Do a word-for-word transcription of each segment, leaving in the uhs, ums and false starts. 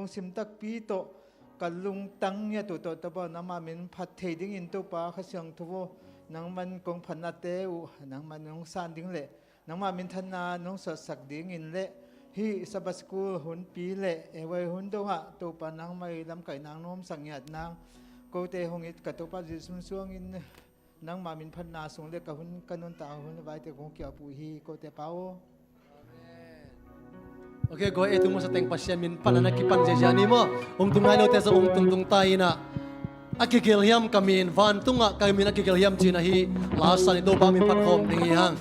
sim takpi tawh ka lungtang ngiat uh tawh Topa nangmah min phat thei dingin Topa Kha Siangtho aw, nangman kong phatnate uh nangman nong san ding le nangmah minthanna nong suahsak dingin le hih Sabbath School hunpi le ei hun dongah Topa nangmah i lamkaihna nong nuamsak ngiat nang kote hong it ka Topa Jesu min suangin nangmah min phatna sung le ka hun ka nuntak hun vaite kong kiap uh hi kote Pa aw. Ok, guai, ei tung masa teng Pasian min phatna na kipan ziahziah ni maw. Hong tung nai lote zong hong tungtung ta inah a kigelh hiam ka min vantungah ka min a kigelh hiam cih na hi. Lasa ni Topa min phat khawm ding hi hang.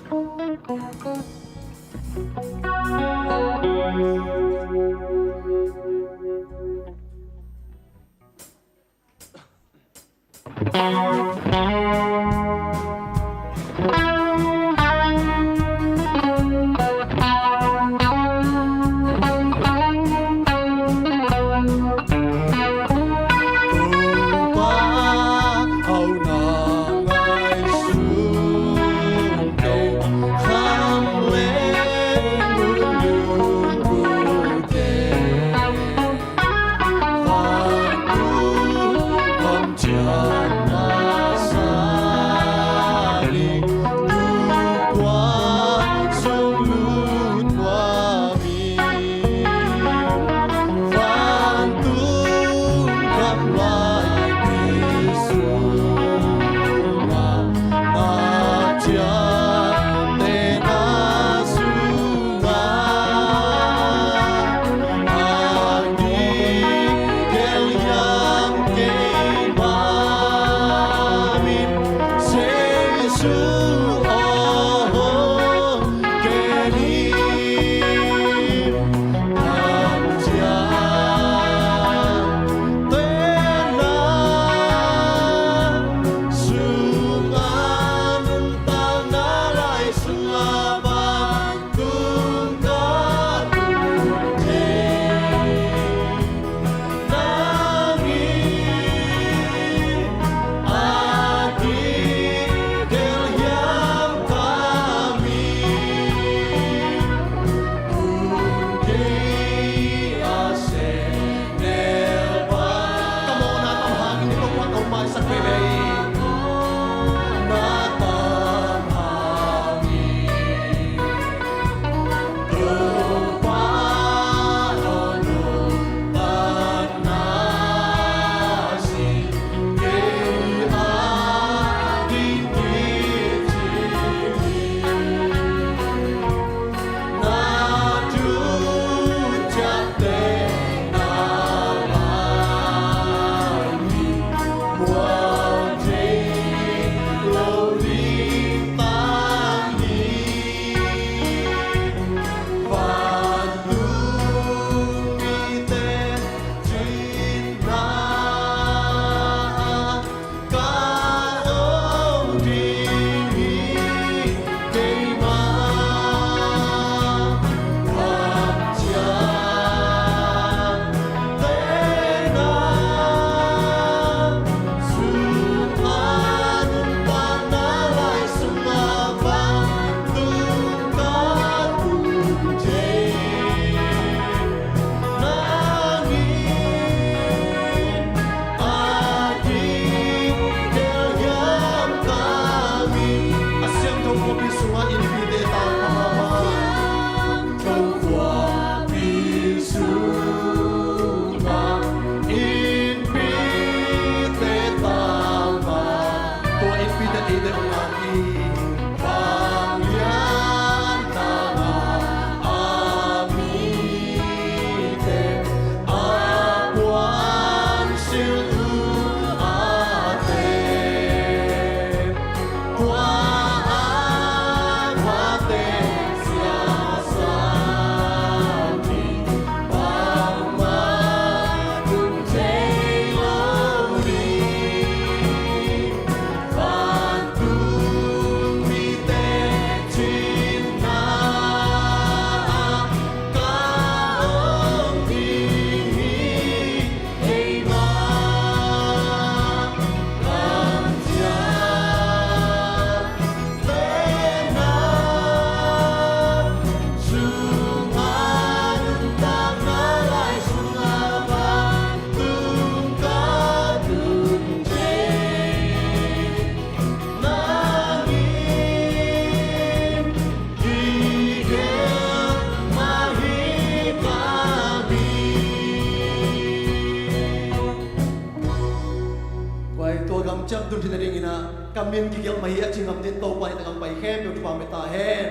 Tun thina dingin ah ka min kigelh mah hi a ci ngam ding Topa in tangah pai khempeuh thupha pia ta hen.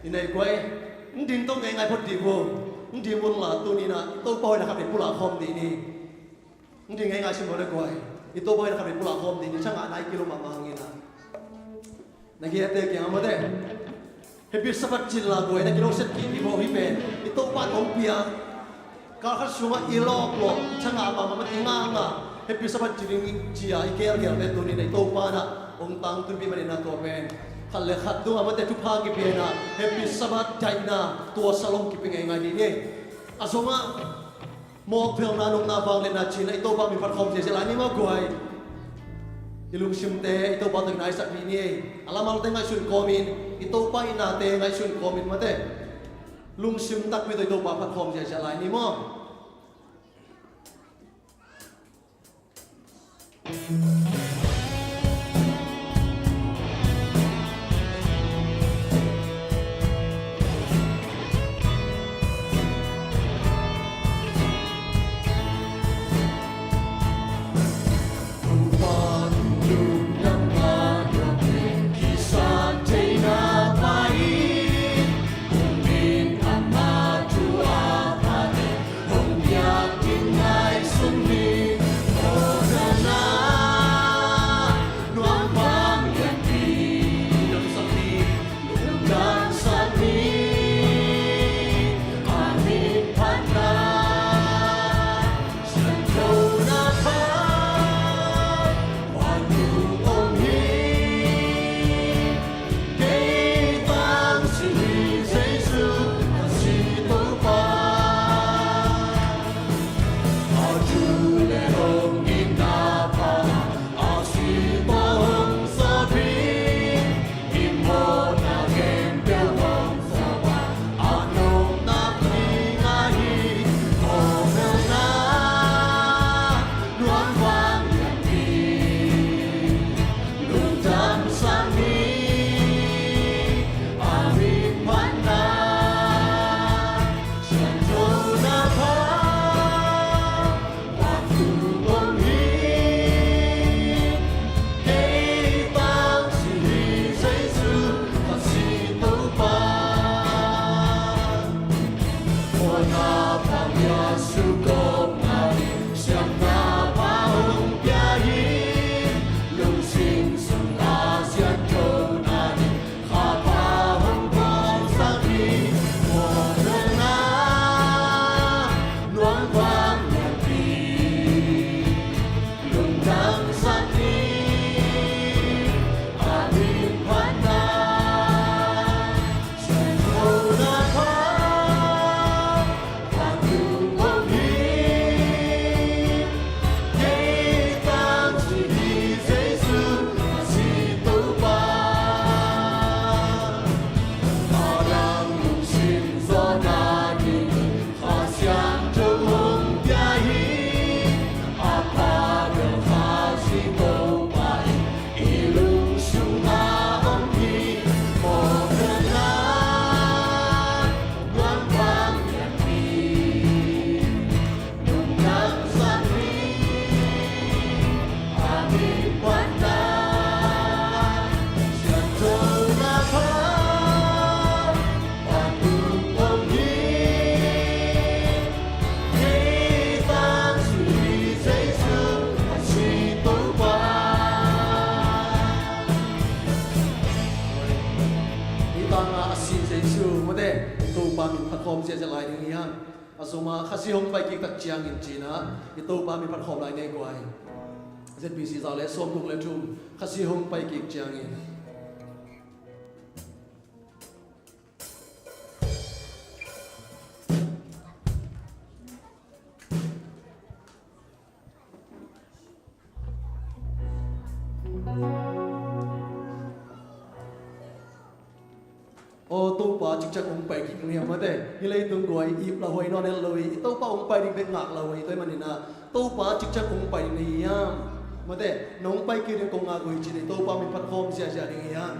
I nei guai, hong ding to ngeingai phot dih un. Hong ding un la, tuni-in ah i Topa hoihna khat vei pulak khawm dih ni. Hong ding ngeingai sim lo le guai, i Topa hoihna khat vei pulak khawm dih ni. Thangah nai kilo mahmah hangin ah. Na giate kiang ah mate, Happy Sabbath cih la guai, na kilo set kik hi bo hi pen. I Topa in hong pia. Kal khat sungah i lawplawp, i thangah mahmah, i ngakngak, Happy Sabbath ci ding ci-a i gelgelte tuni-in ah i Topa in ah hong tangtunpih manin ah tua pen khat le khat tungah mate thupha kipia-in ah Happy Sabbath daihna tua salom kipia ngeingai dih ni. A zongah mawhphelhna, nopna, vangliatna ci-in ah i Topa min phat khawm ziahziah lai ni maw guai. I lungsimte i Topa tawh kinaisak dih ni. A lamalte ngaihsun kawmin, i Topa i nate ngaihsun kawmin mate, lungsim takpi tawh i Topa phat khawm ziahziah lai ni maw. Hih tangah a si Jesu mate, Topa min phat khawm ziahziah lai ding hi hang. A zomah Khazih hong pai kik tak ciangin ci-in ah i Topa min phat khawm lai ni guai. Z B C za le sawmguk le thum, Khazih hong pai kik ciangin. Aw Topa, cikciang hong pai kik ding hiam mate. Hih leitung guai ip la huai nawn het lo hi. I Topa hong pai ding bek ngak la huai hi. Tua ahih manin ah Topa, cikciang hong pai ding na hi hiam mate. Nong pai kik ding kong ngak uh hi ci-in i Topa min phat khawm ziahziah ding hiam.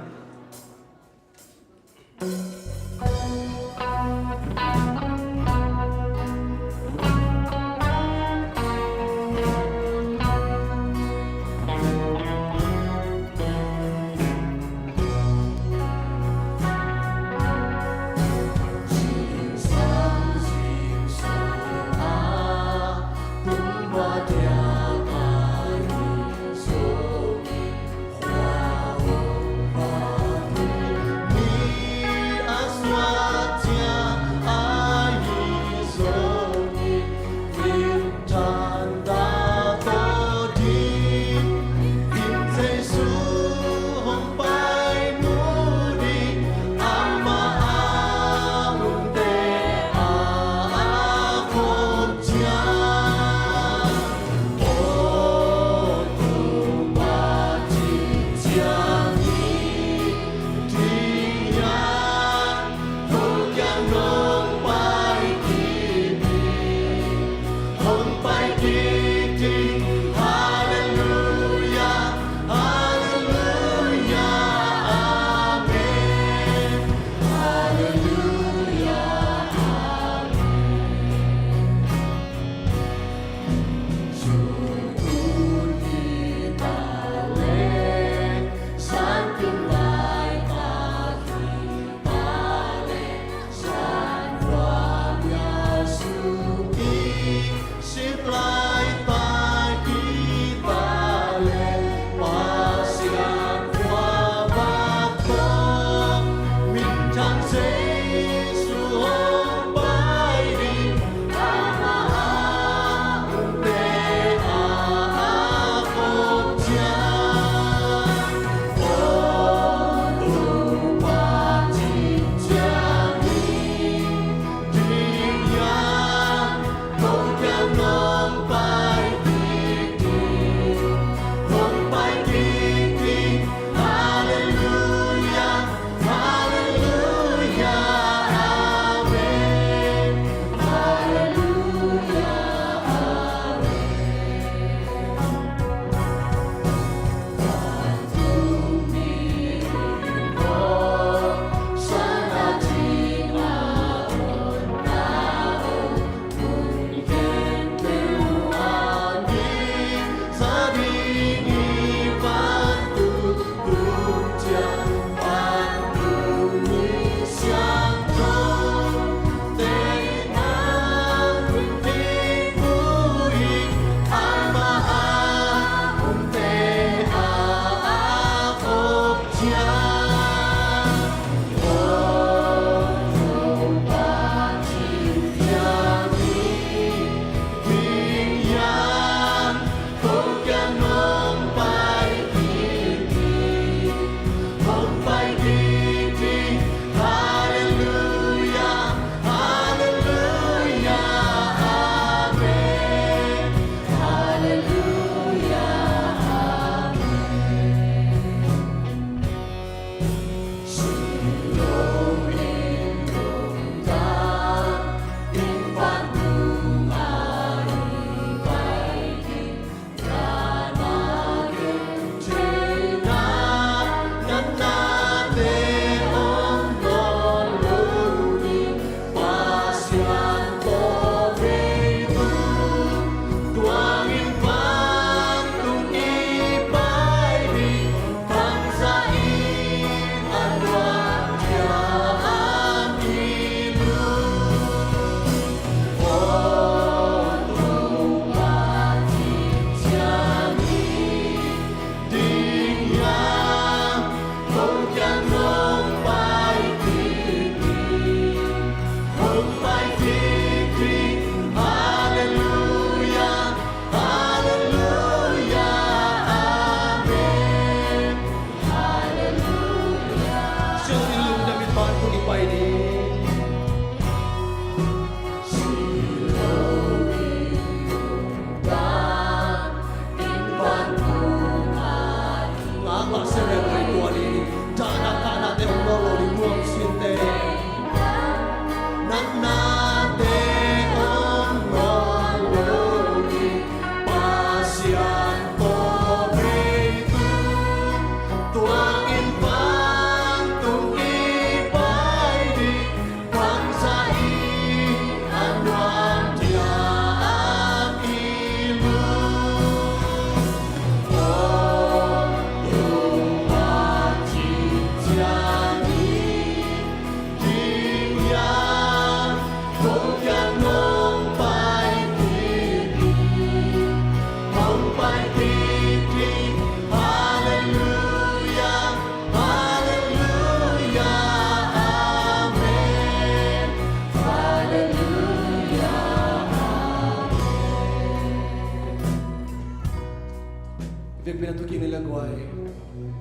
Biakpiakna thu kik ni le guai.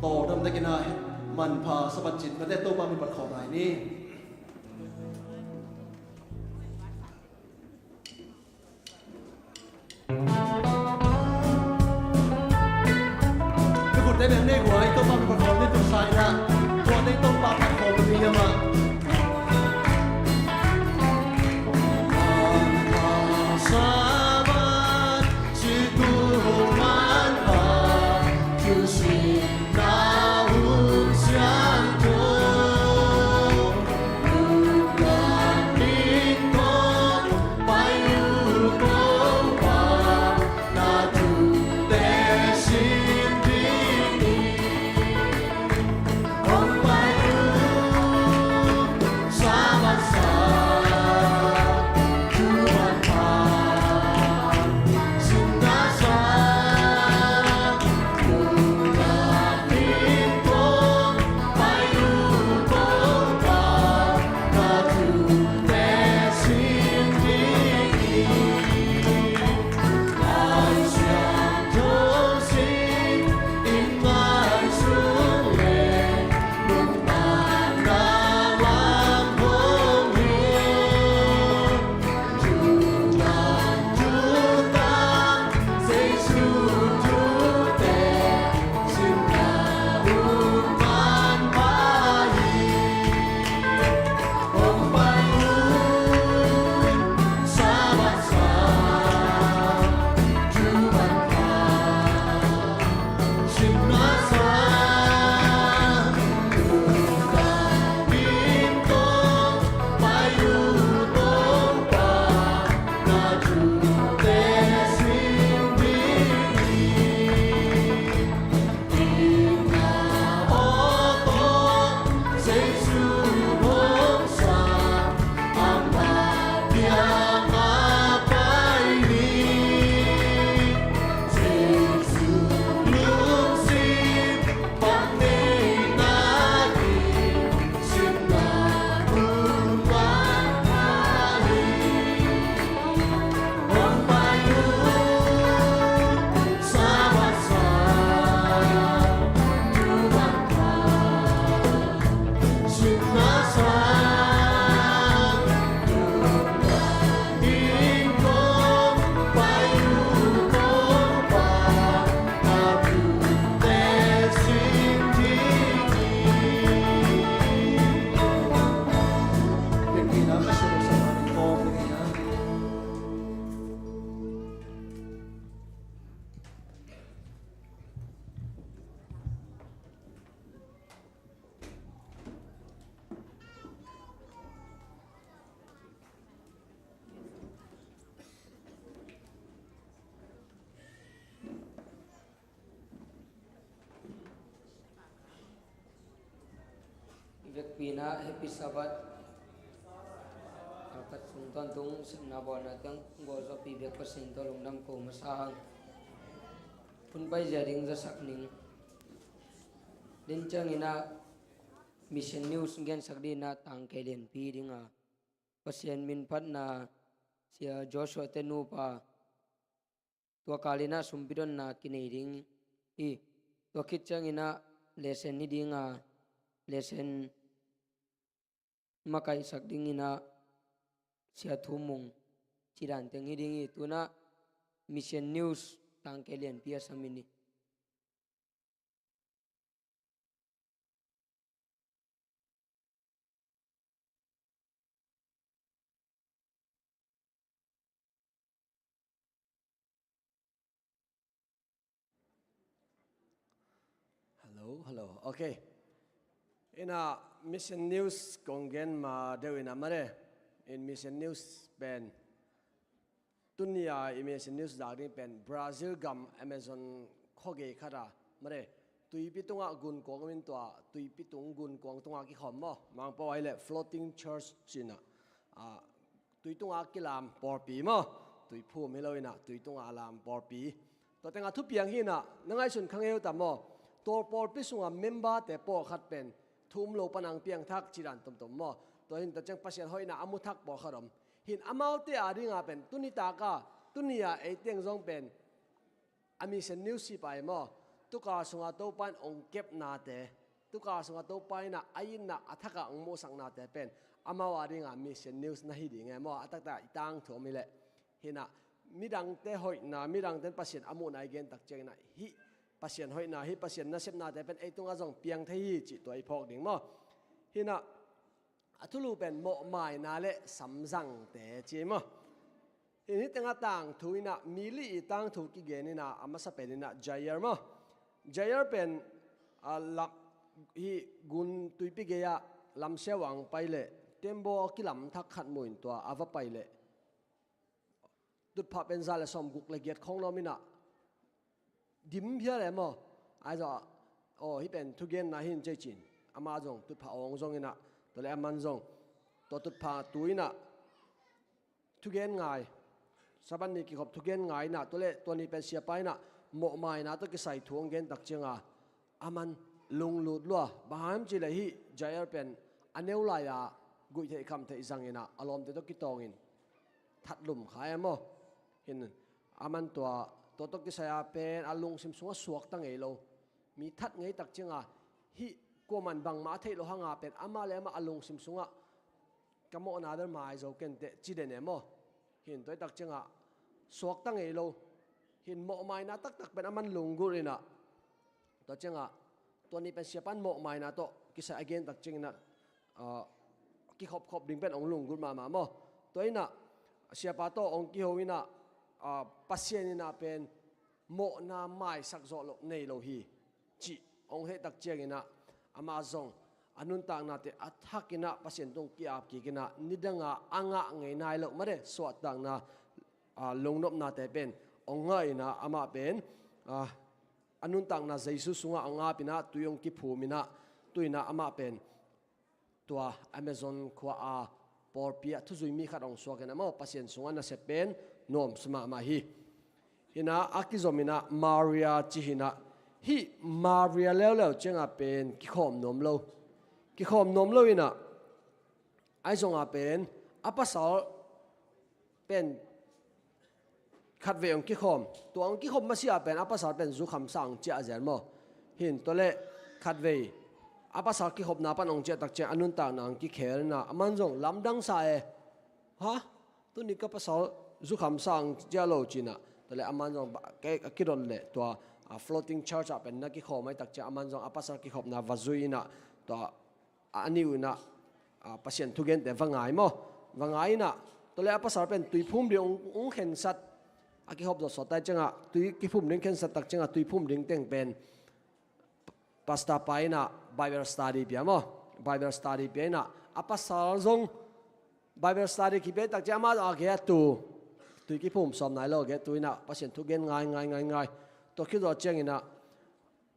Tawldam takin ah manpha Sabbath citna tawh Topa min phat khawm lai ni. Tukhut te beng nei guai, Topa min phat khawm ni. Tu sa in ah tua teng Topa phat khawm ni hiam ah. Sabbath Vekpi-in ah Happy Sabbath. Kalkhat sung tawntung sepna bawlna teng gualzawhpih bek Pasian tawh lungdam ko masa hang. Hun paizia ding zasak ning. Tua ciangin ah Mission News gensak dingin ah tangkei lianpi ding a, Pasian min phatna Sia Joshua te nupa, tua kalin ah sumpitdonna kinei ding hi. Tua khit ciangin ah lesson hi ding a, lesson makaihsak dingin ah Sia Thu Mung, ci dan teng hi ding hi. Tu-in ah Mission News tangkei lianpi a samin hi. Hello, hello. Okay. In ah Mission News kong gen ma deuh in ah mare. In Mission News pen tuni a i Mission News zak ding pen Brazil gam Amazon khuagei khat a mare, tuipi tungah gunkuang om in, tua tuipi tung gunkuang tungah kikhawm maw, Mangpau ah hi leh floating church ci-in ah, ah, tui tungah kilam pawlpi maw, tuiphum hi lo in ah tui tungah lam pawlpi. Tua teng a thupiang hi in ah, na ngaihsun kha ngei uh tam maw? Tua pawlpi sungah member-te pawlkhat pen thu um lo pan hong piangthak ci dan tomtom maw? Tua hi in tua ciang Pasian hoihna a muthak pawlkhat om. Hi in amaute a ding a pen tuni tak a, tuni a ei teng zong pen a Mission News hi pah hi maw? Tuka sungah Topa in ong kepnate, tuka sungah Topa in a itna a thakah ong muhsaknate pen amau a dinga mission news na hi ding e maw, a taktak i tangthu om hi leh. Hi na, midangte hoihna, midangte in Pasian a muhna i gen tak ciangin a, hih Pasian hoihna, hih Pasian nasepnate pen ei tungah zong piang thei hi cih tua i phawk ding maw. Hi na, a thulu pen mawhmaina le samzangte ci maw. Hi, hih tengah tangthu in a, mi li i tangthu kigen in a, a masa pen in a Jair maw. Jair pen a lak hi, gun tuipi gei-ah lamsiau ang pai leh, tembaw a kilam thak khat mu in tua a va pai leh, tutphah pen za le sawmguk le giat khawng nuam in a, dim phial e maw. Ahi zong a, aw, hih pen thugenna hi in cei cin. Amah zong tutphah awng zong in a, tua le aman zong tua tutphah tu in a thugen ngai. Sabbath ni kikhop thugen ngai in a, tua le tua ni pen siapa in a mawhmaina tawh kisai thu ong gen tak ciang a, aman lunglut lua. Bang hang hiam cih leh hih Jair pen a neu lai-a guih theih kham theih zang in a, a lawmte tawh kitawng in thatlum kha e maw. Hi na, aman tua, tua tawh kisai a pen a lungsim sungah suakta ngei lo. Mi that ngei tak ciang a, hih kuaman bangmah a theih loh hang a pen amah le amah a lungsim sungah ka mawhna bel mai zo ken teh ci den e maw. Hi na, tua i tak ciang a suakta ngei lo. Hi na, mawhmaina taktak pen aman lunggulh in a, tua ciang a, tua ni pen siapa in mawhmaina tawh kisai a gen tak ciang in a, ah, kikhopkhop ding pen ong lunggulh mahmah maw. Tua in a, siapa tawh ong kiho in a, ah, Pasian in a pen mawhna maisak zawh loh nei lo hi cih ong theih tak ciang in a, amah zong a nuntaknate a thak in a, Pasian tung ki-ap kik in a, nidang a a ngah ngei nai loh mate suahtakna, ah, lungnopnate pen ong ngah in a, amah pen, ah, a nuntakna Jesu sungah ong ap in a, tui ong kiphum in a, tu in a amah pen tua Amazon khua a pawlpi ah thuzui mi khat ong suak in a maw, Pasian sungah nasep pen nuamsa mahmah hi. Hi na, a kizom in a Maria ci hi na, hih Maria leuleu ciang a pen kikhawm nuam lo. Kikhawm nuam lo in a, ahi zong a pen a pasal pen khatvei ong kikhawm. Tua ong kikhawm masiah pen a pasal pen zukham sa ong ciah zen maw. Hi na, tua le khatvei a pasal kikhopna pan ong ciah tak ciang a nuntakna ong kikhel in a, aman zong lamdang sa e. Ha? Tuni ka pasal zukham sa ong ciah lo ci in a. Tua le aman zong ba, ke, a kidon le tua, ah, floating church ah pen na kikhawm ahih tak ciang aman zong a pasal kikhopna va zui in a, tua a nih uh in a, ah, Pasian thugente va ngai maw. Va ngai in a, tua le a pasal pen tuiphum ding ong, ong khensat. A kikhop zawh sawt tak ciang a, tui kiphum ding khensat tak ciang a, tuiphum ding teng pen pastor pa in a Bible study pia maw. Bible study pia in a, a pasal zong Bible study kipia tak ciang amah zong a gei a tu, tui kiphum sawm nai lo a gei a tu in a, Pasian thugen ngai, ngai, ngai, ngai. Tua khit zawh ciang in a,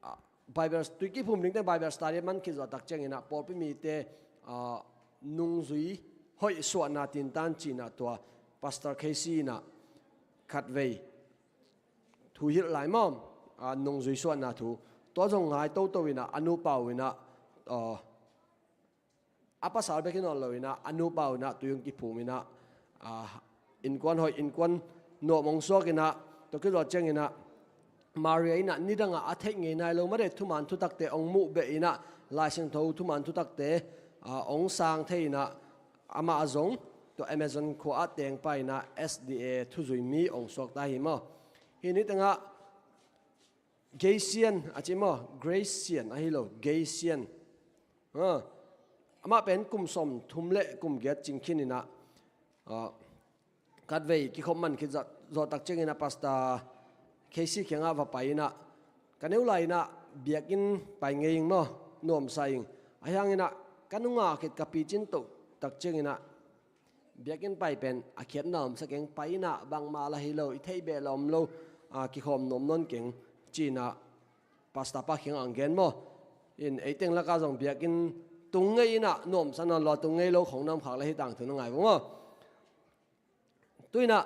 ah, Bible, tui kiphum ding teng Bible study man khit zawh tak ciang in a, pawlpi mite, ah, nungzui hoih suahna tintan ci in a, tua Pastor Casey in a khatvei thu hilh lai maw, ah, nungzui suahna thu. Tua zong ngai toto in a, a nupa uh in a, ah, a pasal bek hi nawn lo in a, a nupa uh in a tui ong kiphum in a, ah, innkuan hoih, innkuan nuam ong suak in a, tua khit zawh ciang in a Maria in a nidang a a theih ngei nai lo mate thuman thutakte ong muh beh in a, Laisiangtho thuman thutakte, ah, ong sang thei in a, amah zong tua Amazon khua ah teng pai in a S D A thuzui mi ong suak ta hi maw. Hi na, hih teng ah Gracian a ci maw, Gracian ahi lo, Gracian. Ha. Amah pen kum sawmthum le kum giat cing khin in a, ah, khatvei kikhop man khit zawh, zawh tak ciang in a Pastor Casey kiangah va pai in a, ka neu lai in a biakinn pai ngei ing maw, nuamsa ing. Ahi hang in a ka nunga khit ka picin toh tak ciang in a, biakinn pai pen a khiatna omsa keng, pai in a bangmah lah hi lo, i theih beh lah om lo, ah, kikhawm nuam nawn keng ci in a Pastor pa kiangah ong gen maw. In ei teng lakah zong biakinn tung ngei in a nuamsa nawn lo, tung ngei lo khong na om khak leh hih tangthu na ngai vo maw. Tu in a,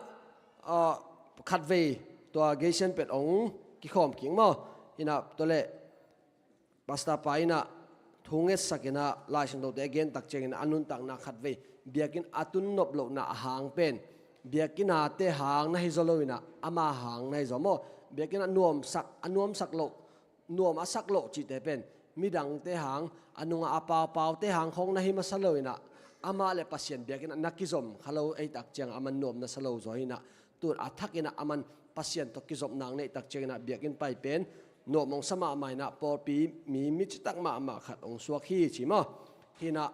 ah, khatvei tua Gracian pet ong kikhawm kik maw. In a tua le Pastor pa in a thu ngetsak in a Laisiangthote a gen tak ciang in a, a nuntakna khatvei biakinn a tun nop lohna a hang pen biakinn a te hang na hi zaw lo in a, ama hang na hi zaw maw. Biakinn a nuamsak, a nuamsak loh nuam a sak loh cihte pen midangte hang, a nungah a paupaute hang khawng na hi masa lo inah, amah le Pasian biakinn ah na kizom kha lo ei tak ciangah a man nuam na sa lo zaw hi inah, tun a thak inah a man Pasian tawh kizop nak neih tak ciang inah biakinn pai pen nuam hong sa mahmah inah pawlpi mi, mi citak mahmah khat hong suak hi ci maw? Hi inah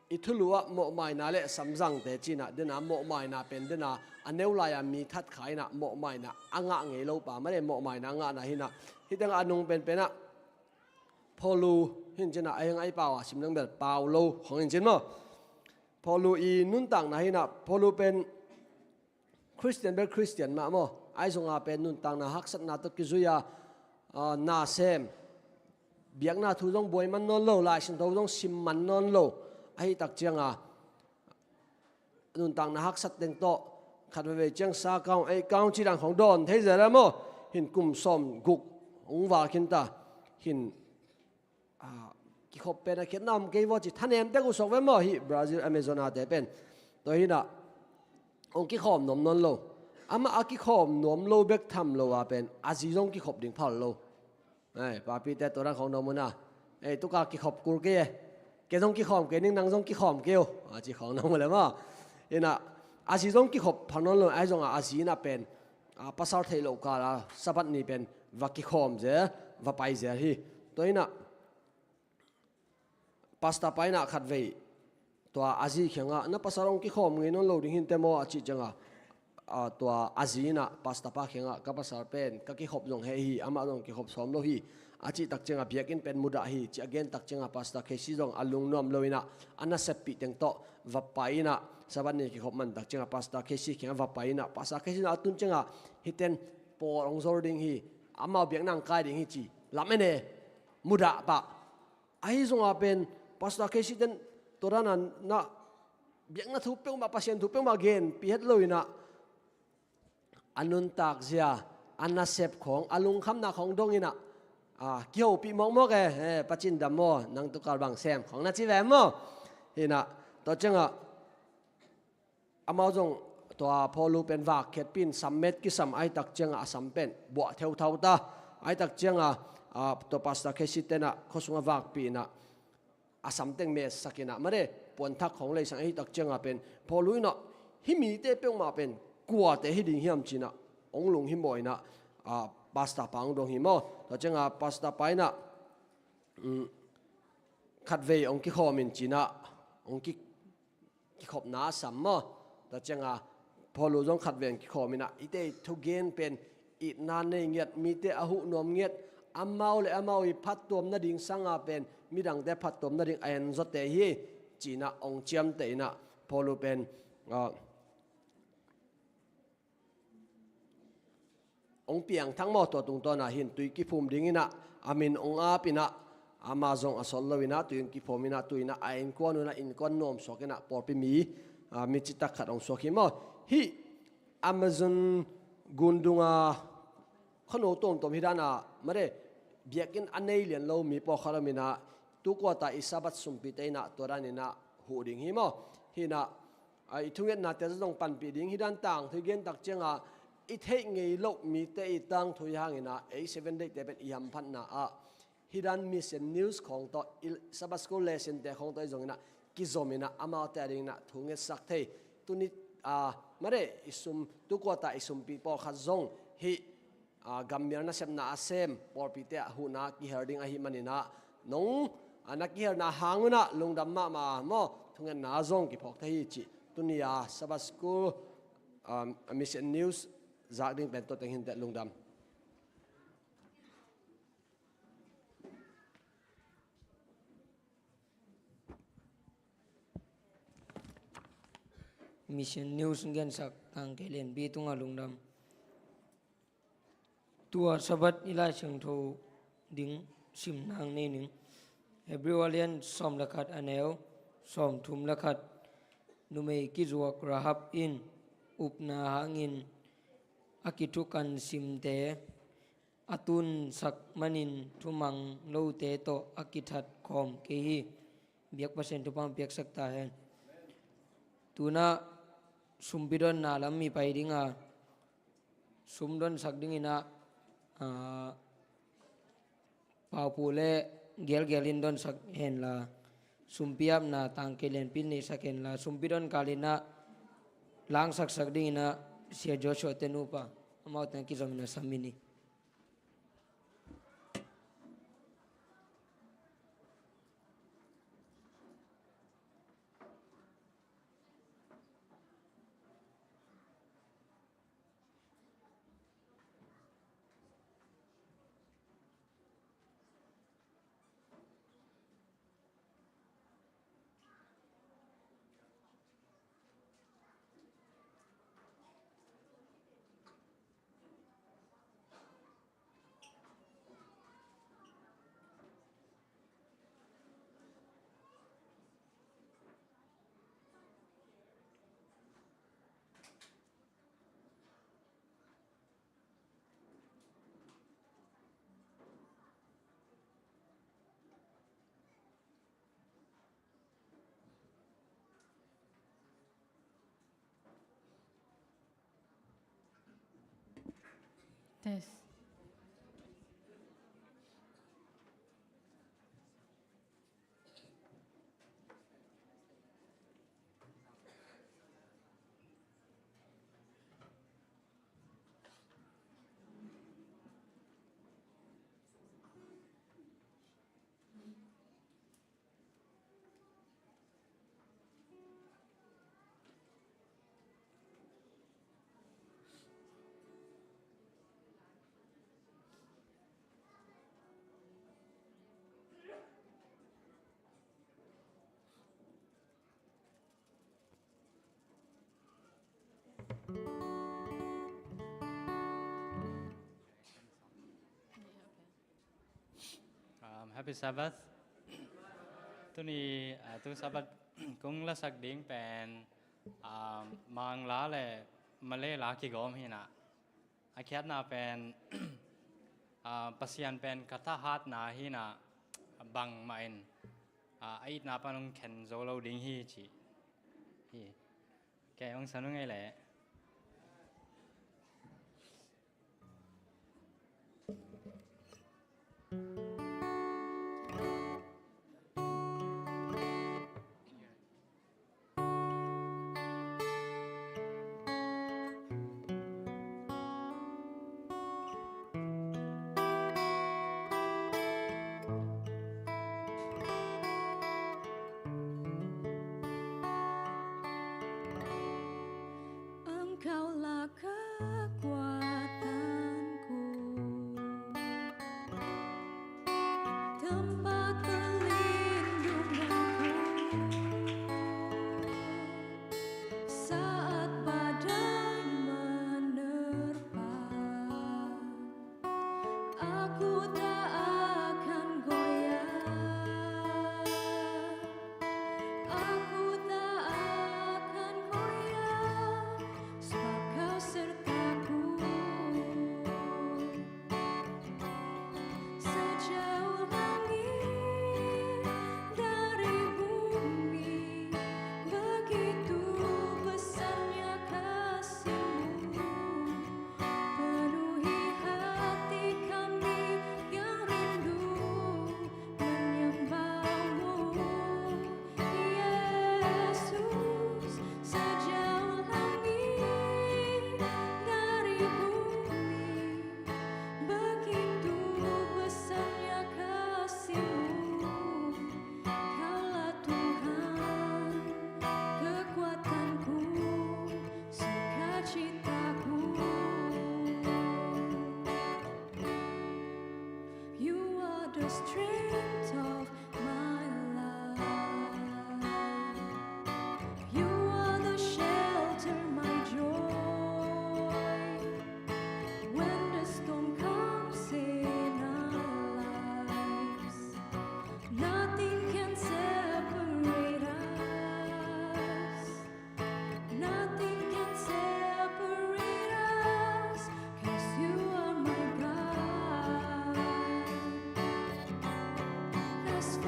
i thulu ah mawhmaina le samzangte ci inah dena mawhmaina pen dena a neu lai-a mi that kha inah mawhmaina a ngah ngei lo pa mah le mawhmaina a ngahna hi inah, hih tengah a nung penpen ah Paulu hi in ci inah, a heng a i pau a sim dang bel Paulo khawng hi in ci maw? Paulu i nuntakna hi inah, Paulu pen Khristian bel Khristian mah maw? Ahi zongah pen nuntakna haksatna tawh kizui a, ah, na sem, biakna thu zong buai man nawn lo, Lai Siangtho zong sim man nawn lo. Ahi tak ciangah nuntakna haksat teng tawh khat veivei ciang sa kawng, ei kawng ci dan khawng dawn thei zel a maw? Hi in kum sawm guk hong val khin ta. Hi in, ah, kikhop pen a khiatna om kei vaw ci, thanem tek uh suak ve maw? Hih Brazil Amazon-ate pen. Tua hi inah hong kikhawm nuam nawn lo. Amah a kikhawm nuam lo bek tham lo a pen a zi zong kikhop ding phal lo. Ei, papite tua dan khawng nuam uh na. Ei, tuka kikhop kul kei e. Kei zong kikhawm kei ning, nang zong kikhawm kei uh, a ci khawng nuam uh le maw? Inah a zi zong kikhop phal nawn lo, ahi zongah a zi inah pen, ah, pasal theih loh kal a Sabbath ni pen va kikhawm zel, va pai zel hi. Tua inah pastor pa inah khatvei tua a zi kiangah, na pasal hong kikhawm ngei nawn lo ding hi inteh maw, a cih ciangah, ah, tua a zi inah pastor pa kiangah, ka pasal pen ka kikhop zong heh hi, amah zong kikhop sawm lo hi, a cih tak ciangah biakinn pen mudah hi ci a gen tak ciangah Pastor Casey zong a lungnuam lo inah a naseppih teng tawh va pai inah Sabbath ni kikhop man tak ciangah Pastor Casey kiangah va pai inah Pastor Casey inah a tun ciangah hih ten pawl hong zol ding hi, amau biakna hong kai ding hi ci lamen e, mudah pah. Ahi zongah pen Pastor Casey ten tua dan a na biakna thu peuhmah, Pasian thu peuhmah genpih het lo inah a nuntak zia, a nasep khawng, a lungkhamna khawng dong inah, ah, kihopih mawkmawk e, eh, Pa Cin dam maw, nang tukal bang sem khawng na ci ve maw? Hi inah tua ciangah amau zong tua Paulu pen vak khiatpih in sam met kisam, ahi tak ciangah a sam pen buah theuthau ta, ahi tak ciangah, ah, tua Pastor Casey ten ah khua sungah vakpih inah a sam teng metsak inah mare puanthak khawng leisang, ahi tak ciangah pen Paulu inah hih mite peuhmah pen kuate hi ding hiam ci inah hong lunghimawh inah, ah, pastor pa hong dong hi maw? Tua ciangah pastor pa inah, um, khatvei hong kikhawm in ci inah hong ki kikhopna a sam maw? Tua ciangah Paulu zong khatvei hong kikhawm inah, i te i thugen pen itna nei ngiat, mite a huh nuam ngiat, amau le amau i phattuam nading sangah pen midangte phattuam nading a en zawte hi ci inah hong ciamteh inah Paulu pen, ah, hong piangthak maw? Tua tungtawn ah hin tui kiphum ding inah a min hong ap inah, amah zong a sawt lo inah tui hong kiphum inah, tui inah a innkuan uh inah innkuan nuam suak inah pawlpi mi, ah, mi citak khat hong suak hi maw? Hih Amazon gun dunga khuano tuamtuam hi dan a mare biakinn a nei lian lo mi pawlkhat om inah tu kuata i Sabbath sumpite inah tua dan inah huh ding hi maw? Hi inah, ah, i thungetnate zong panpih ding hi dan tangthu i gen tak ciangah i theih ngei loh mite i tangthu i hang inah ei Seven Day-te pen i hamphatna ah hih dan mission news khawng tawh, i Sabbath school lesson-te khawng tawh i zong inah kizom inah amaute a ding inah thu ngetsak thei. Tuni, ah, mare i sum, tu kuata i sumpi pawlkhat zong hih, ah, gammial nasepna a sem pawlpite a huhna kihel ding ahih man inah nong, ah, na kihelna hang un ah lungdam mahmah maw? Thungetna zong kiphawk thei hi cih tuni a Sabbath school, ah, mission news zak ding pen tua teng hi inteh, lungdam. Mission news gensak tangte lianpi tungah lungdam. Tua Sabbath i Lai Siangtho ding simna nei ning. Hebrew a lian sawm le khat, a neu sawmthum le khat. Numei kizuak Rahab in upna hangin a kithukan simte a tunsak manin thumang lote tawh a kithat khawm kei hi. Biak Pasian thupha piaksak ta hen. Tu-in ah sumpi donna lam i pai ding a, sum donsak ding in ah, ah, Paupu le gelgel in donsak henla, sumpi apna tangkei lianpi in neisak henla, sumpi don kal in ah langsaksak dingin ah Sia Joshua te nupa, amaute kizom in ah sam in hi. Test. Um, happy Sabbath. Tuni, uh, tu Sabbath kong lasak ding pen, um, Mangla le Malay la kigawm hi in ah. A khiatna pen, ah, Pasian pen ka thahatna hi in ah, bangmah in, ah, a itna pan hong khen zo lo ding hi ci hi. Kei hong san uh ngei leh. Engkaulah kekuatanku, tempat perlindunganku saat badai menerpa. Aku tak akan goyah, aku tak akan goyah, sebab Kau sertaku. Sejauh langit dari bumi, begitu besarnya kasih-Mu. Penuhi hati kami yang rindu menyembah-Mu, Yesus. Sejauh langit dari bumi, begitu besarnya kasih-Mu. Kaulah Tuhan, kekuatanku, sukacitaku. You are the strength of my life. You are the shelter, my joy. When the storm comes in our lives, nothing can separate us. Nothing can separate us, 'cause You are my God. As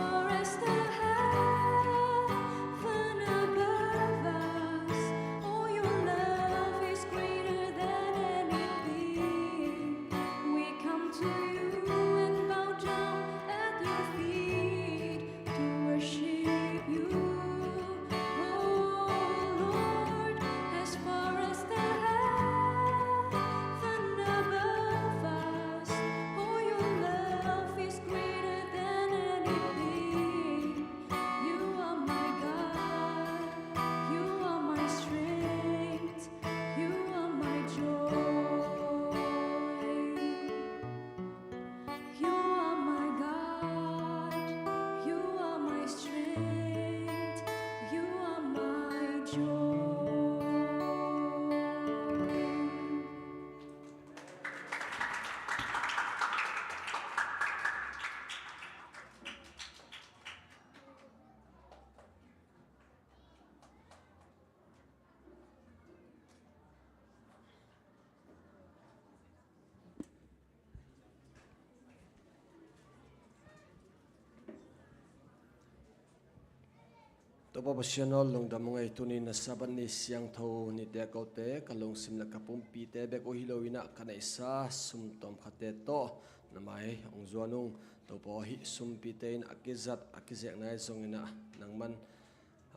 Topa Pasian aw, lungdam hong ei. Tuni na Sabbath ni siangtho nite kote ka lungsim le ka pumpite bek uh hi loinah ka neihsa sum tawmkhatte tawh na mai hong zuan ung. Topa aw, hih sumpite in a kizat a kizekna hi zonginah nangman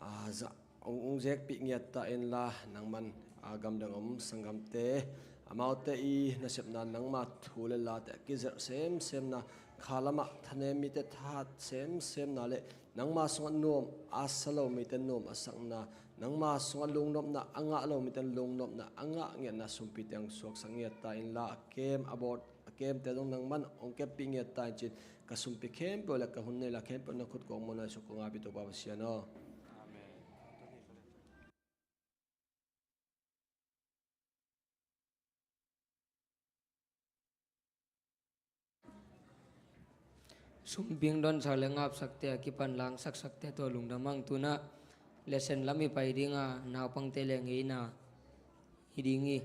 a zah hong, hong zekpih ngiat ta inla, nangman a gamdang om sanggamte, amaute i nasepna nangma thu le late a kizerh semsemna, khalamah thanem mite thahat semsemna le nangma sungah nuam a sa lo mite nuam a sakna, nangma sungah lungnopna a ngah lo mite lungnopna a ngah ngiatna sumpite hong suaksak ngiat ta inla, a kem a bawt a kemte zong nangman hong keppih ngiat ta in cin, ka sumpi khempeuh le ka hun nei la khempeuh na khut kong mawhna Jesu kong api Topa Pasian aw. Amen. Sumping donsak le ngapsakte a kipan langsaksakte tawh lungdam hang. Tunah lesson lam i pai dinga naupangte le ngeina hi ding hi.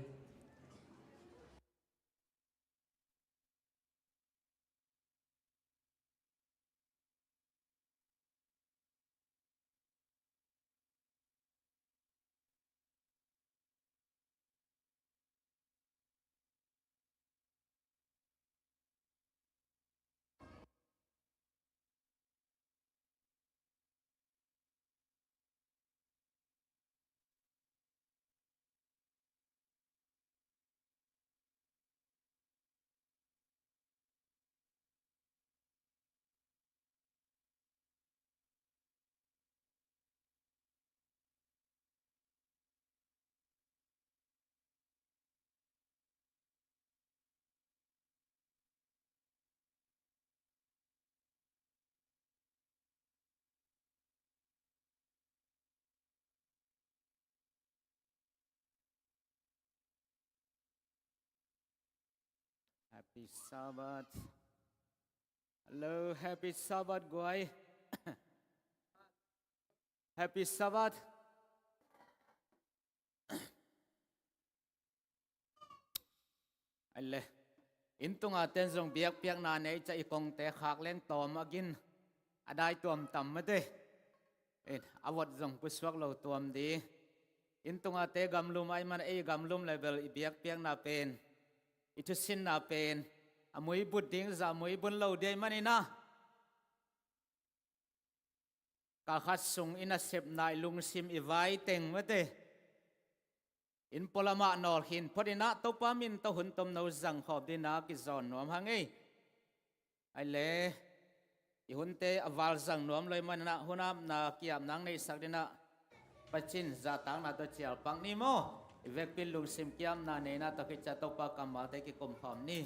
Happy Sabbath. Hello, happy Sabbath guai. Happy Sabbath. Ai le, inn tunga ten zong biakpiakna nei ca i kongte khak leng tawm a gin a dai tuamtam mate. In a vot zong pusuak lo tuam di. Inn tunga te gamlum ai man ei gamlum level i biakpiakna pen, i thusinna pen a muibut ding za muibun lo di ai maninah. Ka khat sung i nasepna i lungsim i vai teng mate. In pualamah nawl khin phot inah Topa min tawh hun tomno zang khawp dinah kizawn nuam hang ei. Ai le, i hunte a val zang nuam lo i maninah hun apna kiapna hong neihsak dinah Pasian zahtakna tawh cialpak ni maw? I vekpi in lungsim kiamna neina tawh khitsa Topa kammalte kikum khawm ni.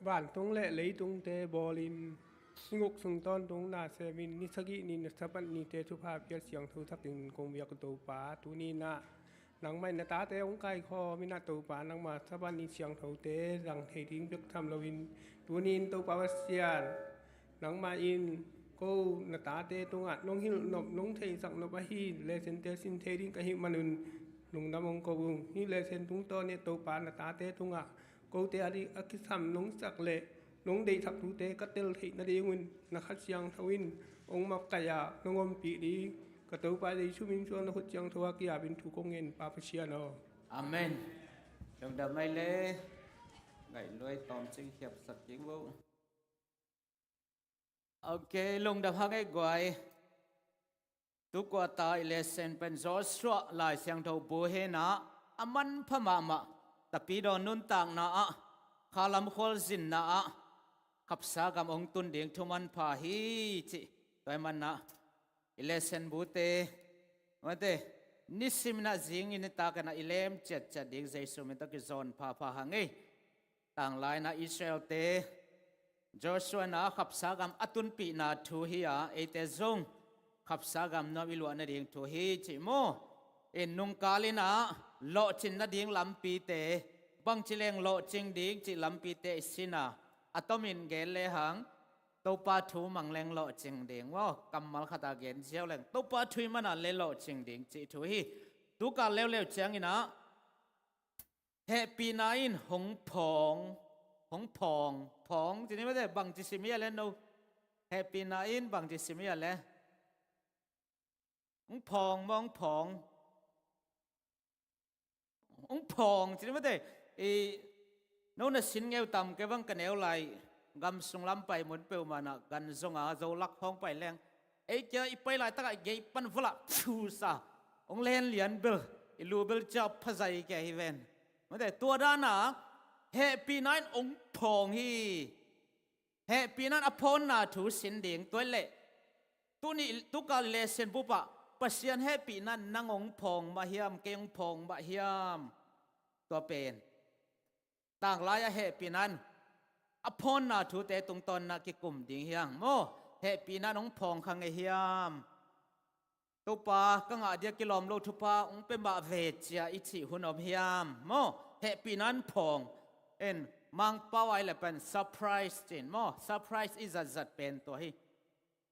Vantung le leitungte bawlin, i guk sung tawntung na semin, ni sagih ni na Sabbath nite thupha pial siangtho takin kong biak Topa, tuni inah nangmah in na tate hong kaikhawm inah Topa, nangma Sabbath ni siangthote zang thei ding bek tham loin, tuni in Topa Pasian, nangmah in ko na tate tungah nong hilh nop, nong theisak nop ahi lesson te sin thei ding ka hih manun lungdam hong ko ung. Hih lesson tungtawn in Topa na tate tungah kote a dik a kisam nong sak le nong deihsak thute ka tel theih nadingun na Kha Siangtho in hong makaih a nong ompih ding ka Topa Jesu min suang na khut siangtho a kiapin thu kong ngen Pa Pasian aw. Amen. Lungdam ai le. Ngaih luai tawmcing khiapsak kik vo. Ok, lungdam hang ei guai. Tu kuata i lesson pen Joshua Lai Siangtho bu henah a manpha mahmah, tapidaw nuntakna ah, khalam khualzinna ah khapsa gam hong tun ding thu manpha hi cih tua i manah i lesson bute mate, nisiminah zingin i takinah i lem ciatciat ding Jesu min tawh kizawn phapha hang ei. Tanglaina Israel-te Joshua na khapsa gam a tunpihna thu hi a, eite zong khapsa gam nuam i luah nading thu hi cih mu. In nungkal inah lawhcin nading lampite bangci leng lawhcing ding cih lampite i sina a tomin gen lehang Topa thu mang leng lawhcing ding maw? Kammal khata gen ziau leng Topa thu i mana le lawhcing ding cih thu hi. Tukal leuleu cianginah hehpihna in hong phawng, hong phawng, phawng cini mate bangci sim hi a le no. Hehpihna in bangci sim ia le? Hong phawng maw, hong phawng. Hong phawng ci ni mate. I, no na sin ngeu tam kei bang ka neu lai. Gam sung lam pai mun peuhmah na gan zonga Zolak hong pai leng, ei kia i pai laitakah gei pan valah thusa, hong len lian bel, i lu bel cia phazai kia hi ven. Mate, tua dana hehpihna in hong phawng hi. Hehpihna in a phawnna thu sin ding tua leh, tuni tuka lesson bupah Pasian hehpihna in nang hong phawng mah hiam, kei hong phawng mah hiam? Tua pen tanglai-ah hehpihna in a phawnna thute tungtawnna kikum ding hiam maw? Hehpihna in hong phawng kha ngei hiam? Topa, ka ngah dia kilawm lo thupha hong pia mah ve cia i cih hun om hiam maw? Hehpihna in phawng. En, Mangpau ai le pen surprise cin maw? Surprise i zatzat pen tua hi.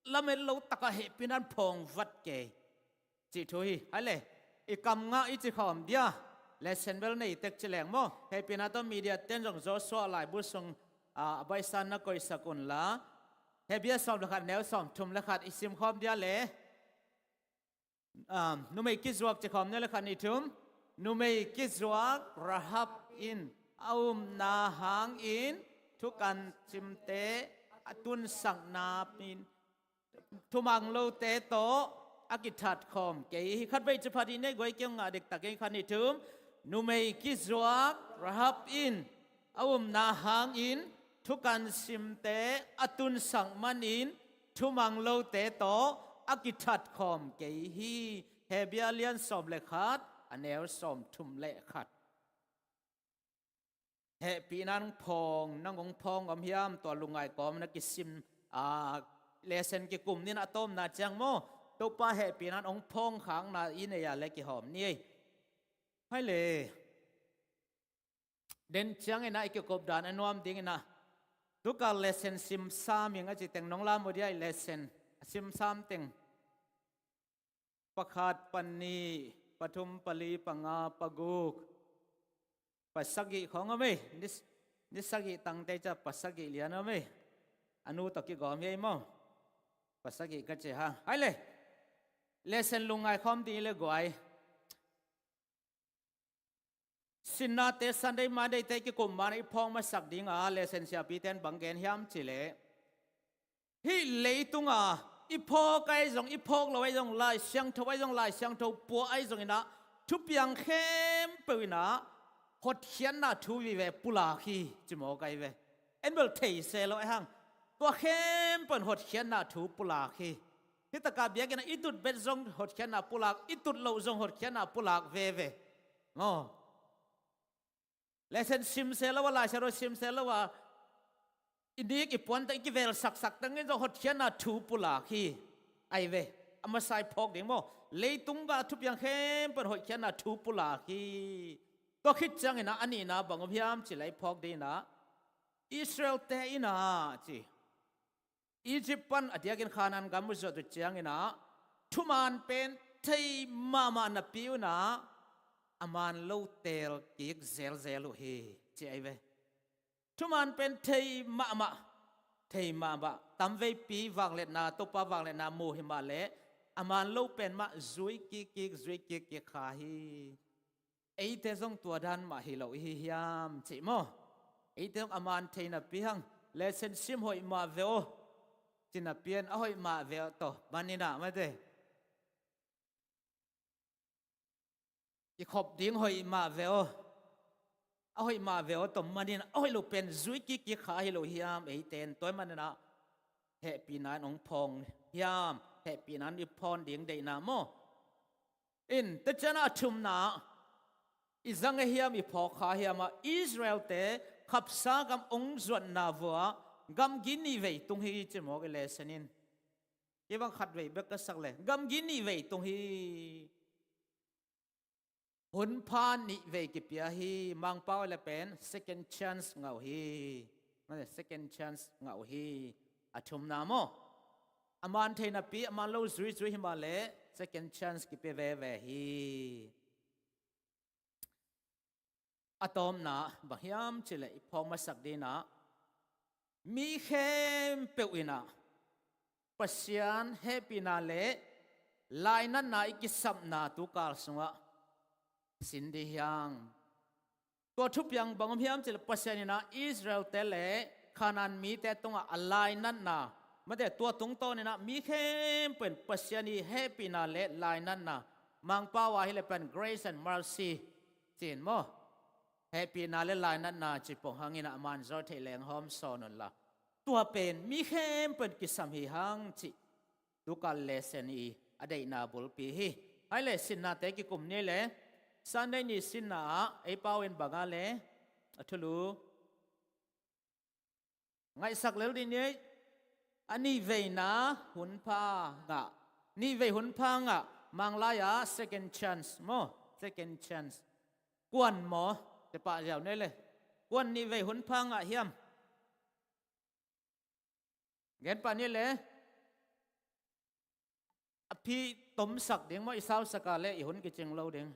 Lamet lo takah hehpihna in phawng vat kei cih thu hi. Hai le, i kam ngah i ci khawm dia, lesson bel nei tek ci leng maw? Hehpihna tawh media ten zong Joshua laibu sung, ah, a baihsan na koihsak unla, Hebru sawm le khat, neu sawm thum le khat i sim khawm dia le. Um, numei kizuak ci khawm, neu le khat, nih, thum. Numei kizuak Rahab in a upna hangin thukan simte a tunsakna in thumang lote tawh a kithat khawm kei hi. Khat vei ci pha dih ni ei, guai, kei hong ngah dektak ing. Khat, nih, thum. Numei kizuak Rahab in a upna hangin thukan simte a tunsak manin thumang lote tawh a kithat khawm kei hi. Hebru lian sawm le khat, a neu sawm thum le khat. Hehpihna in hong phawng, nang hong phawng om hiam? Tua lungngai kawm na kisim, ah, lesson kikum ni na, a tawpna ciang maw? Topa hehpihna in hong phawng khakna i nei a le kihawm ni ei. Hai le. Den ciangin ah i kikup dan a nuam dingin ah, tuka lesson simsam ing a ci teng nong lam uh dia, i lesson a simsam teng. Pakhat, panih, pathum, pali, panga, paguk, pasagih khawng om ei. Ni, ni sagih tangte ca pasagih lian om ei. A nu tawh kigawm hi ei maw? Pasagih ka ci hang. Hai le. Lesson lungngai khawm ding i le guai. Sinnate Sunday, Monday-te kikum mana i phawk masak dinga lesson siapite in bang gen hiam cih leh, hih leitunga i phawk ahi zong, i phawk lo ahi zong, Lai Siangtho ahi zong, Lai Siangtho pua ahi zongin ah, thupiang khempeuh in ah hotkhiatna thu vive pulak hi, ci mawk ahi ve. En bel thei se lo ahi hang, tua khempeuh in hotkhiatna thu pulak hi. Hih takah biakinn ah i tut bet zong hotkhiatna pulak, i tut loh zong hotkhiatna pulak veve. Maw? Lesson sim se lo a, Lai Siangtho sim se lo a, i nik i puan tawh i kivel saksak tengin zong hotkhiatna thu pulak hi. Ahi ve. A masa i phawk ding maw? Leitung gah thupiang khempeuh in hotkhiatna thu pulak hi. Tua khit ciangin ah a nihna bang om hiam cih leh i phawk dingin ah, Israel-te in ah ci, Egypt pan a diakin Khanaan gam uh zuat uh ciangin ah, thuman pen thei mahmah napi un ah, a man lo teel kik zelzel uh hi, ci ahi ve. Thuman pen thei mahmah, thei mahmah, tamveipi vangliatna, Topa vangliatna mu hi mah leh, a man lo pen mah zui kikkik, zui kikkik kha hi. Eite zong tua dan mah hi lo i hi hiam cih maw? Eite zong a man thei napi hang, lesson sim hoih mah ve aw, ci napi in a hoih mah ve aw tawh manin ah, mate, i khop ding hoih mah ve aw, a hoih mah ve aw tawh manin a hoih lo pen zui kikkik kha hi lo hiam? Eite in tua ahih manin ah hehpihna in hong phawng hiam? Hehpihna in i phawn ding deihna maw? In, tua ciangin a thumna, i zang ahi hiam, i phawk kha hiam ah, Israel-te khapsa gam hong zuatna vuah gamgi nih vei tung hi, ci mawk i lesson in. Kei bang khat vei bek ka sak leh, gamgi nih vei tung hi. Hun pha nih vei kipia hi, Mangpau le pen second chance ngah uh hi. Mate, second chance ngah uh hi. A thumna maw? A man thei napi, a man lo zuizui hi mah leh, second chance kipia veve hi. A tawpna bang hiam cih leh i phawk masak dingin ah, mi khempeuh in ah Pasian hehpihna le lainatna i kisapna tukal sungah sin dih hiang. Tua thupiang bang om hiam cih leh Pasian in ah Israel-te le Canaan mite tungah a lainatna, mate, tua tungtawn in ah mi khempeuh in Pasian i hehpihna le lainatna, Mangpau ah hi leh pen grace and mercy ci-in maw, hehpihna le lainatna ci pong hangin ah a man zaw theih leng hawm sawn unla, tua pen mi khempeuh in kisam hi hang cih tukal lesson i a deihna bulpi hi. Hai le sinnate kikum ni le, Sunday ni sinna ah ei pau in bang a le, a thulu ngaihsak lel dih ni. A nihveina hunpha ngah, nihvei hunpha ngah, Manglai ah second chance maw, second chance. Kuan maw, te pah ziau ni le, kuan nihvei hunpha ngah hiam? Gen pah ni le, a phi tomsak ding maw, i sausak a le i hun kicing lo ding.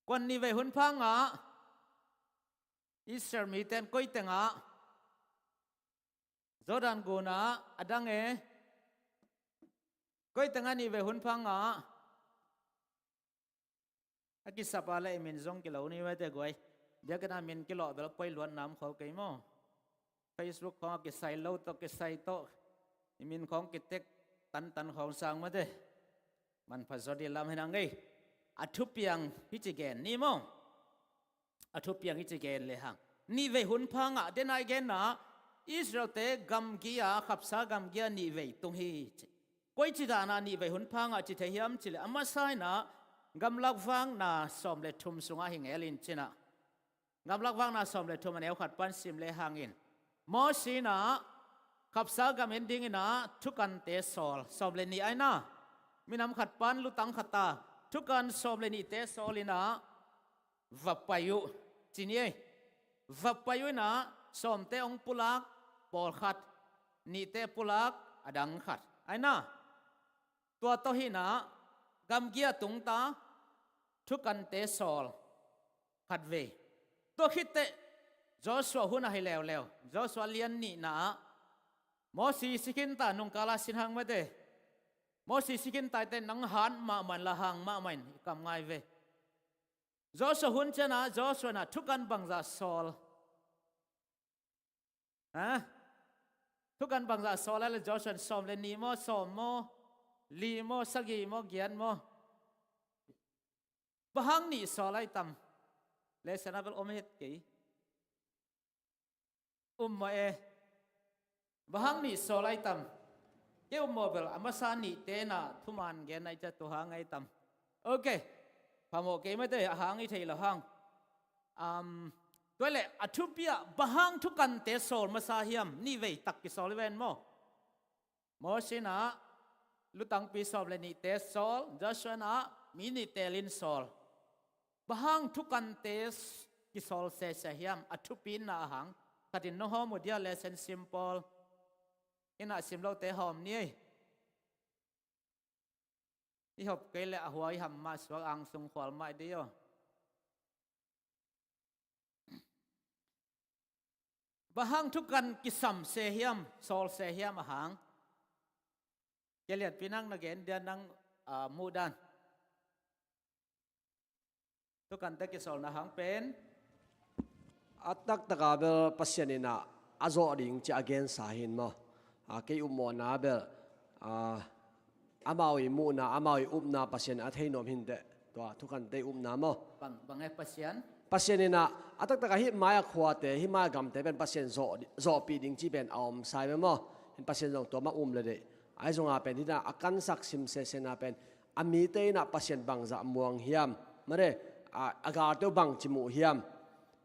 Kuan nihvei hunpha ngah, Israel mite in koi tengah, Jordan gun ah a dang e, koi tengah nihvei hunpha ngah. A kisap a le i min zong kilo ni mate guai. Biakinn ah min kilawh bel poi luat nam khol kei maw. Facebook khawng a kisai lo tawh, kisai tawh, i min khawng kitek tantan khawng sang mate. Manpha zaw dih lam hi nang ei. A thupiang hi ci gen ni maw. A thupiang hi ci gen le hang, nihvei hunpha ngah, den a i genna, Israel-te gamgi a, khapsa gamgi a nihvei tung hi ci. Koi ci dan a nihvei hunpha ngah ci thei hiam cih leh, a masa in ah gamlak vakna sawm le thum sungah hi ngel in ci-in ah, gamlak vakna sawm le thum a neu khat pan sim le hangin, Mosi in ah khapsa gam en dingin ah thukante sawl, sawm le nih ai na, minam khat pan lutang khat a thukan sawm le nihte sawl in ah va pai uh ci ni ei. Va pai uh in ah sawmte hong pulak pawlkhat, nihte pulak a dang khat ai na. Tua tawh hi in ah gamgi a tungta thukante sawl khatvei. Tua khit teh Joshua hun ahi leuleu, Joshua lian nihna ah, Mosi si khin ta, nungkal a sin hang mate. Mosi si khin ta i teh nang hat mahmah in la hang mahmah in i kam ngai ve. Joshua hun ciang ah Joshua in ah thukan bangzah sawl? Ha? Thukan bangzah sawl a le Joshua in sawm le nih maw, sawm maw, li maw, sagih maw, giat maw? Bang hang nih sawl ai tam? Lesson ah bel om het kei. Um maw e. Bang hang nih sawl ai tam? Kei um maw bel a masa nihte in ah thuman gen ai cia, tua hang ai tam? Ok. Phamawh kei mate, a hang i thei lo hang. Um, tua le a thupi ah bang hang thukante sawl masa hiam? Nihvei tak kisawl hi ven maw. Mosi in ah lutangpi sawm le nihte sawl, Joshua in ah mi nih teel in sawl. Bang hang thukante s-, kisawl sese hiam? A thupina a hang. Khatin nong hawm uh dia, lesson simple. In ah sim lote hawm ni ei. I hop kei le a huai ham mah suak ang sung khual mah i dei aw. Bang hang thukan kisam se hiam, sawl se hiam a hang? Kei lianpi nang na gen dia nang, ah, muhdan. Thukante kisawlna hang pen a taktak a bel Pasian in ah a zawh ding ci a gensa hi in maw. Ah, kei upmawhna bel, ah, amau i muhna, amau i upna Pasian a thei nuam hi in teh. Tua thukante i upna maw. Bang, bang e Pasian? Pasian in ah a taktak a hih mai a khuate, hih mai a gamte pen Pasian zawh, zawhpih ding ci pen a omsa hi ve maw. Hin Pasian zong tua mah um le deih. Ahi zong a pen hi in ah a kansak sim sese in ah pen a mite in ah Pasian bangzah muang hiam? Mate, a, a galte uh bangci muh hiam?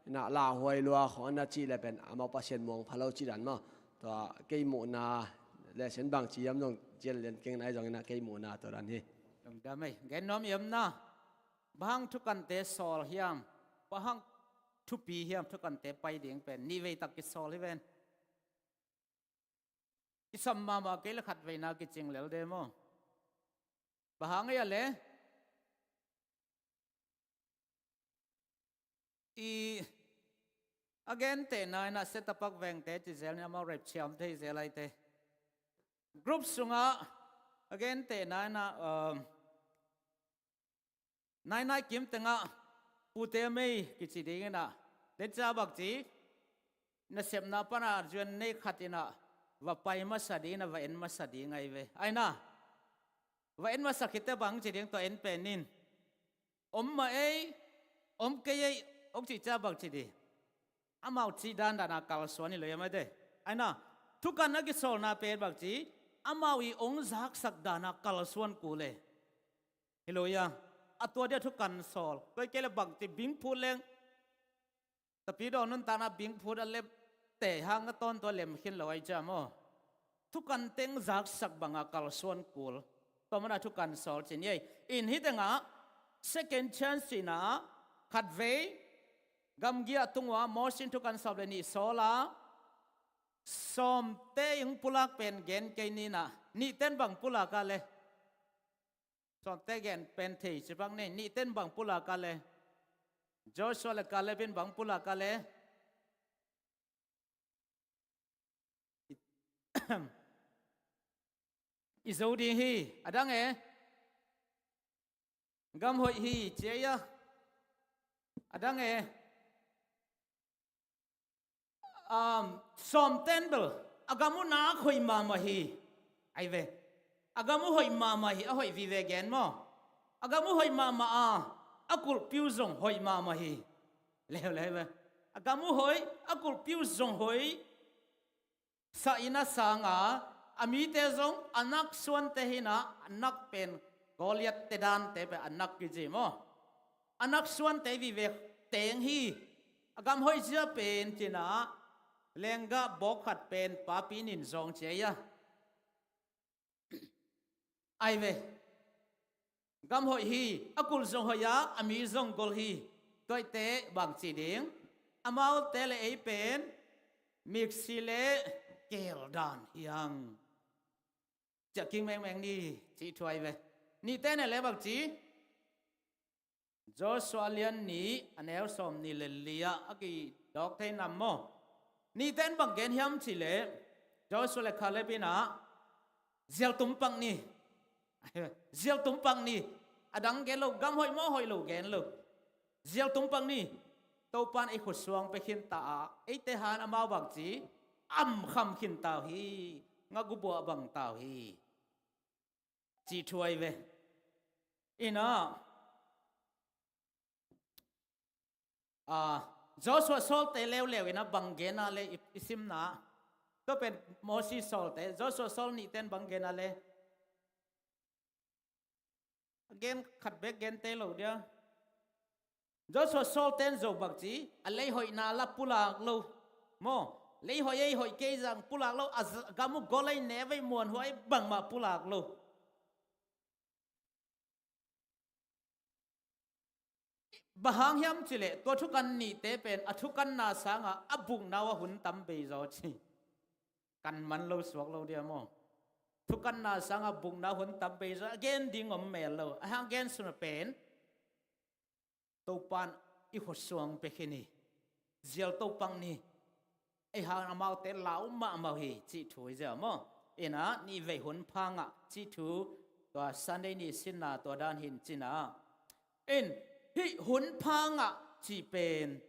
In ah lauhuai lua khawng a na cih le pen amau Pasian muang pha lo cih dan maw. Tua kei muhna, lesson bangci hiam zong cian lian keng in ahi zong in ah kei muhna tua dan hi. Lungdam ei, gen nuam i om na. Bang hang thukante sawl hiam? Bang hang thupi hiam thukante pai ding pen? Nihvei tak kisawl hi ven. Kisam mahmah kei le khatveina kicing lel de maw. Bang hang ei a le? I A gentehna in ah Setapak vengte ci zel ni, amau rep ciam thei zel aite. Group sungah a gentehna in ah, um, nainai kim tengah Pute Mei kici ding in ah, den ca bak ci, nasepna pana zuan nei khat in ah va pai masa ding in ah, va en masa ding ahi ve. Ai na, va en masa khit teh bang ci ding, tua en pen in, om mah ei, om kei ei, hong cih ciang bang ci ding? Amau cih dandan a kalsuan hi lo ia, mate. Ai na, thukan a kisawlna pen bang ci, amau i hong zaksak dan a kalsuan kul e. Hi lo ia, a tua dia thukan sawl. Tua hi kei leh bang ci, bing phut leng, Tapidaw nuntakna bing phut a lem teh hang a tawntung a lem khin lo ahi ciang maw. Thukan teng zaksak bang a kalsuan kul. Tua mana thukan sawl ci ni ei. In hih tengah second chance cihna, khatvei gamgi a tung ua Moses in thukan sawm le nih sawl a, sawmte in pulak pen gen kei ni in ah, nihte in bang pulak a leh? Sawmte gen pen thei ci bang ni, nihte in bang pulak a leh? Joshua le Caleb in bang pulak a leh? I, i zo ding hi, a dang e. Gam hoih hi ci a ia, a dang e. Um, sawmte in bel a gam uh nak hoih mahmah hi. Ai ve. A gam uh hoih mahmah hi, a hoih vive gen maw. A gam uh hoih mahmah a, a kulhpi uh zong hoih mahmah hi. Leuleu ve. A gam uh hoih, a kulhpi uh zong hoih. Sa in a sang a, a mite zong Anak suante hi in ah, Anak pen Goliath te dante pen Anak kici maw. Anak suante vive teng hi. A gam hoih zia pen ci in ah, lenggah bawk khat pen papi in zawng ci a ia. Ai ve. Gam hoih hi, a kulh zong hoih a, a mi zong gol hi. Tua hi teh bang ci ding? Amaute le ei pen miksi le keel dan hi hang. Ciah king mengmeng ni, cih thu ai ve. Nihte in le bang ci? Joshua lian nih, a neu sawmnih le li ah a kidawk thei nam maw. Nihte in bang gen hiam cih leh, Joshua le Caleb in ah, zial tum pak ni. Zial tum pak ni. A dang gen lo, gam hoih maw hoih lo gen lo. Zial tum pak ni. Topa in ei khut suang pia khin ta a, eite hang amau bang ci, am kham khin ta uh hi, ngak uh buah bang ta uh hi, cih thu ai ve. In ah, ah, Joshua sawlte leuleu in ah bang gen a leh i, i simna. Tua pen Moses sawlte, Joshua sawl nihte in bang gen a leh? A gen khat bek gen tei lo dia. Joshua sawlte in zo bang ci, a lei hoihna la pulak lo maw. Lei hoih ei, hoih kei zong pulak lo, a z-, gam uh gol ei, neu ei, muanhuai ei, bangmah pulak lo. Bang hang hiam cih leh, tua thukan nihte pen a thukanna sang a, a bukna uh a hun tam bei zaw ci. Kan man lo suak lo dia maw. Thukanna sang a bukna hun tam bei zaw, a gen ding om mel lo. A hang gen sung a pen, Topa in i khut suang pia khin hi. Zial to pak ni. Ei hang amaute lau mahmah uh hi, cih thu hi zia maw. In ah, nihvei hun pha ngah cih thu, tua Sunday ni sinna tua dan hi in ci in ah. In, hih hun pha ngah cih pen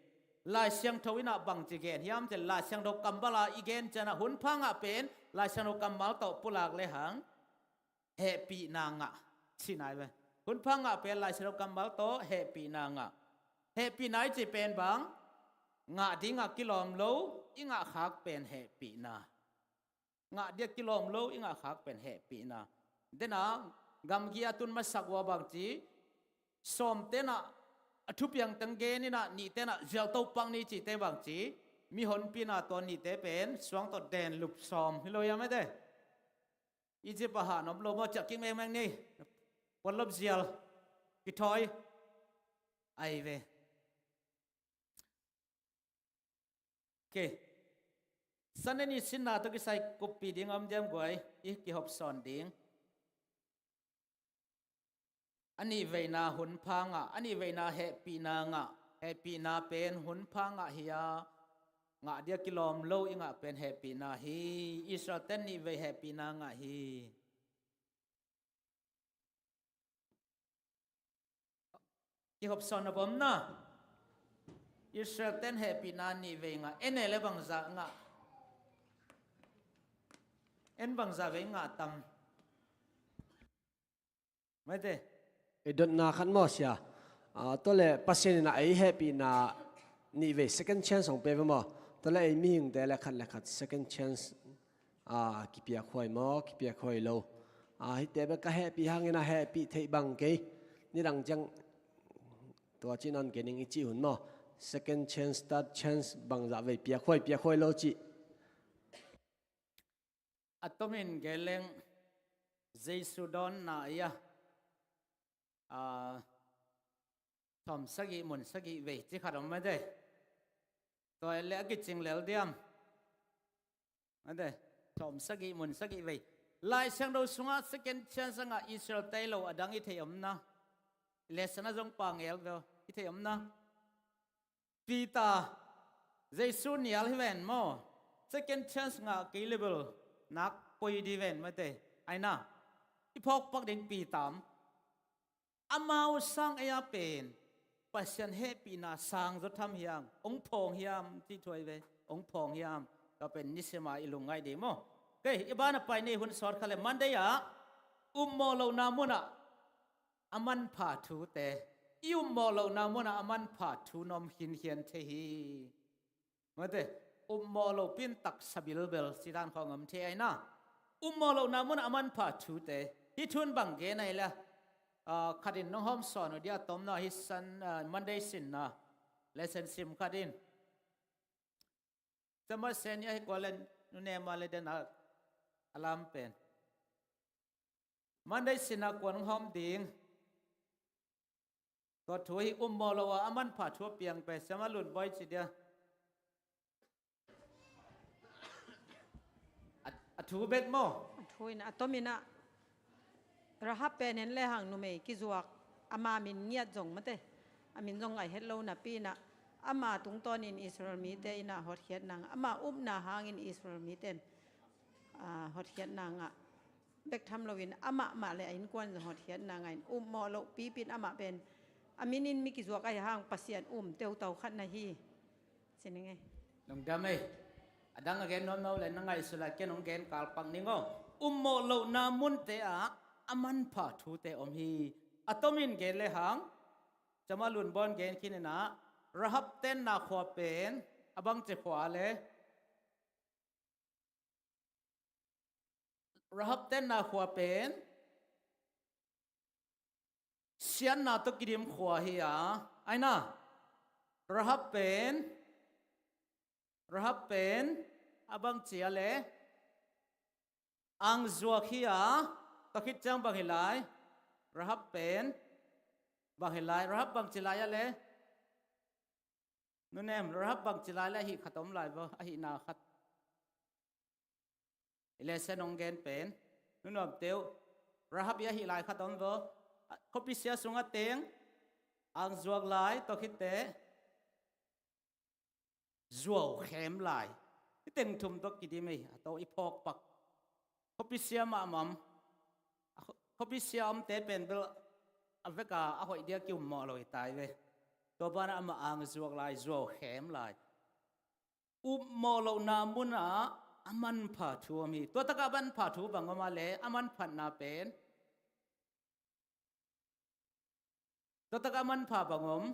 Lai Siangtho in ah bang ci gen hiam cih leh, Lai Siangtho kammal a i gen ciang ah hun pha ngah pen Lai Siangtho kammal tawh pulak lehang hehpihna ngah, ci nai ve. Hun pha ngah pen Lai Siangtho kammal tawh hehpihna ngah. Hehpihna i cih pen bang? Ngah ding a kilawm lo, i ngah khak pen hehpihna. Ngah ding a kilawm lo, i ngah khak pen hehpihna. Den a, gamgi a tun masak ua bang ci, sawmte in ah a thupiang teng gen in ah, nihte in ah zial to pak ni cihte bang ci, mihonpina tua nihte pen suang tawh den lup sawm hi lo ia, mate. Egypt ah han om lo maw, ciah king mengmeng ni. Puan lop zial kithawi ai ve. Ok. Sunday ni sinna tawh kisai kuppih ding om diam guai, i kihop sawn ding. A nihveina hun pha ngah, a nihveina hehpihna ngah, hehpihna pen hun pha ngah hi a, ngah dia kilawm lo i ngah pen hehpihna hi. Israel ten nih vei hehpihna ngah hi. Kihopsawn a bawm na. Israel ten hehpihna nih vei ngah. En e le bangzah ngah. En bangzah vei ngah tam. Maite. I dotna khat maw sia. Ah, tua le Pasian in a ei hehpihna nih vei second chance hong pe ve maw. Tua le ei mihingte le khat le khat second chance, ah, kipiak huai maw, kipiak huai lo. Ah, hihte bek ka hehpih hangin a hehpih theih bang kei. Nidang ciang tua ci nawn kei ning i cih hun maw. Second chance, third chance, bangzah vei piak huai, piak huai lo cih. A tomin gen leng Jesu dawnna a, ah, thawm sagih mun sagih vei ci khat om mate. Tua le a kicing lel diam. Mate, thawm sagih mun sagih vei. Lai Siangtho sungah second chance a ngah Israel te lo a dang i thei om na. Lesson a zong pangel veu i thei om na. Peter, Jesu nial hi ven maw. Second chance ngah kei le bel nak poi di ven mate. Ai na. I phawk pak ding Peter om. Amau sang ei a pen Pasian hehpihna sang zaw tham hiam, ong phawng hiam cih thuai ve, ong phawng hiam. Tua pen nisima i lungngaih ding maw. Kei, i ban a pai ni hun sawt kha le Monday ah upmawh lohna munah a manpha thute, i upmawh lohna munah a manpha thu na om khinkhian thei hi. Mate, upmawh loh pen taksa bilbel sidan khawng om thei ai na. Upmawh lohna munah a manpha thute. Hih thun bang gen ai le, ah, khatin nong hawm sawn uh dia tom na hi san, ah, Monday sinna. Lesson sim khatin. Tama sen ya hi kualen nune ma le den a, a lam pen. Monday sinna kuan hawm ding. Tua thu hi upmawh loh a, a manpha thu a piang pen Siama Lun Bawi ci dia. A, a thu bek maw? A thu in a tomin a Rahab pen en le hang numei kizuak ama min ngiat zong mate. A min zong ngaih het lo napi in a ama tungtawnin Israel mite in a hotkhiatna ngah, ama upna hangin Israel mite in, ah, hotkhiatna ngah bek tham loin amah mah le a innkuan zong hotkhiatna ngah in upmawh loh pipin amah pen a minin mi kizuak ahi hang Pasian um teutau khat na hi. Ci ning ei. Lungdam ei. A dang a gen nuam no le na ngaihsut lai ken hong gen kalpak ning aw. Upmawh lohna munte ah a manpha thute om hi. A tomin gen le hang Siama Lun Bawi in gen khin in a Rahab tenna khua pen a bangci khua le Rahab tenna khua pen siatna tawh kidim khua hi a, ai na. Rahab pen, Rahab pen a bangci a le angzuak hi a, tua khit ciang bang hi lai. Rahab pen bang hi lai, Rahab bangci lai a le. Nunem, Rahab bangci lai le ahi khat om lai vo, ahi na khat. I lesson hong gen pen nunuam teu Rahab i ahi lai khat om vo. Khuapi sia sung a teng angzuak lai, tua khitte zuau khem lai. I teng thum tawh kidim ei, a to i phawk pak. Khuapi sia mahmah om. A khuapi sia omte pen bel a veka a hoih dia ki-ummawh lo hi tai ve. Tua banah amah angzuak lai, zuau khem lai. Upmawh lohna munah a manpha thu om hi. Tua takah a manpha thu bang om a le a manphatna pen. Tua takah a manpha bang om.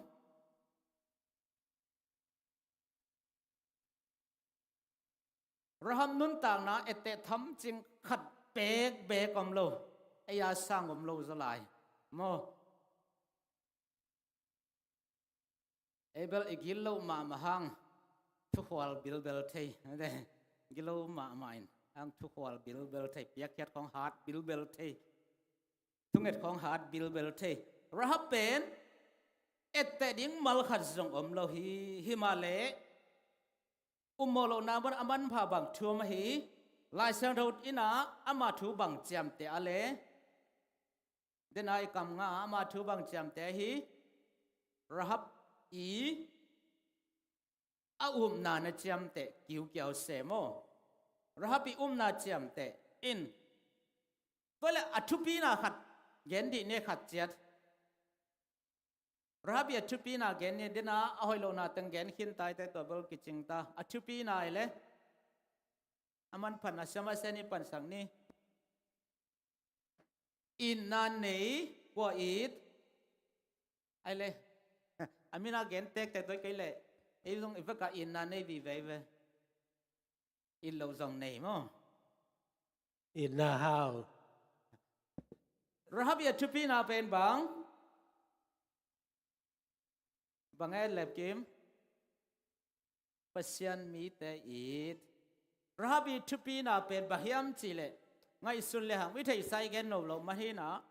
Rahab nuntakna etteh thamcing khat bekbek om lo. Ei a sang om lo zaw lai. Maw. Ei bel i gil loh mahmah hang thukhual bilbel thei. Gil lo mahmah in hang thukhual bilbel thei, piakkhiat khawng hat bilbel thei, thunget khawng hat bilbel thei. Rahab pen etteh ding mal khat zong om lo hi. Hi mah leh upmawh lohna mun a manpha bang thu om ahi. Lai Siangtho in ah ama thu bang ciamteh a le. Dena i kam nga ama thu bang ciamteh ahi. Rahab i a upna na ciamteh kiukiau se maw? Rahab i upna ciamteh in. Tua le a thupina khat gen dih ne khat ciat. Rahab i a thupina gen ni dena a hoih lohna teng gen khin taite tua bel kicing ta. A thupina i le a manphatna siama seni pansak ni. Itna nei kua it. Ai le a mina gen tektek toi kei le ei zong i veka itna nei vive ve. It lo zong nei maw? Itna hau. Rahab i a thupina pen bang? Bang e Lepkim? Pasian mite it. Rahab i thupina pen bang hiam cihleh ngaihsun le hang mi theihsa i gen no lo mah hina.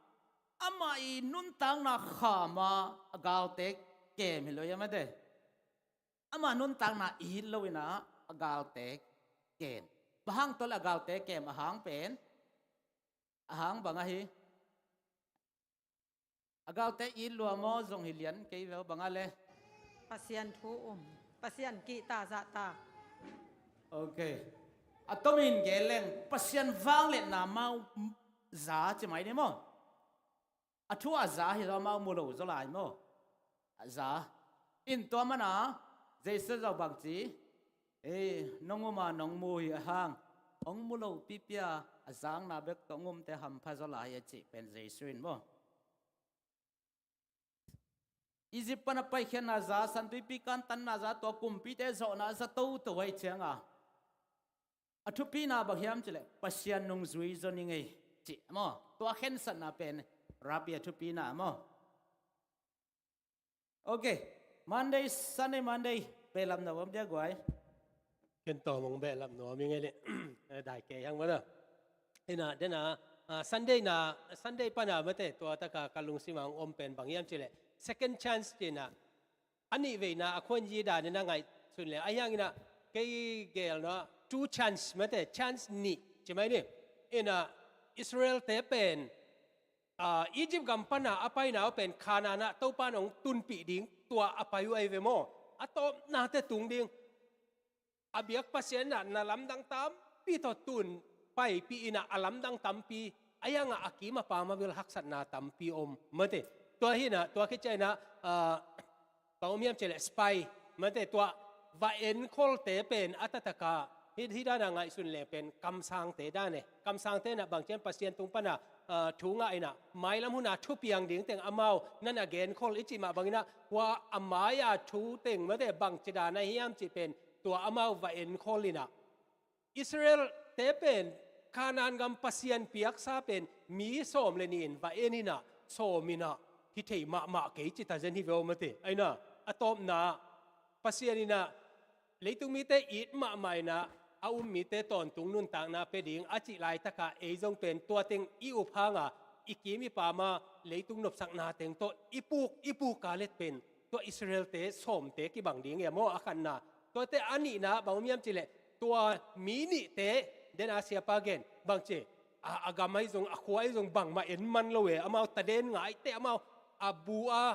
Amah i nuntakna khama a galte kem hi lo ia mate. Amah nuntakna it lo ina a galte kem. Bang hang tol a galte kem a hang pen? A hang bang ahi? A galte it lua maw zong hi lian kei veu bang a le? Pasian thu um. Pasian kihta zahta. Ok. A tomin geleng Pasian vangliatna mau za ci mai ni maw? A thu a za hi zaw mau mu lo zaw lai maw? A za. In tua mana Jesu zaw bang ci? Ei, nong uma nong mu hi a hang. Ong mu lo pipia a zangna bek tawh ong umte hampha zaw lai a cih pen Jesu in maw? Egypt pana paikhiatna za, Santuipi kantanna za, tua kumpite zawhna za toto ahi cianga a thupina bang hiam cileh Pasian nungzui zaw ni ngei cih maw? Tua khensatna pen Rahab i a thupina maw? Ok. Monday, Sunday, Monday behlap na om dia guai. Ken tawm hong behlap nuam i ngei le dai kei hang mata. Ina dena Sunday na, Sunday pana mate tua taka ka lungsim a hong om pen bang hiam cileh second chance tina a nih veina a khuan yi dan ina ngaihsun le a hiang ina kei gel na two chance mate chance nih ci mai ni. Ina Israel te pen Egypt gam pana a paina uh pen Kanaan ah Topa nong tunpih ding tua a pai uh ahi ve maw? A tawpnate tung ding. A biak Pasian inah na lamdang tampi tawh tun paipih inah a lamdang tampi a hiangah a kim a pam a vil haksatna tampi om mate. Tua hinah tua khit ciah inah bang om hiam cihleh spy mate tua va enkholte pen a taktakah hih dana ngaihsun leng pen kamsangte dane. Kamsangte inah bang cian Pasian tung pana thu ngah inah mailam huna thupiang ding teng amau nana genkhol i cih mah banginah hua a mai-a thu teng mate bangci dana hiam cih pen tua amau va enkhol inah Israel-te pen Kanaan gam Pasian piaksa pen mi sawm le nih in va en inah sawm inah hi thei mahmah kei ci ta zen hi veu mate. Aina a tawpna Pasian inah leitung mite it mahmah inah a um mite tawntung nuntakna pe ding a cih laitakah ei zong pen tua teng i up hanga i kim i pama leitung nopsakna teng tawh i puk i puk a let pen tua Israel-te sawmte kibang ding e maw a khatna. Tuate a nihna bang om hiam cihleh tua mi nihte dena siapa gen bangci a gam ahi zong a khua ahi zong bangmah en man lo e amau taden ngaite amau a bu a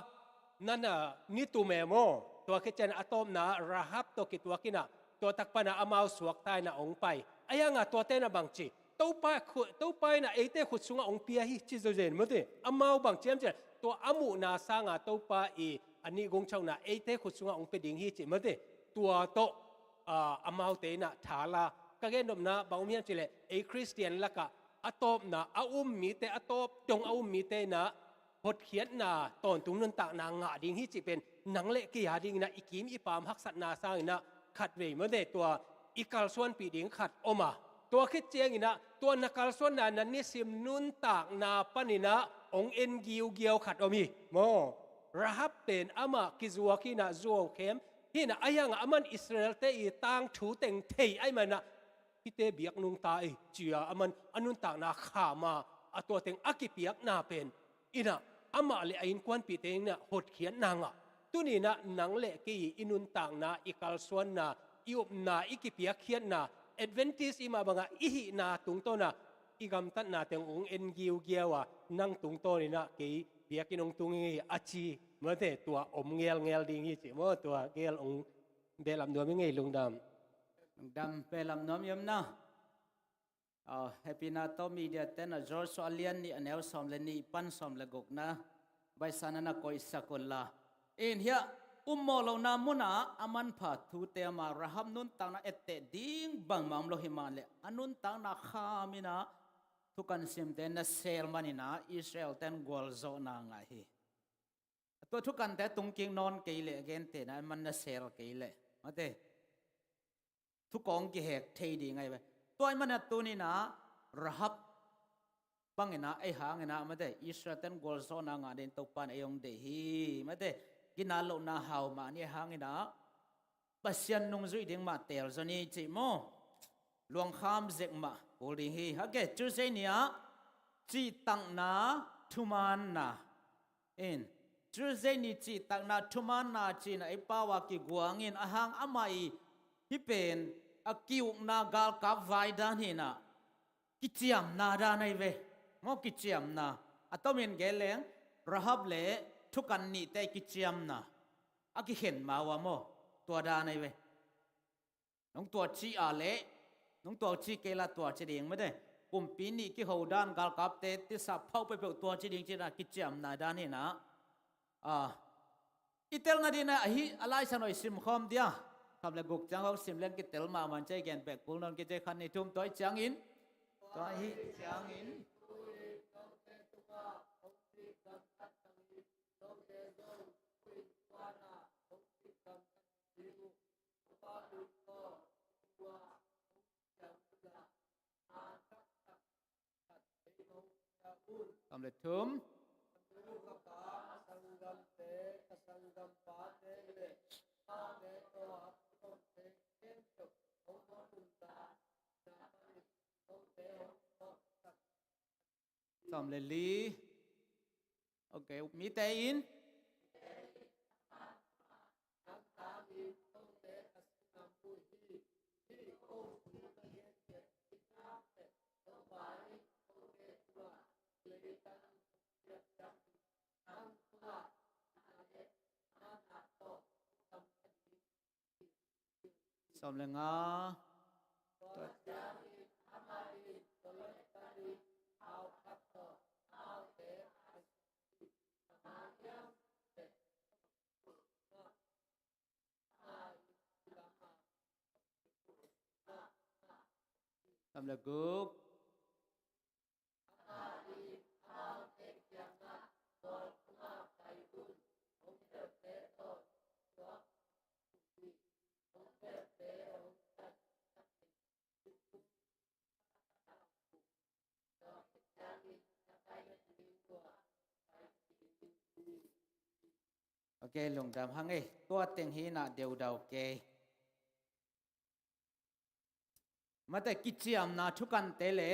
nana nitum e maw? Tua khit cian a tawpna Rahab tawh kituak inah tua tak pana amau suakta inah ong pai a hianga tuate na bangci Topa inah eite khut sungah ong pia hi ci zozen mate. Amau bangci hiam cihleh tua a muhna sanga Topa i a nih gungchokna eite khut sungah ong pia ding hi ci mate. Tua tawh amaute inah thala ka gennopna bang om hiam cihleh ei Khristian lakah a tawpna a um mite a tawp dong a um mite inah hotkhiatna tawntung nuntakna ngah ding hi cih pen nang le kei a dinginah i kim i pam haksatna sanginah khatvei mate tua i kalsuanpih ding khat om a tua khit cianginah tua na kalsuanna na nisim nuntakna paninah ong en giugiau khat om hi maw? Rahab pen amah kizuak hinah zuaukhem hinah a hiangah aman Israel-te i tangthu teng thei ahi manah hihte biak nungta ei cia aman a nuntakna khama a tua teng a kipiakna pen inah amah le a innkuanpihte inah hotkhiatna ngah. Tuninah nang le kei i nuntakna i kalsuanna i upna i kipiakkhiatna Adventist i mah bangah i hihna tungtawna i gamtatna teng ong en giugiau a nang tungtawninah kei biakinn ong tung hi a ci mate tua om ngelngel ding hi ci maw tua gel ong Belam nuam i ngei, lungdam. Lungdam, belam nuam i om na. Aw, hehpihna tawh media ten ah Joshua a lian nih a neu sawm le nih pan sawm le gukna baihsa na na koihsak un la. In hiah ummawh lohna munah a manpha thute ama Rahab nuntakna etteh ding bangmah om lo hi mah leh a nuntakna kham inah thukan simte na sel maninah Israel ten gualzawhna ngah hi. A tua thukante tungkik nawn kei leh a gentehna a man na sel kei leh mate thukawng kihek thei ding ahi ve. Tua i mana tuninah Rahab banginah ei hanginah mate Israel ten gualzawhna ngah ding Topa in ei hong deih hi mate. Ginat lohna hau mah ni ei hanginah Pasian nungzuih ding mah teel zaw ni cih maw? Luangkham zek mah kul ding hi. Hake, Tuesday ni-ah cihtakna thumaanna in, Tuesday ni cihtakna thumaanna cihna ei pau-a kiguangin a hang amah i hih pen a ki-ukna galkap vai dan hinah kiciamna dan ahi ve. Maw, kiciamna a tomin geleng Rahab le thukan nihte kiciamna a kikhen ma uh a maw, tua dan ahi ve. Nong tuah ci a leh nong tuah ci kei la tuah ci ding mate. Kumpi nih kiho dan galkapte tisa phauh peuhpeuh tuah ci ding cina kiciamna dan hinah. Ah, i telna dina ahi a laisa noi simkhawm dia. Kham le guk ciang hong sim leng kitel mahmah cia i gen pek kul nawn kicia khan ni thum tua i ciangin. Tua ahi ciangin. Tam le thum. Tam le li. Ok, mite in. Sawm le nga. Sawm le guk. Ok, lungdam hang ei, tua teng hi na deudau kei. Mate kiciamna thukante le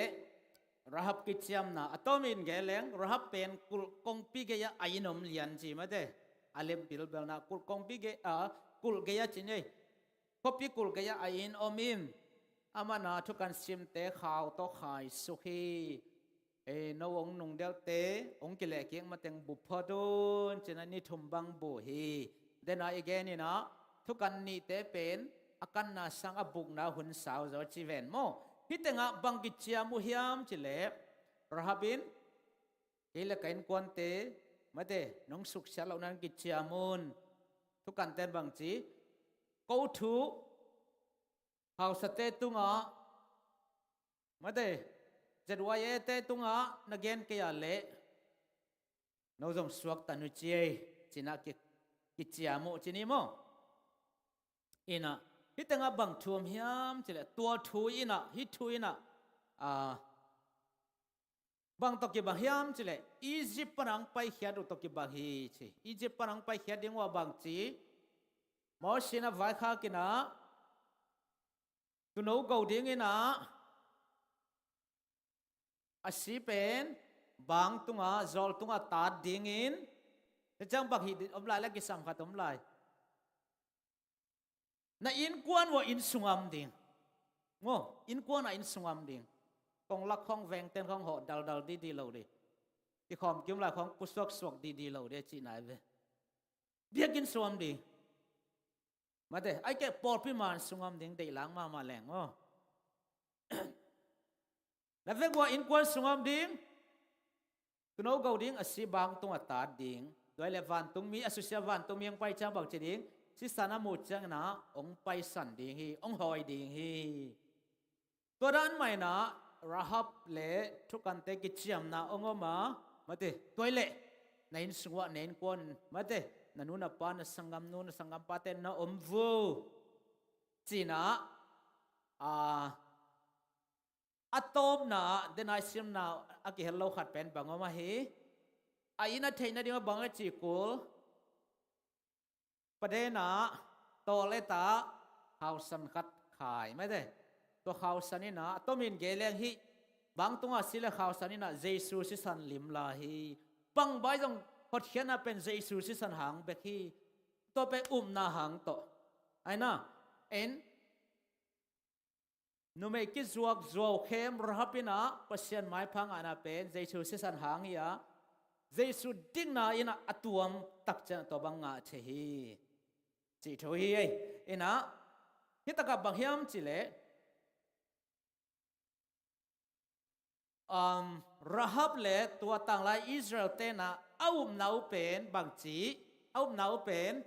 Rahab kiciamna a tawmin geleng Rahab pen kulh kongpi gei-ah a inn om lian ci mate. A lem bilbelna kulh kongpi gei, a, kulh gei-ah ci nei. Khuapi kulh gei-ah a inn om in. Amana thukan simte khau tawh khaisuk hi. Ei, no hong nungdelte hong kilehkik mateng bu phot un cina ni thum bang bu hi. Dena i geninah thukan nihte pen a kanna sang a bukna hun sau zaw ci ven maw? Hih tengah bang kiciam uh hiam cileh Rahab in kei le ka innkuante mate nong suksiat lohna kiciam un. Thukanten bang ci ko thu hausate tungah mate Z Y A te tungah na gen kei a leh no zong suaktan uh ci ei. Cinah ki, kiciam uh ci ni maw? Inah hih tengah bang thu om hiam cileh tua thu inah hih thu inah a, bang tawh kibang hiam cileh Egypt pana hong paikhiat uh tawh kibang hi ci. Egypt pana hong paikhiat ding uh a bang ci Moses in a vaikhak inah tuuno go dinginah a si pen bang tungah zawl tungah tat dingin tua ciang bang hih om lai le kisam khat om lai. Na innkuan uh a inn sungah om ding. Maw, innkuan a inn sungah om ding. Konglak khawng vengten khawng hawh daldal didi lo dih. Kikhawm kim lai khawng pusuaksuak didi lo dih a cihna hi ve. Biakinn sungah om ding. Mate, ai keh pawlpi man sungah om ding, deihlang mahmah leng maw. Na vekpi-a innkuan sungah om ding, tuuno go ding, a si bangtung a tat ding. Tua hi leh vantungmi, a susia vantungmi hong pai ciang bang ci ding, sisan a muh ciangin ah hong paisan ding hi, hong hawi ding hi. Tua dan mah in ah Rahab le thukante kiciamna hong om a, mate, tua hi leh na inn sungah, na innkuan, mate, na nu na pa, na sanggamnu na sanggampate na om vua. Ci-in ah, a, a tawpna ah, den a i simna a kihel lo khat pen bang om ahi? A inn a theih nading ah bang a ci kul? Paden ah, tawlet ah, khausan khat khai, mate. Tua khausan in ah, a tomin gen leng hih bangtung a si leh khausan in ah Jesu sisan limla hi. Pangbai zong hotkhiatna pen Jesu sisan hang bek hi. Tua pen upna hang tawh. Ai na, en, numei kizuak zuau khem Rahab in ah Pasian maipha ngahna pen Jesu sisan hang hi a, Jesu dikna in ah a tuam tak ciang tua bang ngah thei hi, cih thu hi ei. In ah, hih takah bang hiam cih leh, um, Rahab le tua tanglai Israel-te in ah a upna uh pen bangci, a upna uh pen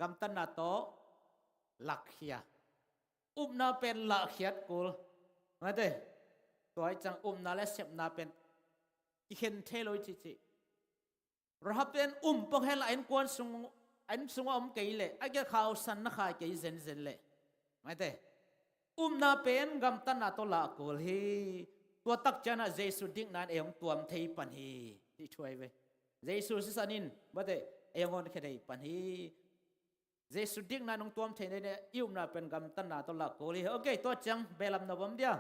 gamtatna tawh lakkhia. Upna pen lahkhiat kul. Mate, tua hi ciang upna le sepna pen kikhen thei lo hi cihcih. Rahab pen um pong hen la, a innkuan sung, a inn sungah om kei leh, a keh khausan na khai kei zenzen leh, mate, upna pen gamtatna tawh lah kul hi. Tua tak ciang ah Jesu dikna in ei hong tuam thei pan hi, cih thu ahi ve. Jesu sisan in, mate, ei hong honkhia thei pan hi. Jesu dikna in hong tuam thei nading in i upna pen gamtatna tawh lah kul hi. Ok, tua ciang behlap nop om dia.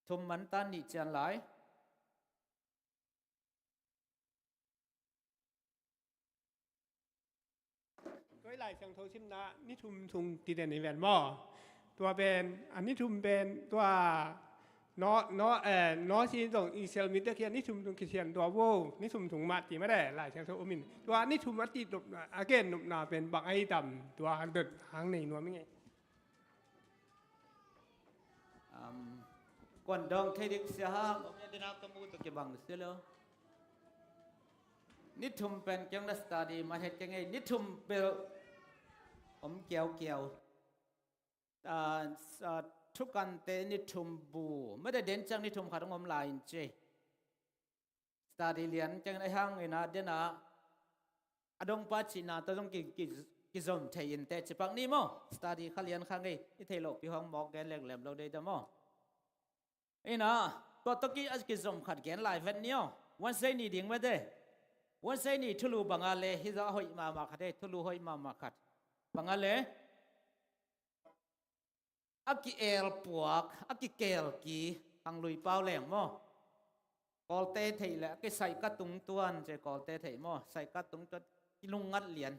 Thum man tan, nih cian lai. Tua i Lai Siangtho simna ni thum sung ci den hi ven maw. Tua pen, a ni thum pen, tua, no, no, eh, no si zong Israel mite kiang ni thum sung kisian tua vo, ni thum sung mah ci mah de, Lai Siangtho um in. Tua ni thum a cih nopna, a gen nopna pen bang ahi tam, tua hang dot hang nei nuam ing ei. Um, kuan dawng thei ding sia hang, om ya dina ka mu tawh kibang si lo. Ni thum pen kiang na study mah het keng ei, ni thum bel om kiaukiau. Ah, ah, thukante ni thum bu, mah de den ciang ni thum khat hong om lai in ci. Study lian ciangin a hang in a den a, a dongpa cihna tawh zong ki, ki, kizom thei in teh ci pak ni maw. Study kha lian kha ngei, i theih lohpi hong mawk gen leklem lo dei ta maw. In a, tua tawh ki a kizom khat gen lai vet ni aw. Wednesday ni ding mah de. Wednesday ni thulu bang a le, hi zah a hoih mahmah khat e, thulu hoih mahmah khat. Bang a le, a ki-el puak, a ki-kel ki, hang lui pau leng maw. Kawlte theih leh, a ki saih ka tung tuan, ci Kawlte theih maw, saih ka tung tuan, kilungngat lian.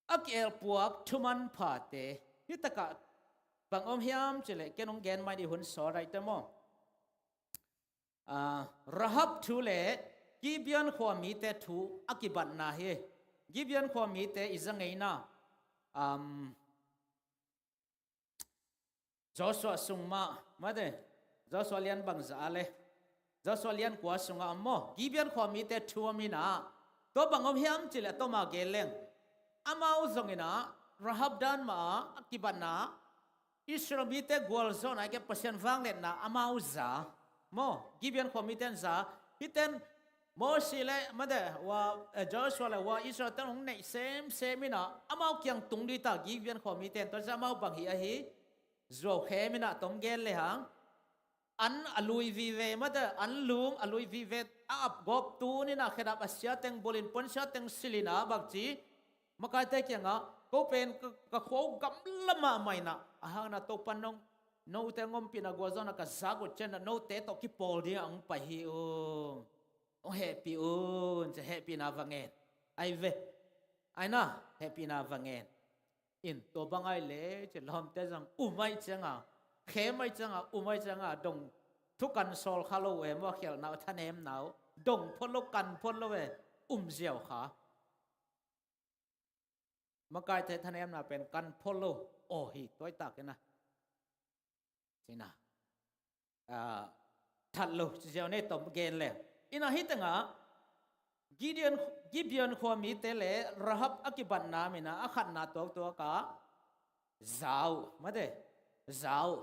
A ki-el puak, thuman phate, hih takah bang om hiam cih leh, ken hong gen mai ni hun sawl dai te maw. Ah, Rahab thu le Gibeon khua mite thu a kibatna hi. Gibeon khua mite i za ngeina, um, Joshua sung mah, mate, Joshua lian bangzah a le, Joshua lian kua sungah om maw, Gibeon khua mite thu om in a, tua bang om hiam cih leh tua mah gen leng. Amau zong in a, Rahab dan mah a kibatna, Israel mite gualzawhna i keh Pasian vangliatna amau za maw, Gibeon khua mite in za, hihte in Mosi le mate, hua, eh, Joshua le hua Israel ten hong neih semsem in a, amau kiang tung dih ta Gibeon khua mite in, tua ciang amau bang hi ahi, zuau khem in a, tom gen le hang, an a lui vive mate, an lum a lui vive, a ap gawp tun in a, khedap a sia teng bul in, puansia teng sil in a, bang ci, makaite kiangah, ko pen ka, ka khua uh gamla mahmah in a, a hang in a Topa'n nong, note hong ompihna gualzawhna ka zak uh ciangin a, note tawh kipawl dingin hong pai hi ung. Hong hehpih un, ci hehpihna va ngen. Ai ve. Ai na, hehpihna va ngen. In tua bang ai le, ci lawmte zong um ai cianga, khem ai cianga, um ai cianga, dong thukan sawl kha lo e maw, khialhna uh, thanemna uh, dong phot lo, kan phot lo e, um ziau kha. Makaite thanemna pen kan phol lo aw hi, tuaitak ina. Cina. Ah, that lo, ci ziau ni tom gen le. Ina hi tengah, Gideon, Gibeon khua mite le Rahab a kibatna mina a khatna tuaktuak a za uh, mate, za uh.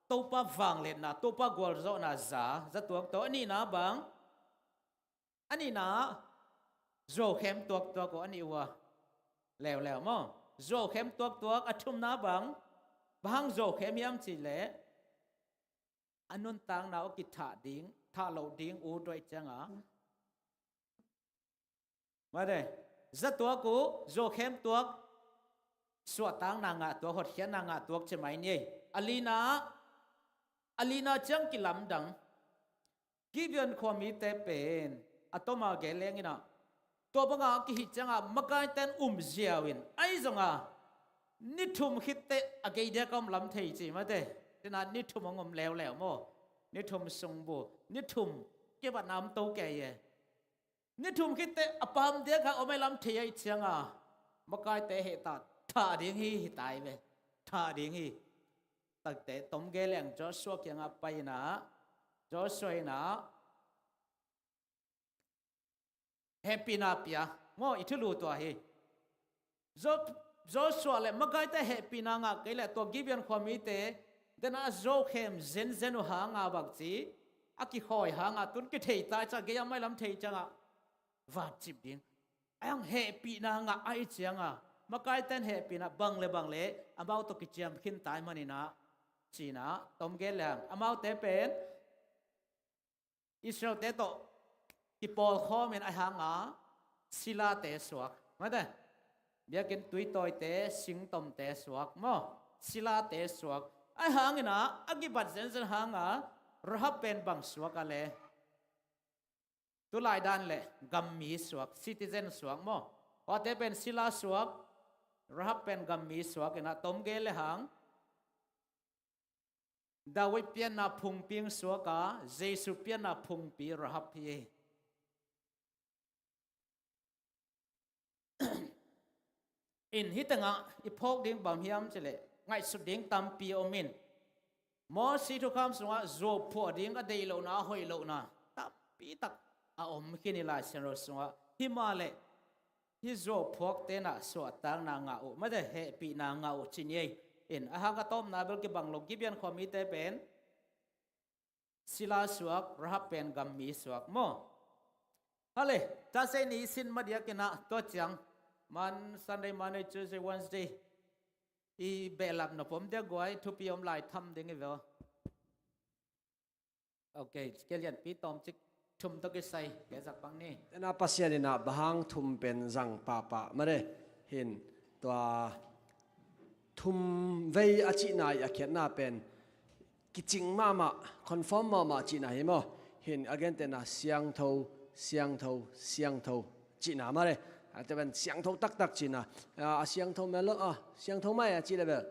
Topa vangliatna, Topa gualzawhna za, za tuaktuak, a nihna bang, a nihna, zuaukhem tuaktuak uh a nih uh a. Leuleu maw? Zuaukhem tuaktuak, a thumna bang, bang hang zuaukhem hiam cih leh, a nuntakna uh kithah ding, thah loh ding uh tuai cianga. Mate, za tuak uh, zuaukhem tuak, suahtakna ngah tuak, hotkhiatna ngah tuak ci mai ni. A lina, a lina ciang kilamdang. Gibeon khua mite pen a toma gen leng ina, tua banga a kihih cianga makaiten um ziau in, ahi zonga ni thum khit teh a gei diak a om lam thei ci mate. Tina ni thum hong om leuleu maw? Ni thum sung bu, ni thum kibatna om to kei e. Ni thum khit teh a pam diak a om e lam thei ahih cianga makaite heh ta, thah ding hi, hi tai ve. Thah ding hi. Takte tom gen leng Joshua kiangah pai ina, Joshua ina hehpihna pia maw, i thulu tua hi. Jo-, Joshua le makaite hehpihna ngah kei leh tua Gibeon khua mite dena a zuaukhem zenzen uh hanga bang ci, a kikhawi hanga tun kithei ta, ca gei a mai lam thei cianga vancip ding. A hang hehpihna ngah ahih cianga makaiten hehpihna bang le bang le amau tawh kiciam khin tai manina, cina tom gen leng amaute pen Israelte tawh kipawlkhawm in a hanga silate suak. Mate, biakinn tuitawite, singtomte suak maw? Silate suak. A hangina a kibat zenzen hanga Rahab pen bang suak a le? Tulai dan le gammi suak, citizen suak maw? Huate pen sila suak, Rahab pen gammi suak ina tom gen le hang. David pianna phungpi suaka, Jesu pianna phungpi Rahab hi. In hi tengah i phawk ding bang hiam cih leh ngaihsut ding tampi om in. Mawsi thukham sungah zuau phuah ding a deih lohna, a hoih lohna tampi tak a om khin hi Lai Siangtho sungah. Hi mah leh hih zuau phuak tenah suahtakna ngah uh, mate hehpihna ngah uh ci ni ei. In a hang a tawpna bel kibang lo, Gibeon khua mite pen sila suak, Rahab pen gammi suak maw? Hale, Thursday ni sin madiakinah tua ciang, man Sunday, Monday, Tuesday, Wednesday i behlap na pom dia guai, thupi om lai tham ding i veo. Ok, kelianpi tawmcik thum tawh kisai kei zak pang ni. Tena Pasian inah bang hang thum pen zang pahpah mare hin tua thum vei a cihna i a khiatna pen kicing mahmah, confirm mahmah cihna hi maw? Hin a gentehna siangtho, siangtho, siangtho cihna mare. A te pen siangtho taktak cihna. A, a siangtho mel lo, a, siangtho mai a cih le bel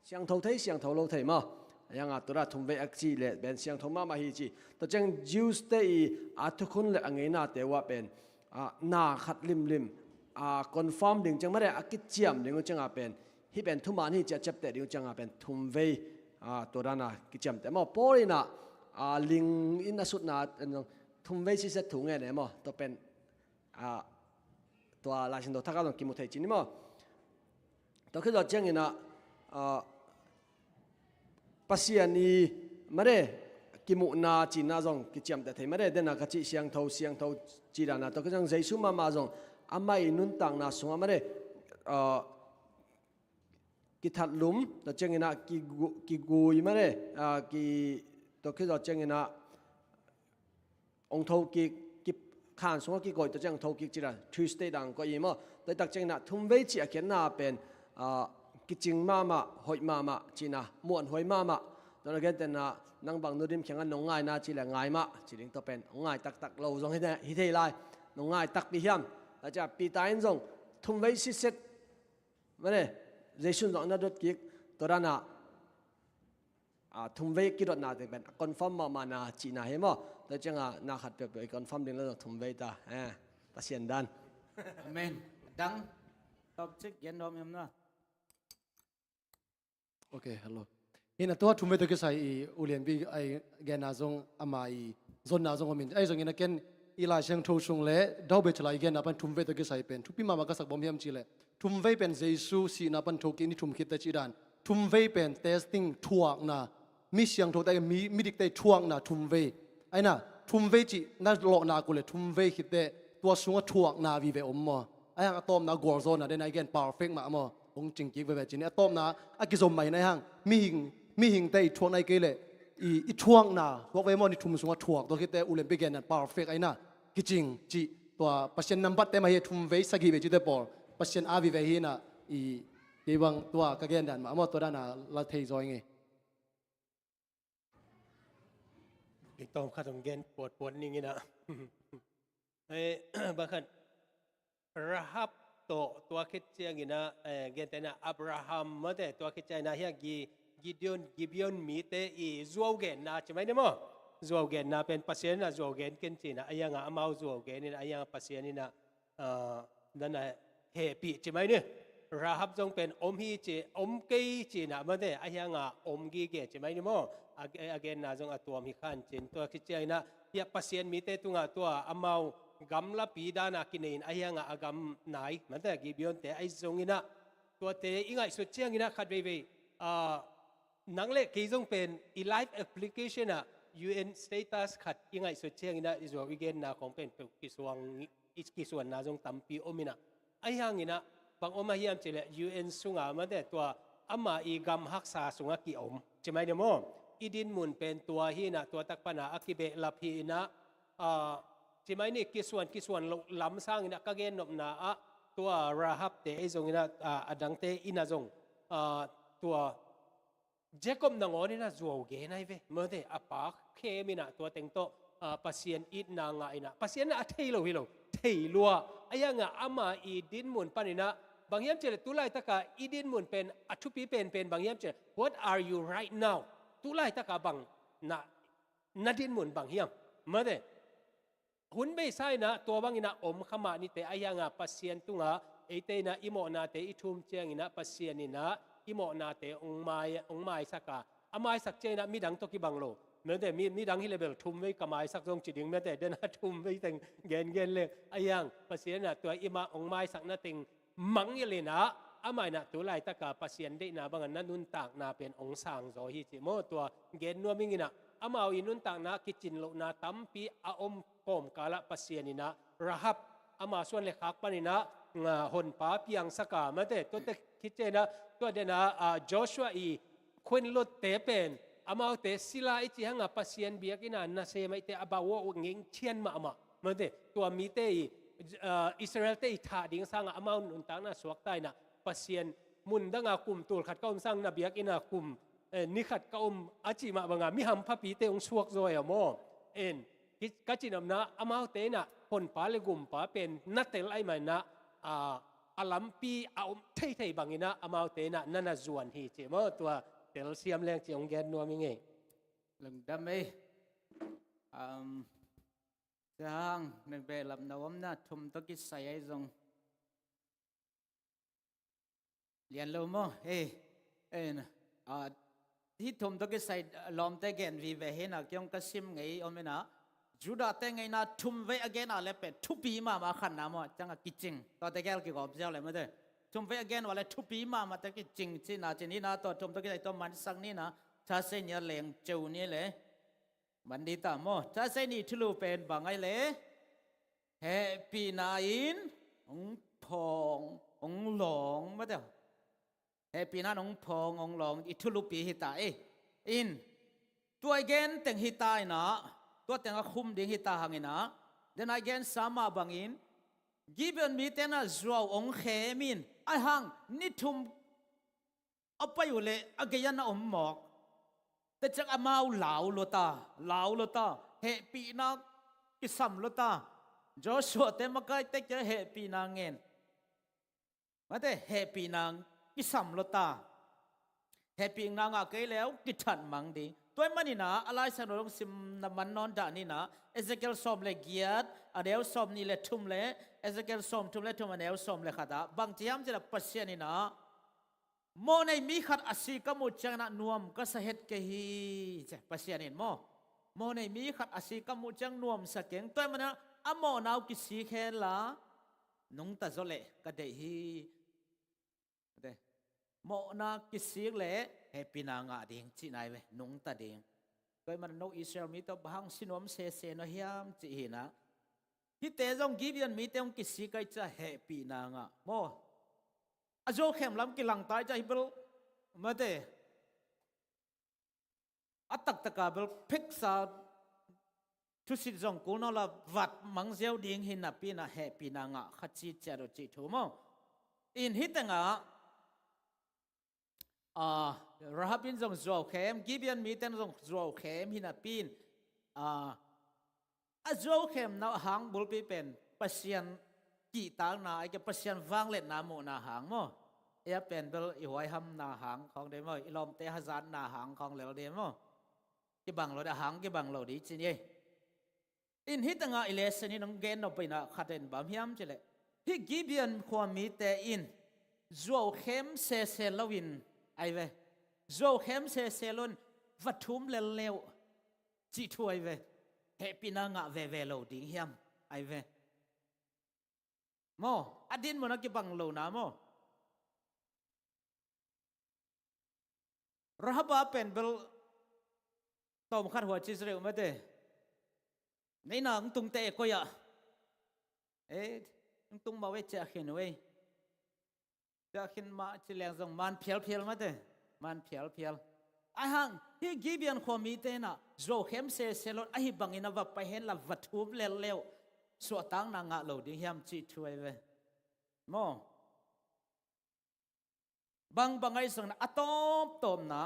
siangtho thei, siangtho lo thei maw? A hianga tura thum vei a cih le ben siangtho mahmah hi ci. Tua ciang Jews te i a thukhun le a ngeinate uh ah pen, a, na khat limlim, a, confirm ding ciang mare, a kiciam ding uh cianga pen hih pen thuman hi ci a ciapteh ding uh cianga pen thum vei, a, tua dana kiciamteh maw? Paul inah, a, ling in a sutna, a, thum vei siset thu ngen e maw? Tua pen, a, tua Lai Siangtho thak ah zong kimu thei ci ni maw? Tua khit zawh cianginah, a, Pasian i mare kimuhna cihna zong kiciamteh thei mare, dena ka cih siangtho, siangtho cih dana. Tua khit ciang Jesu mahmah zong amah i nuntakna sungah mare, a, kithatlum, tua cianginah kigu-, kigui mare, a, ki, tua khit zawh cianginah ong tho kik, ki khan sungah kikoih, tua ciang ong tho kik cih dan, Tuesday dang koih i maw? Tua i tak cianginah thum vei cih a khiatna pen, a, kicing mahmah, hoih mahmah cihna, muanhuai mahmah. Tua na gentehna, nang bang nu dim khiangah nong ngaina cih le ngai mah ci ding, tua pen ong ngai taktak lo zong hi thei lai. Nong ngai takpi hiam? Tua ciang Peter in zong thum vei siset mare, Jesu in zong na dot kik, tua dana, a, thum vei kidotna teng pen a confirm mahmahna cihna hi maw? Tua cianga na khat peuhpeuh i confirm ding le zong thum vei ta, eh, Pasian dan. Amen. Dang. Object gen nuam em na. Ok, hello. Ina tua thumvei tawh kisai i ulianpi ai genna zong ama i zonna zong om in. Ai zong ina ken i Lai Siangtho sung le Daubeh chalai genna pan thumvei tawh kisai pen thupi mahmah ka sak bawm hiam cih leh thumvei pen Jesu sihna pan thawh kik ni thum khit te cih dan. Thumvei pen testing, thuakna. Mi siangtho te, mi, midik te thuakna thumvei. Aina, thumvei cih na lawhna kul le thumvei khit te tua sungah thuakna vive om maw? Aihang a tawpna gualzawhna den ai gen perfect mah maw? Hong cing kik veve cin a tawpna a kizom mah in aihang mihing, mihing te i thuakna i kei le i, i thuakna thuak ve maw? Ni thum sungah thuak tua khit te ulianpi gen nan perfect aina kicing cih tua Pasian nambat te mah hi thumvei sagih ve cih te pawl Pasian a vive hi na i kei bang tua ka gen dan mah maw tua dan a la thei zaw i ngei. Ding tawm khat hong gen puatpuat ning ina. Eh, bang khat Rahab tawh tua khit ciang ina, eh, gentehna Abraham mate tua khit ciang ina hiang Gi-, Gideon, Gibeon mite i zuau genna ci mai ni maw? Zuau genna pen Pasian ina zuau gen ken cina a hianga amau zuau gen ina a hianga Pasian ina ah, nana hehpih ci mai ni. Rahab zong pen om hi ci, om kei cina mate, a hianga om gige ci mai ni maw? A, a genna zong a tuam hi khan cin tua khit ciang ina, hia Pasian mite tungah tua amau gamlapi dana kinei in a hianga a gam nai, mate Gibeon te ai zong ina, tuate i ngaihsut ciang ina khat veivei, ah, nang le kei zong pen i life application ah U N status khat i ngaihsut ciang ina i zuau i genna khong pen peuh kisuang, i kisuanna zong tampi om ina. Ahi hang ina bang om a hiam cih leh U N sunga mate tua ama i gam haksa sungah kiom ci mai ni maw? I dinmun pen tua hi ina tua tak pana a kibehlap hi ina, ah, ci mai ni kisuan, kisuan loh lam sang ina ka gennopna ah tua Rahab te ei zong ina, ah, a dangte ina zong, ah, tua Jacob nangawn ina zuau gen ai ve. Mate a pa khem ina tua teng tawh, ah, Pasian itna ngah ina. Pasian ina a thei lo hi lo. Thei lua. A hianga ama i dinmun pan ina bang hiam cih leh tu laitaka i dinmun pen a thupi penpen bang hiam cih leh, what are you right now? Tu laitaka bang na, na dinmun bang hiam? Mate hun beisa ina tua bang ina om kha mah nite a hianga Pasian tunga eite ina i mawhnate i thum ciang ina Pasian ina i mawhnate hong mai, hong maisak a, a maisak ciang ina midang tawh kibang lo. Mate mi, midang hi le bel thum vei ka maisak zong ci ding mate den a thum vei teng gengen le a hiang Pasian ina tua i mah hong maisakna teng mangngilh ina amah ina tu laitaka Pasian deihna banga na nuntakna pen hong sangzaw hi ci maw? Tua gen nuam ing ina amau i nuntakna kicin lohna tampi a om kawmkalah Pasian ina Rahab ama suan le khak pan ina, nga, honpa piangsaka mate tuate khit ciang ina tua dena, ah, Joshua i khuenlutte pen amaute sila i ci hanga Pasian biakinn a nasem ahite a bawah uh ngeng thian mahmah. Mate tua mite i, ah, Israel te i thah ding sanga amau nuntakna suakta ina Pasian mun danga kum tul khat ka om sang na biakinn a kum, eh, ni khat ka om a cih mah banga mi hamphapi te hong suak zaw a maw? En, ki-, ka cinopna amaute ina honpa le gumpa pen na tel ai mah ina, ah, a lampi a om theithei bang ina amaute ina nana zuan hi ci maw? Tua telsiam leng ci hong gen nuam i ngei. Lungdam ei. Um, Siang nang behlapna omna thum tawh kisai ai zong lian lo maw? Ei, ei, ah, hih thum tawh kisai lawmte gen vive hi ina kiong ka sim ngei om ina Judah te ngeina thum vei a gen a le pen thupi mahmah khanna maw? Cianga kicing tuate gel kigawm ziau le mate thum vei a gen a le thupi mahmah te kicing cina cin hi ina tua thum tawh kisai tua mansak ni ina Thursday ni a leng ceu ni le man dita maw? Thursday ni thulu pen bang ai le hehpihna in hong phawng hong lawng mate. Hehpihna in hong phawng hong lawng i thulupi hita ei. In tua i gen teng hita ina tua teng a khum ding hita hang ina dena i gen sa mah bangin Gibeon mite ina zuau hong khem in ai hang ni thum a pai uh leh a gei-a na om mawk. Tua ciang amau lau lo ta, lau lo ta, hehpihna kisam lo ta. Joshua te makai tek ciang hehpihna ngen. Mate hehpihna kisam lo ta. Hehpihna ngah kei leh kithat mang ding. Tua ahih manin ah, a Lai Siangtho zong simna man nawn dah ni in ah, Ezekiel sawm le giat, a neu sawm nih le thum le, Ezekiel sawm thum le thum, a neu sawm le khat ah, bang ci hiam cih leh Pasian in ah, mawhnei mi khat a si ka muh ciangin ah nuam ka sa het kei hi, ci Pasian in maw. Mawhnei mi khat a si ka muh ciang nuam sa keng, tua ahih manin ah a mawhna uh kisik hen la, nungta zaw leh ka deih hi. Mawhna kisik leh hehpihna ngah ding cihna hi ve, nungta ding. Tua ahih manin no Israel mite bang hang si nuam sese na hiam cih hi in ah, hihte zong Gibeon mite hong kisik ahih ciang hehpihna ngah maw. A zuaukhem lam kilang ta ahih ciang hih bel, mate, a taktak a bel pheksa thusit zong kul nawn lo, vat mang ziau ding hi napi in ah hehpihna ngah kha ci ciat uh cih thu maw. In hih teng ah, ah, Rahab in zong zuaukhem, Gibeon mite in zong zuaukhem hi napi in, ah, a zuaukhemna hang bulpi pen Pasian kihtakna, ahih kei leh Pasian vangliatna muhna hang maw. Ei a pen bel i huaihamna hang khawng ding maw, i lawmte hazatna hang khawng lel ding maw. Kibang lo ding, a hang kibang lo ding ci ni ei. In hih teng ah i lesson in hong gen nop pen ah khat in bang hiam cih leh, hih Gibeon khua mite in zuaukhem sese lo in, ahi ve, zuaukhem sese lo in va thum lel le uh cih thu ahi ve. Hehpihna ngah veve lo ding hiam, ahi ve. Maw, a dinmun a kibang lo na maw. Rahab a pen bel tawm khat hua ci zreu mate. Neina hong tung te e koi ah. E, hong tung mah ve, ciah khin uh ei. Ciah khin mah ci leng zong man phialphial mate. Man phialphial. Ahih hang, hih Gibeon khua mite in ah zuaukhem sese lo in, ahih bangin a va pai hen la va thum lel le uh suahtakna ngah lo ding hiam cih thu ahi ve. Maw. Bangbang ahi zongin a tawmtawmna,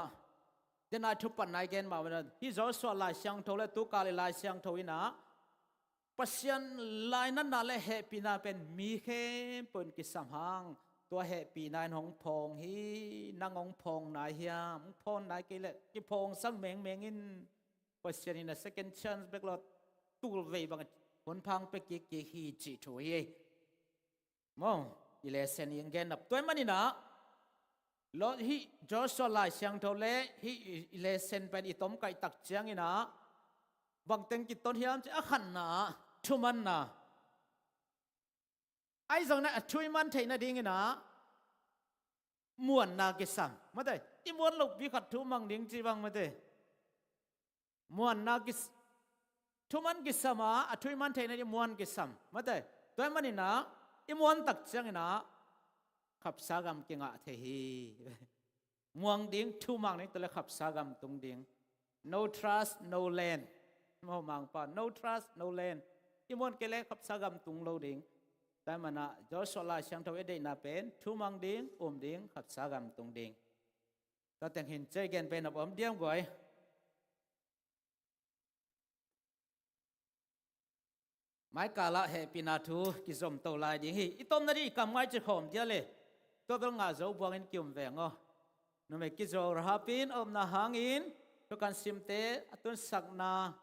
den a i thupatna i gen mah bangin, hih Joshua Lai Siangtho le tukal i Lai Siangtho in ah, Pasian lainatna le hehpihna pen mi khempeuh in kisam hang, tua hehpihna in hong phawng hi. Nang hong phawng nai hiam? Hong phawng nai kei leh kiphawngsak mengmeng in. Pasian in a second chance bek lo, tulvei bang hun phang pia kikkik hi cih thu hi. Maw, i lesson i gen nop. Tua ahih manin ah, lo hih Joshua Lai Siangtho le hih i, i lesson pen i tomkaih tak ciangin ah, bang teng kiton hiam cih leh a khatna ah, thumanna. Ahi zongin ah a thu i man theih nadingin ah, muanna kisam. Mate, i muan lopi khat thu mang ding ci bang mate. Muanna kis-, thuman kisam a, a thu i man theih nading muan kisam. Mate, tua ahih manin ah, i muan tak ciangin ah, khapsa gam kingah thei hi. Muang ding, thumang ding, tua leh khapsa gam tung ding. No trust, no land. Maw Mangpa, no trust, no land. I muan kei leh khapsa gam tung lo ding. Tua ahih manin ah, Joshua Lai Siangtho i deihna pen, thumang ding, um ding, khapsa gam tung ding. Tua teng hi in, ci-in gen pen a om diam guai. Mai kal ah hehpihna thu kizom to lai ding hi. I tomna ding i kam ngai ci khawm dia le. Tua bel ngah zo buangin ki-um veng aw. Numei kizuak Rahab in a upna hangin, thukan simte a tunsakna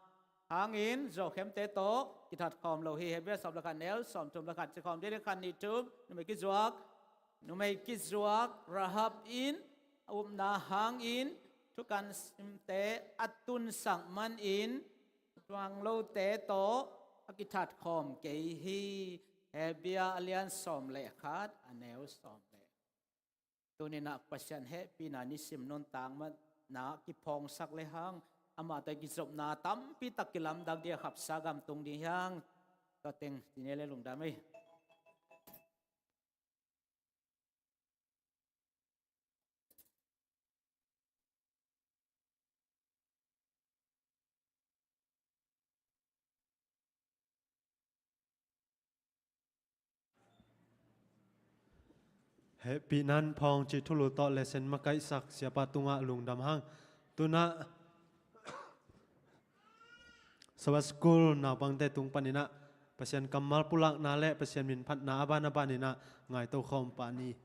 hangin, zuaukhemte tawh kithat khawm lo hi. Hebru sawm le khat, neu sawm thum le khat ci khawm dia le, khat, nih, thum. Numei kizuak, numei kizuak Rahab in a upna hangin, thukan simte a tunsak manin, tuang lote tawh a kithat khawm kei hi. Hebru a lian sawm le khat, a neu sawm le. Tuni-in ah Pasian hehpihna nisim nuntak mah na kiphawngsak le hang, amah tawh kizopna tampi tak kilamdang ding a, khapsa gam tung ding hi hang. Tua teng ci ni le, lungdam ei. Hehpihna in phawng cih thulu tawh lesson makaihsak siapa tungah lungdam hang. Tu-in ah Sabbath School naupangte tung panin ah Pasian kammal pulakna le Pasian min phatna a ban a banin ah ngaito khawm pah ni.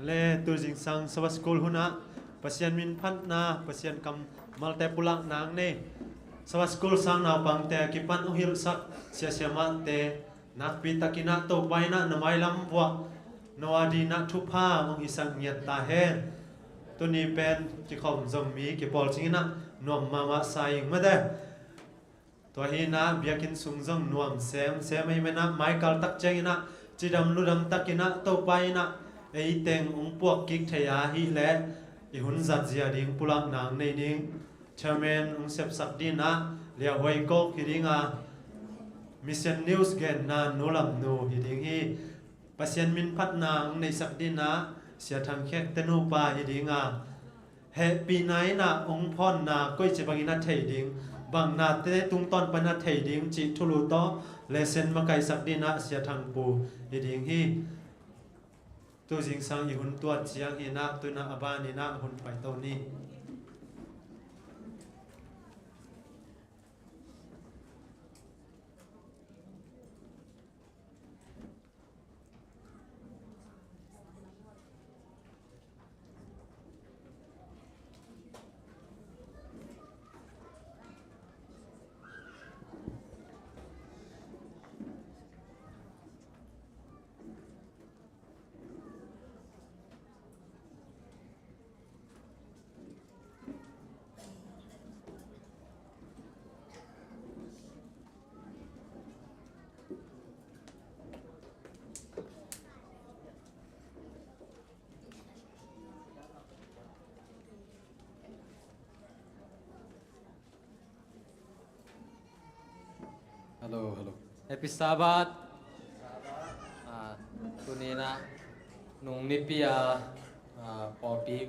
Le tu zingsang Sabbath School hunah Pasian minphatna, Pasian kammalte pulakna ang nei Sabbath School sang naupangte a kipan hong hilhsak siasiamahte nakpi takinah Topa inah na mailam vuah Noah dinah thupha hong hisak ngiat ta hen. Tuni pen kikhawm zong mi kipawl cinginah nuam mahmah sa ing mate. Tua hinah biakinn sung zong nuam semsem ahih manah maikal tak cianginah cidam ludam takinah Topa inah ei teng hong puak kik thei ahih leh i hun zat zia ding pulakna ang nei ning. Chairman hong sepsak dinah Lia Huai Kok hi dinga, Mission News genna Nu Lam Nu hi ding hi. Pasian minphatna ang neihsak dinah Sia Thang Khek te nupa hi dinga, hehpihna inah hong phawnna koici bangin a thei ding, bang nate tungtawn pan a thei ding cih thulu tawh lesson makaihsak dinah Sia Thang Pu hi ding hi. Tu zingsang i hun tuat ciang hinah tunah a ban inah hun paito ni. Hello, hello. Happy Sabbath. Ah, tuni inah nung nipi a, ah, pawlpi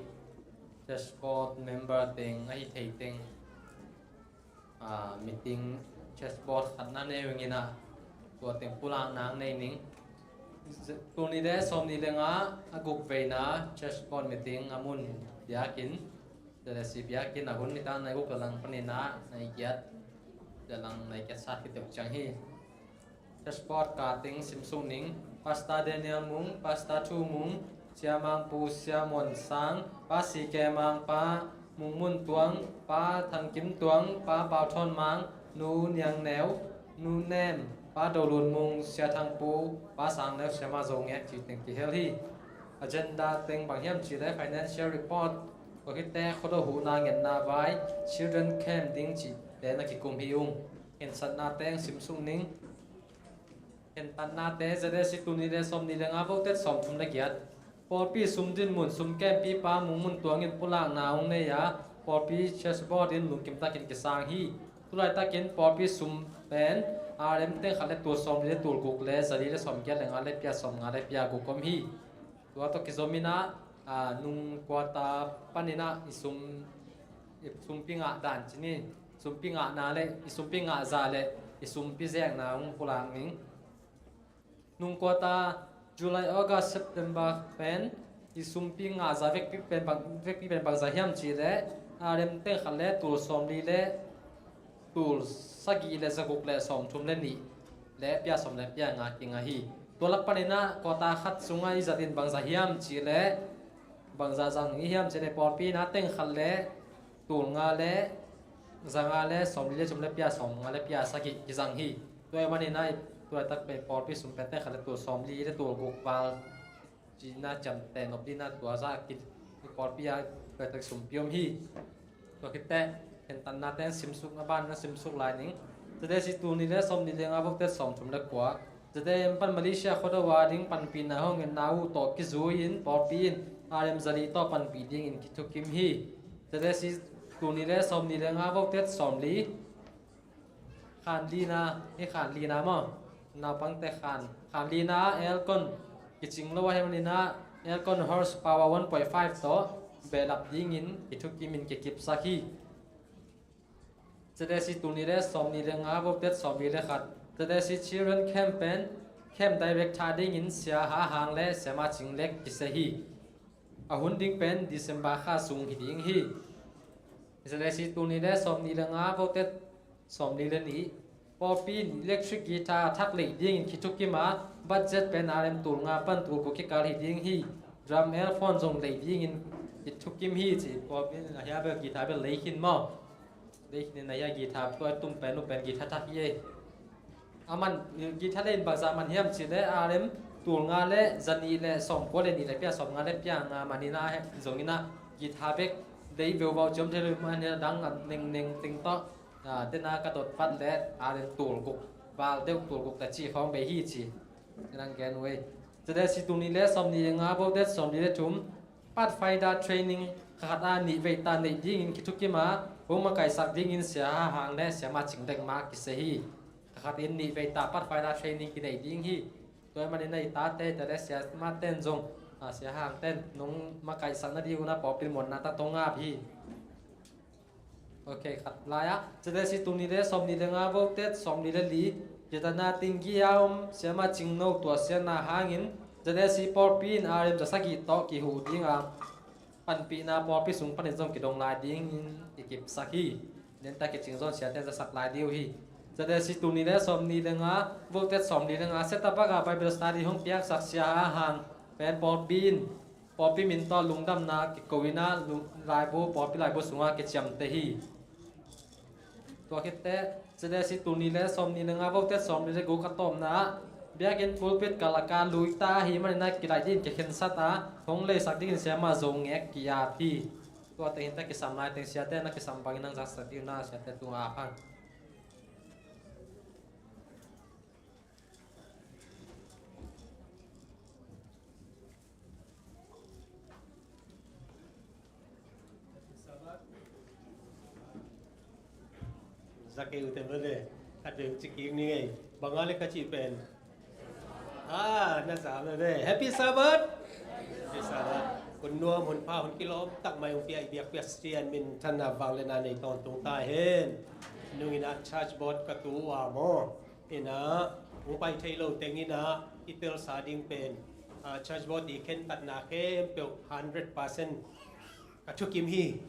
church board member teng ahi thei teng, ah, meeting church board khat na nei ung inah tua teng pulakna ang nei ning. Tul nih le sawm nih le nga a guk veina church board meeting a mun biakinn, J C biakinn a hun nitak nai guk le lang panin ah nai giat le lang nai giat sat kitek ciang hi. Church board ka teng simsuk ning, Pastor Daniel Mung, Pastor Thu Mung, Sia Mang Pu, Sia Muan Sang, Pa C K Mang, Pa Mung Mun Tuang, Pa Thang Kim Tuang, Pa Pau Thawn Mang, Nu Niang Neu, Nu Nem, Pa Do Lun Mung, Sia Thang Pu, Pa Sang Neu, Sia Ma Zo Ngek ci teng kihel hi. Agenda teng bang hiam cih leh financial report, tua khit teh khuado huhna ngetna vai, children camp ding cih teng na kikum hi ung. Khensatna teng simsuk ning. Khentatnate, J C tul nih le sawm nih le nga voted sawm thum le giat. Pawlpi sum dinmun sum kempipa Mung Mun Tuang in pulakna hong nei a, pawlpi church board in lungkim takin kisang hi. Tulai takin pawlpi sum pen R M teng khat le tul sawm li le tul guk le za li le sawm giat le nga le pia sawm nga le pia guk om hi. Tua tawh kizom inah, ah, nung quarter panin ah i sum, i sumpi ngah dan ci ni, sumpi ngahna le i sumpi ngahza le i sumpi zekna hong pulak ning. Nung quarter, July, August, September pen i sumpi ngahza vekpi pen bang, vekpi pen bangza hiam cih leh R M teng khat le tul sawm li le tul sagih le za guk le sawm thum le nih le pia sawm le pia nga kinga hi. Tua lak panin ah quarter khat sungah i zat in bangza hiam cih leh, bangza zang i hiam cih leh pawlpi in ah teng khat le tul nga le za nga le sawm li le thum le pia sawm nga le pia sagih kizang hi. Tua ahih manin ah i tua tak pen pawlpi sum pen teng khat le tul sawm li le tul guk val cihna ciamteh nop dihna tua zah a ki, i pawlpi ah tua tak sumpi om hi. Tua khit teh khentatna teng simsuk, a ban na simsuk lai ning. J C tul nih le sawm nih le nga voted sawm thum le kua. J M pan Malaysia khuado a ding panpihna hong ngetna uh tawh kizui in pawlpi in R M za li tawh panpih dingin kithukim hi. J C tul nih le sawm nih le nga voted sawm li. Khan lina, hi khan lina maw? Naupangte khan, khan lina ah aircon kicing lo ahih manin ah aircon horse power one point five tawh behlap dingin kithukimin kikipsak hi. J C tul nih le sawm nih le nga voted sawm nih le khat. J C Children Camp pen camp director dingin Sia Ha Hang le Sia Ma Cing Lek kisia hi. A hun ding pen December kha sung hi ding hi. J C tul nih le sawm nih le nga voted sawm nih le nih. Pawlpi in electric guitar a thak leih dingin kithukim a, budget pen R M tul nga pan tul kua kikal hi ding hi. Drum L phone zong lei dingin i thukim hi ci. Pawlpi in a hia bel guitar bel lei khin maw. Lei khin in a hia guitar tua tum pen uh pen guitar thak hi ei. A man guitar lei in bangzah man hiam ci le R M tul nga le zanih le sawmkua le nih le pia sawmnga le pia nga man in a he zong in a guitar bek lei veuvau ciam thei lo man in a dang a neng neng ting tawh. Tena ka dot pat le R M tul guk val deuh tul guk ta ci khawng bei hi ci. Tenang gen uh ei. Zade si tul nih le sawmnih le nga vote sawmnih le thum Pathfinder training kha khat a nih veita neih dingin kithukim a, hong makaisak dingin Sia Ha Hang le Sia Ma Cing Dek ma kisei hi. Kha khat in nih veita Pathfinder training kinei ding hi. Tua ahih manin a i tate te le Sia Ma ten zong, a, Sia Ha Hang ten nong makaisak nading un a pawlpi muanna tak tawh ngap hi. Ok, khat lai ah. Zade si tul nih le sawmnih le nga vote sawmnih le li. Zade na ting gi a om Sia Ma Cing No tua Sia Na hangin Zade si pawlpi in R M za sagih tawh kihu ding a, panpihna pawlpi sung panin zong kidong lai dingin i kipsak hi. Nenta kicing zon Sia ten za sak lai ding uh hi. Zade si tul nih le sawmnih le nga vote sawmnih le nga Setapaka Bible Study hong piaksak Sia Ha Hang pen pawlpi in pawlpi min tawh lungdamna kiko in a lung-, laibu, pawlpi laibu sungah kiciamteh hi. Tua khitteh, Zade si tul nih le sawmnih le nga vote sawmnih le guk a tawpna ah, biakinn pulpit kalaka luita ahih manin a kilaih dingin kikhensat a, hong leisak dingin Sia Ma Zo Ngek ki-ap hi. Tua teng hi ta kisam lai teng Sia te na kisam bangin nang zaksak ding uh na Sia te tung a phang. Za kei ute mate, khat vei ci kik ni ngei. Bang a le ka cih pen. Ah, na za mate. Happy Sabbath. Happy Sabbath. Hun nuam, hun pha, hun kilawm tak mai hong pia i biak Khristian minthanna vangliatna nei tawntung ta hen. Nung in a church board ka tu uh a maw. In a, hong pai thei lo teng in a, i telsa ding pen, a, church board i khentatna khempeuh hundred percent ka thukim hi,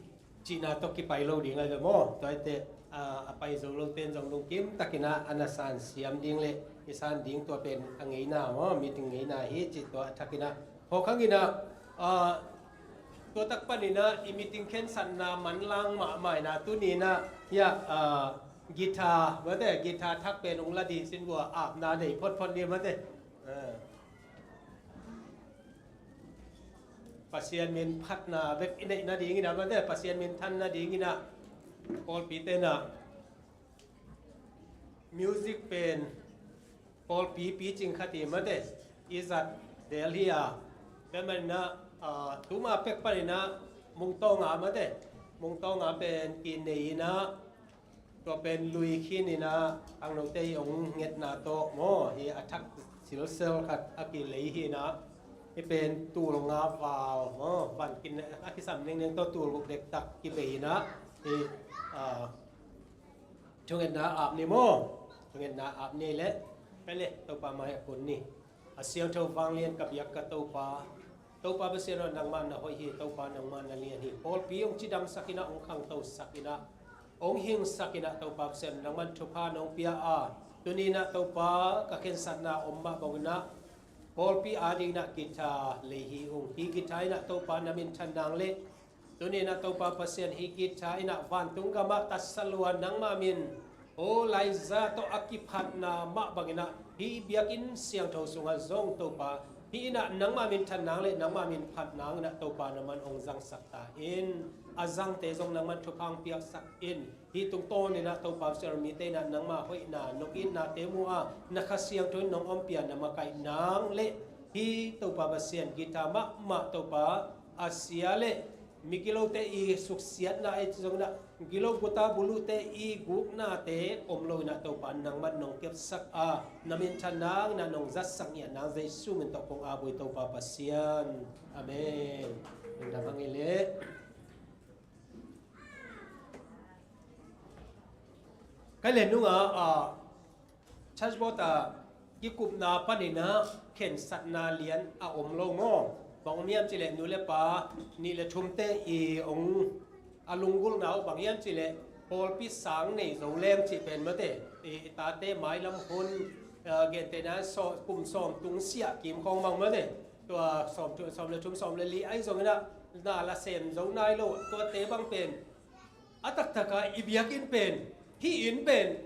cihna tawh kipai lo ding a hi ve maw. Tua hi teh, a, a pai zo lo ten zong lungkim takin a, a na san siam ding le i san ding tua pen a ngeina maw, meeting ngeina hi cih tua a thakin a. Hawkhang in a, a, tua tak panin a, i meeting khensatna manlang mahmah in a, tuni in a, hia, a, guitar, mate, guitar thak pen hong la dih sin vua apna nei photphot ni mate. A. Pasian min phatna bek i neih nading in a mate, Pasian min than nading in a pawlpi te in a music pen pawlpi picing khat hi mate, i zat del hi a. Tua ahih manin a, a, tuma pek panin a Mungtawng a mate, Mungtawng a pen kinei in a, tua pen lui khin in a, khangnote i hong ngetna tawh maw, hi a thak silsel khat a kilei hi in a, hi pen tul nga val maw, van kin a kisam nengneng tawh tul guk dektak kibei in a, hi, a, thungetna ap ni maw, thungetna ap ni le, ka le, Topa mai a kun ni. A siangtho vanglian ka biak ka Topa, Topa Pasian aw, nangmah na hoih hi, Topa nangmah na lian hi. Pawlpi hong cidamsak in a, hong khangtosak in a, hong hingsak in a, Topa Pasian nangmah thupha nong pia a, tuni in a Topa ka khensatna om mah bang in a, pawlpi ading in a guitar lei hi ung. Hi guitar in a Topa na minthan nang le, tuni in a Topa Pasian hi guitar in a vantung gamah tatsa lua nangmah min, aw laiza tawh a kiphatna mah bang in a, hi biakinn siangtho sungah zong Topa, hi in a nangmah min than nang le nangmah min phat nang in a Topa nangman hong zangsak ta in, a zangte zong nangman thupha hong piaksak in, hi tungtawn in a Topa Pasian mite in a nangmah hoihna, nong itnate mu a, na Kha Siangtho in nong ompih a na makaih nang le, hi Topa Pasian guitar mahmah Topa a sia le, migilote i suksiatna ei ci zong in a, gilo guta buluhte i guknate om lo in a Topa nangman nong kepsak a, na minthan nang in a nong zatsak ngiat nang Jesu min tawh kong ap uh hi Topa Pasian. Amen. Lungdam hang i le. Ka le nung a, a, church board a kikupna panin a khensatna lian a om lo maw? Bang om hiam cih leh nu le pa nih le thumte i hong a lunggulhna uh bang hiam cih leh pawlpi sang nei zo leng cih pen mate, i, i tate mailam hun, a, gentehna saw-, kum sawm tung siah kim khawng bang mate. Tua sawm thu, sawm le thum, sawm le li ahi zongin ah, na la sem zo nai lo, tuate bang pen a taktaka i biakinn pen, hih inn pen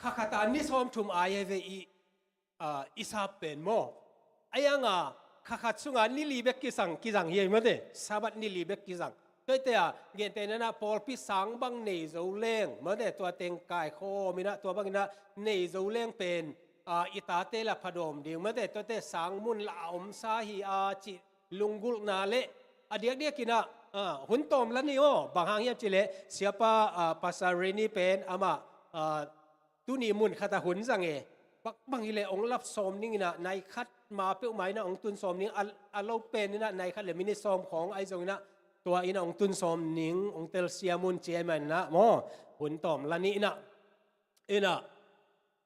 kha khat a ni sawm thum ai hi ve i, ah, i sap pen maw. Ahi hanga kha khat sunga ni li bek kizang, kizang hi ei mate, Sabbath ni li bek kizang. Tuate a, gentehna-in ah pawlpi sang bang nei zo leng mate, tua teng kaikhawm in ah, tua bangin ah nei zo leng pen, ah, i tate la phadawm ding mate, tuate sang mun la a omsa hi a cih lunggulhna le a diakdiakin ah, ah, hun tawm la ni aw, bang hang hiam cih leh Siapa, ah, Pastor Reni pen amah, ah, tuni mun khat a hun zang e. Bang, bang hi leh hong lap sawm ning in ah, nai khat ma peuhmah in ah hong tun sawm ning, a, a lo pen in ah nai khat le minit sawm khawng ahi zongin ah, tua in ah hong tun sawm ning, hong telsiam un ci ahih manin ah maw, hun tawm la ni in ah. In ah,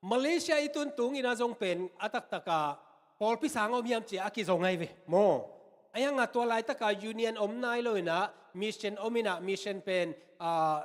Malaysia i tun tung in ah zong pen a taktaka pawlpi sang om hiam ci a kizong ahi ve maw. Ahi hanga tua laitaka union om nai lo in ah, mission om in ah, mission pen, ah,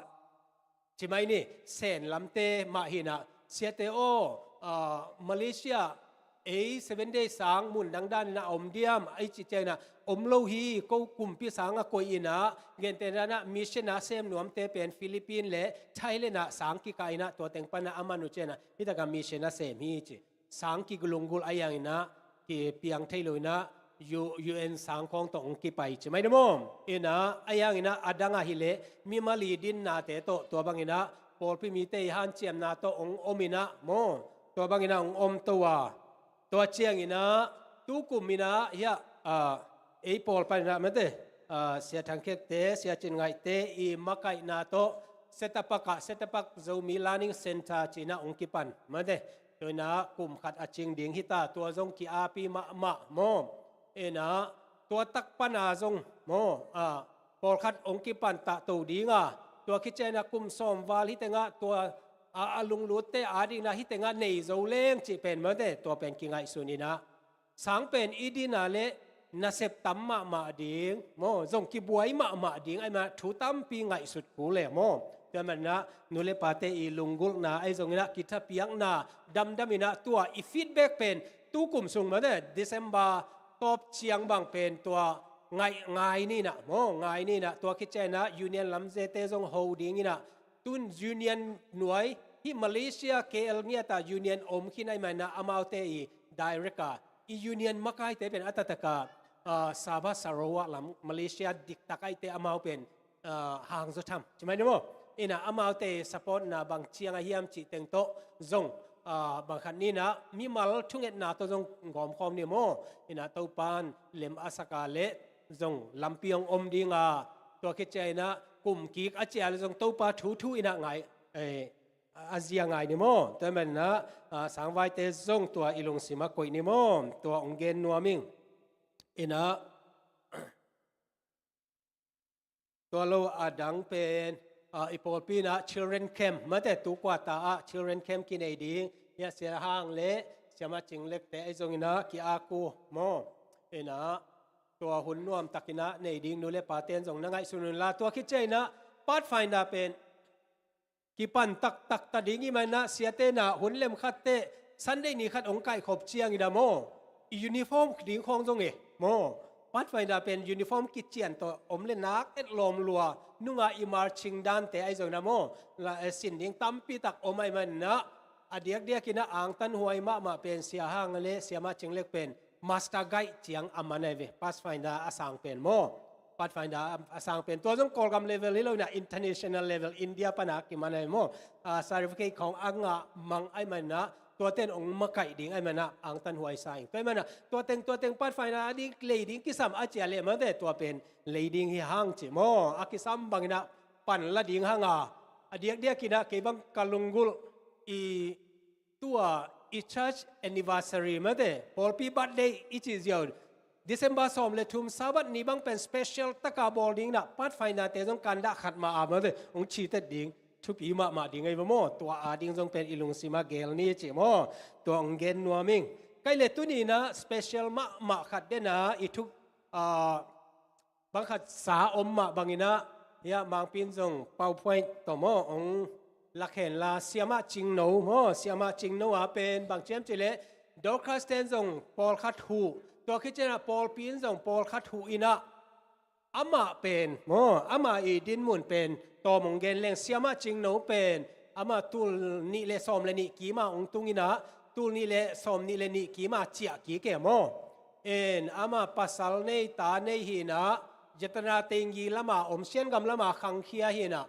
ci mai ni, Sen lamte mah hi in ah, siate aw, ah, Malaysia ei Seven Day sang mun dangdan in ah om diam, ahi cih ciangin ah om lo hi, ko kumpi sang a koih in ah, gentehna-in ah mission a sem nuamte pen Philippines le Thailand ah sang kikah in ah, tua teng pan ah a man uh ciangin ah, hih takah mission a sem hi ci. Sang kilunggulh ahi hangin ah, kipiang thei lo in ah, U-, U N sang khawng tawh hong kipai ci mai ni maw. In ah, ahi hangin ah, a dang ah hi leh mimal i dinnate tawh, tua bangin ah pawlpi mite i hanciamna tawh hong om in ah maw, tua bangin ah hong om to a. Tua ciangin ah, tu kum in ah, hiah, ah, ei pawl pan in ah mate, ah, Sia Thang Khekte, Sia Cin Ngaihte i makaihna tawh Setapak ah, Setapak Zomi Learning Center ci in ah hong kipan mate. Tua in ah kum khat a cing ding hi ta, tua zong ki-api mahmah maw. In ah, tua tak pan a zong maw, ah, pawlkhat hong kipan tah to ding a, tua khit ciangin ah kum sawm val hi teng ah, tua a, a lunglutte adingin ah hih teng ah nei zo leng cih pen mate, tua pen kingaihsun in ah, sang pen i din a leh nasep tam mahmah ding maw, zong kibuai mahmah ding ahih manin ah thu tampi ngaihsut kul e maw. Tua ahih manin ah nu le pate i lunggulhna ahi zongin ah, kithapiakna damdam in ah, tua i feedback pen tu kum sung mate, December tawp ciang bang pen tua ngai, ngai ni in ah maw, ngai ni in ah, tua khit ciangin ah union lamzete zong ho ding in ah, tun union nuai, hih Malaysia K L ngiat ah union om khin ahih manin ah, amaute i direct a, i union makaite pen a taktaka, ah, Sabah Sarawak lam, Malaysia diktak ahihte amau pen, ah, hang zaw tham ci mai ni maw. In ah amaute supportna bang ciang a hiam cih teng tawh zong, ah, bang khat ni in ah mimal thungetna tawh zong gawmkhawm ni maw. In ah Topan lem a sak a leh zong lampi hong om ding a, tua khit ciangin ah kum kik a ciah leh zong Topa thu thu in ah ngai, eh, a zia ngai ni maw. Tua ahih manin ah, ah, sangvaite zong tua i lungsim ah koih ni maw. Tua hong gen nuam ing. In ah, tua lo a dang pen, ah, i pawlpi in ah children camp mate, tu quarter ah children camp kinei ding. Hiah Sia Hang le Sia Ma Cing Lekte ahi zongin ah ki-ak uh maw. In ah, tua hun nuamtak in ah nei ding nu le pate in zong na ngaihsun un la, tua khit ciangin ah Pathfinder pen kipan taktak ta ding ahih manin ah, siate in ah hun lem khat teh Sunday ni khat hong kaihkhop ciangin ah maw, i uniform ding khawng zong e maw. Pathfinder pen uniform kician tawh om leh nak et lawm lua, nunga i marching dante ahi zongin ah maw, la, eh, sin ding tampi tak om ahih manin ah, a diakdiakin ah angtanhuai mahmah pen Sia Hang le Sia Ma Cing Lek pen Master Guide ciang a man ahi ve, Pathfinder a sang pen maw. Pathfinder a, a sang pen. Tua zong Kawlgam level hi lo in ah, international level, India pan a kiman ahi maw. Ah, certificate khawng a ngah mang ahih manin ah, tuate in hong makaih ding ahih manin ah, angtanhuai sa ing. Tua ahih manin ah, tua teng, tua teng Pathfinder a ding, lei ding kisam a ciah leh mate, tua pen lei ding hi hang ci maw. A kisam bangin ah pan la ding hang a, a diakdiakin ah kei bang ka lunggulh i tua i church anniversary mate, pawlpi birthday i cih ziau, December sawm le thum Sabbath ni bang pen special taka bawl ding in ah, Pathfinder-te zong kan dah khat mah a mate, hong citet ding, thupi mahmah ding ahi ve maw. Tua a ding zong pen i lungsim ah gel ni ci maw. Tua hong gen nuam ing. Kei le tuni in ah special mahmah khat den a i thuk, ah, bang khat sa om mah bangin ah, hiah Mangpi in zong PowerPoint tawh maw, hong lak hen la, Siamah Cingno maw, Siamah Cingno a pen bang ci hiam cih leh, Dorcas ten zong pawlkhat huh, tua khit ciangin ah pawlpi in zong pawlkhat huh in ah, amah pen maw, amah i dinmun pen tawm hong gen leng, Siamah Cingno pen amah tul nih le sawm le nih kim a hong tung in ah, tul nih le sawm nih le nih kim a ciah kik e maw. En, amah pasal nei, ta nei hi in ah, Jattanadengi lam a om, Siangam lam a khangkhia hi in ah,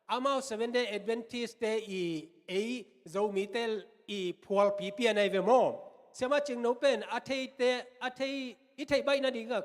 amau Seventh Day Adventist te i, ei Zomite i phualpi pian ahi ve maw. Siamah Cingno pen a theite, a thei, i theih baih nading a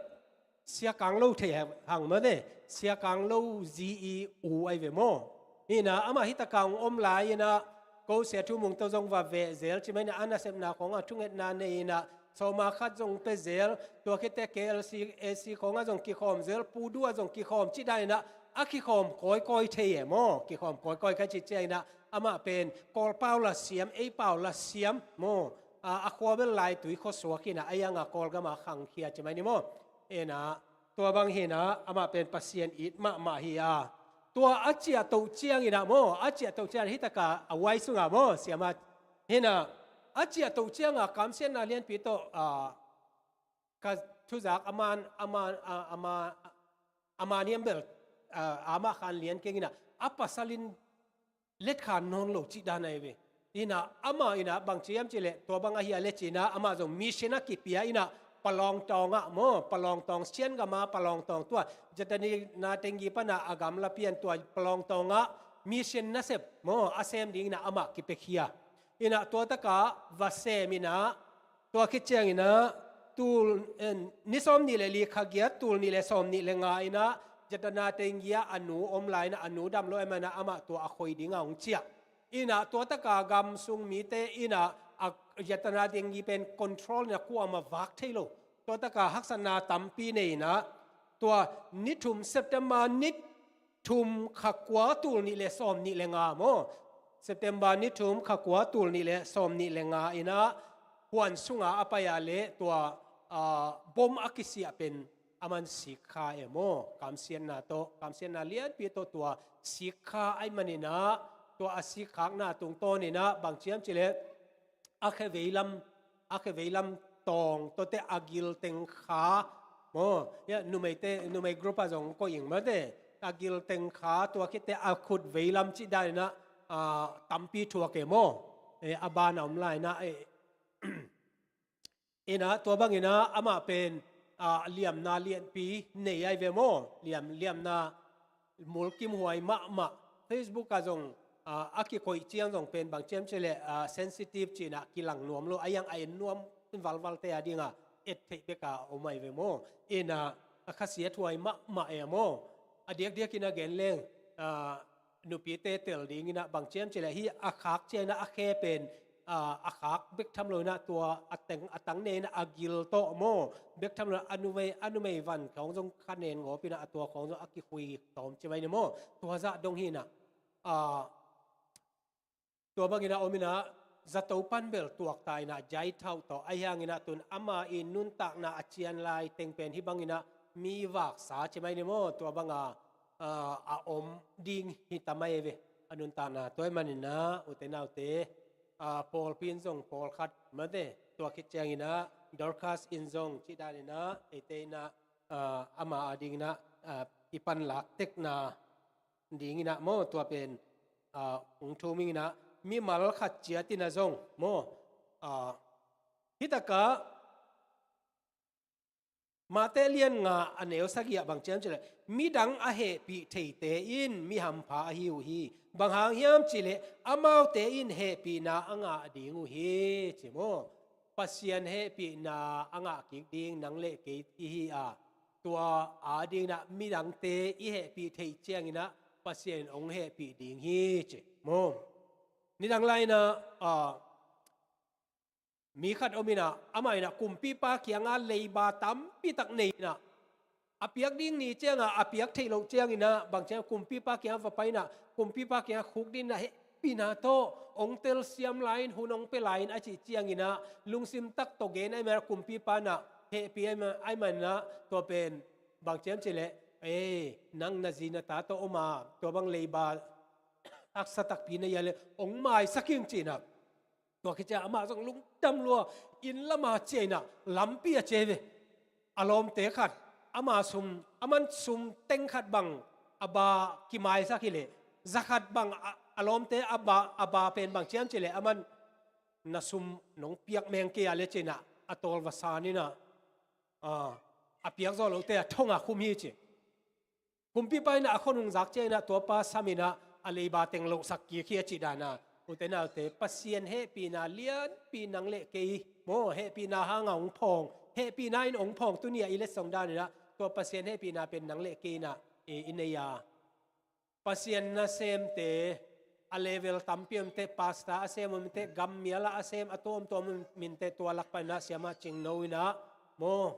Sia Kang Lo thei hang maw te, Sia Kang Lo zi i u ahi ve maw. Hi in ah, amah hi tak a hong om lai in ah, ko Sia Thu Mung tawh zong va veh zel, ci mai in ah, a nasepna khawng ah thungetna nei in ah, sawma khat zong pia zel, tua khit teh K L C, A C khawng ah zong kikhawm zel, Pu Du ah zong kikhawm, cih dan in ah, a kikhawm kawikawi thei e maw, kikhawm kawikawi ka cih ciang in ah, amah pen Kawl pau la siam, ei pau la siam maw, a, a khua bel Laitui khuasuak hi in ah, a yang a Kawlgam a khangkhia, ci mai ni maw. En ah, tua bang hi in ah, amah pen Pasian it mahmah hi a. Tua a ciah toh ciang in ah maw, a ciah toh ciang hi tak a, a wai sung ah maw, Siamah. Hi in ah, a ciah toh ciang a kamsiatna lianpi tawh, a, ka thuzak a man, a man, a, a man, a man hiam bel, a, amah khan lian keng in ah, a pasal in let kha nawn lo cih dan ahi ve. Hi in ah, amah in ah bang ci hiam cih leh, tua bang ahi a le ci in ah, amah zong mission a kipia in ah, Palawngtawng ah maw, Palawngtawng, Siangam a Palawngtawng, tua Jattanadengi pan a a gamla pian, tua Palawngtawng ah mission nasep maw, a sem ding in ah amah kipiakhia. Hi in ah, tua tak a va sem in ah, tua khit ciang in ah, tul, en, ni sawm nih le li kha giat, tul nih le sawm nih le nga in ah, Jattanadengi ah a nu om lai in ah, a nu dam lo ahih man in ah, amah tua a khoi ding a hong ciah. Hi in ah, tua tak a gam sung mite in ah, a, Jattanadengi pen control in ah kuamah vak thei lo. Tua tak a haksatna tampi nei in ah, tua ni thum, September ni thum kha kua, tul nih le sawm nih le nga maw. September ni thum kha kua, tul nih le sawm nih le nga in ah, huan sung a a pai a leh tua, a, bom a kisiah pen a man sikkha e maw. Kamsiatna tawh, kamsiatna lianpi tawh tua sikkha ahih man in ah, tua a sikkhakna tungtawn in ah bang ci hiam cih leh, a khe veilam, a khe veilam tawng, tua teh a gil teng kha maw. Ya, numeite, numei group ah zong koih ing maw te. A gil teng kha, tua khit teh a khut veilam cih dan in ah, a, tampi thuak e maw. E, a ban a om lai in ah, e, in ah, tua bang in ah, amah pen, a, liamna lianpi nei ahi ve maw. Liam, liamna mulkimhuai mahmah. Facebook ah zong, a, a kikoih ciang zong pen bang ci hiam cih leh, a, sensitive ci in ah kilang nuam lo, a yang a en nuam valvalte a ding a et theih bek a om ahi ve maw. In ah, a khasiathuai mahmah e maw. A diakdiak in a gen leng, a, nupite tel ding in ah bang ci hiam cih leh, hih a khak ciang in ah a khe pen, a, a khak bek tham lo in ah, tua a teng, a tang ne in ah a gil tawh maw, bek tham lo in ah a numei, a numei van khawng zong kha nen ngawp in ah, a tua khawng zong a kikhui tawm ci mai ni maw. Tua zah dong hi in ah, a, tua bang in ah om in ah, zato pan bel tuak ta in ah, jai thauh tawh. Ahi hang in ah, tun ama i nuntakna a cian lai teng pen hih bang in ah mi vaksa ci mai ni maw. Tua bang a, a, a om ding hi ta mai ve. A nuntakna tua ahih man in ah, ute naute, a, pawlpi in zong pawlkhat maw te, tua khit ciang in ah Dorcas in zong cih dan in ah, eite in ah, a, ama a ding in ah, a, i panlak tekna ding in ah maw, tua pen, a, hong thum ing in ah, mimal khat ciat in ah zong maw, a, hih tak a Mate lian nga a neu sagih ah bang ci hiam cih leh, midang a hehpih theite in mi hampha ahi uh hi. Bang hang hiam cih leh, amaute in hehpihna a ngah ding uh hi, ci maw. Pasian hehpihna a ngah kik ding nang le kei i hi a, tua a ding in ah midangte i hehpih theih ciang in ah Pasian in hong hehpih ding hi, ci maw. Nidang lai in ah, a, mi khat om in ah, amah in ah kumpipa kiangah leiba tampi tak nei in ah, a piak ding ni ciang ah, a piak theih loh ciang in ah, bang ciang kumpipa kiangah va pai in ah, kumpipa kiangah khukdin in ah, hehpihna tawh hong telsiam lai in, hun hong pia lai in, a cih ciang in ah, lungsim tak tawh gen ahih man in ah, kumpipa in ah hehpih ahih man, ahih man in ah, tua pen bang ci hiam cih leh, "Ei, nang na zi na ta tawh om a, tua bang leiba haksa takpi na hi a leh hong maisak ing," ci in ah, Tua khit ciang amah zong lungdam lua, inn lama ciah inah lampi a ciah ve. A lawmte khat, ama sum, aman sum teng khat bang a ba kimaisak hileh, za khat bang a, a lawmte a ba, a ba pen bang ci hiam cih leh, aman na sum nong piak meng kei a le ci inah a tawl va san inah, a, a piak zawh lote a thong a khum hi ci. Kumpipa inah a khonung zak ciang inah tua pa sam inah a leiba teng lohsak kik hi a cih dan a. Ute naute, Pasian hehpihna lianpi nang le kei maw, hehpihna hanga hong phawng, hehpihna in hong phawng tuni a i letsong dan inah tua Pasian hehpihna pen nang le kei inah i, i nei a. Pasian nasemte a level tampi om teh, pastor a sem om teh, gammial ah a sem a tuamtuam om in teh, tua lak pan inah siamah Cingno inah maw,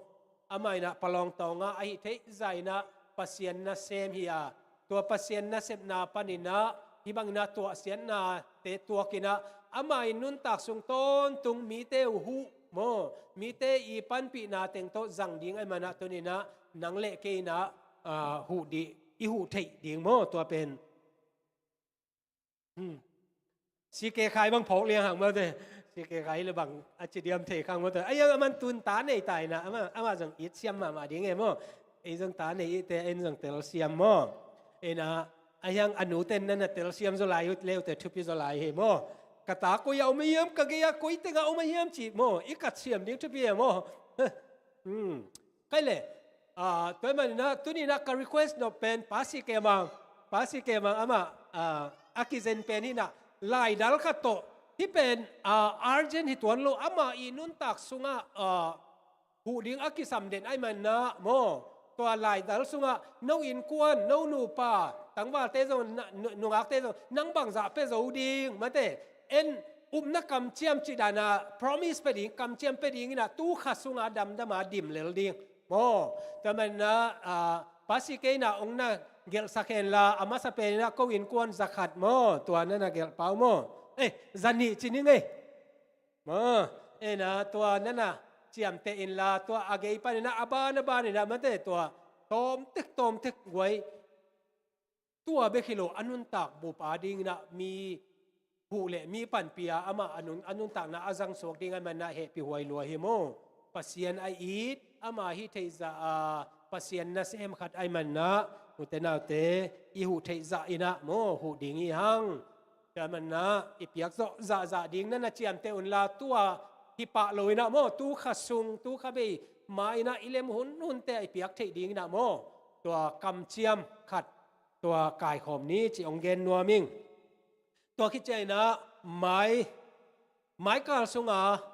amah inah Palawng tawng ah a hih theih zah inah Pasian nasem hi a, tua Pasian nasepna pan inah hih bang inah tuahsiatnate tuak inah ama inn nuntak sung tawntung mite uh huh maw, mite i panpihna teng tawh zang ding ahih man inah tuni inah nang le kei inah, ah, huh dih, i huh theih ding maw, tua pen. Hmm. C K Khai bang phawk liang hang maw te. C K Khai le bang a ci diam thei khang maw te. Ai, aman tun ta nei ta inah, amah, amah zong it siam mahmah ding e maw. Ei zong ta nei i te, en zong telsiam maw. Inah, a hiang a nu ten nana telsiam zaw lai ut le ute, thupi zaw lai hi maw. Ka ta koi a om a hiam, ka gei a koi teng a om a hiam ci maw. I kat siam ding thupi e maw. Hmm. Kei le, ah, tua ahih man inah tuni inah ka request nop pen Pa C K Mang, Pa C K Mang amah, ah, a kizen pen hi inah laidal khat tawh, hih pen, ah, urgent hi tuan lo, ama i nuntak sungah, ah, huh ding a kisam den ahih man inah maw, tua laidal sungah no innkuan, no nupa, tangvalte zong, na, nu-, nungakte zong nang bangzah pia zo ding maw te, en upna kamciam cih dan a promise pia ding, kamciam pia ding inah tu kha sungah damdam a dim lel ding maw. Tua ahih man inah, ah, Pa C K inah hong na gelhsak hen la, a masa pen inah ko innkuan za khat maw, tua nana gelh pau maw. Eh, za nih ci ning ei. Maw, inah tua nana ciamteh inla, tua a gei pan inah a ban a ban inah maw te, tua tawmtek tawmtek guai. Tua bek hi lo, a nuntak bup a ding inah mi huh le mi panpih a, amah a nun, a nuntakna a zang suak ding ahih man inah hehpih huai lua hi maw. Pasian a it, ama hih theih zah a, Pasian nasem khat ahih man inah, ute naute, i huh theih zah inah maw, huh ding hi hang. Tua ahih man inah i piak zawh zahzah ding nana ciamteh unla, tua hi pah lo inah maw, tu kha sung, tu kha bei ma inah i lem hunhunte ah i piak theih ding inah maw, tua kamciam khat tua kaikhawm ni ci hong gen nuam ing. Tua khit ciang inah mai, maikal sunga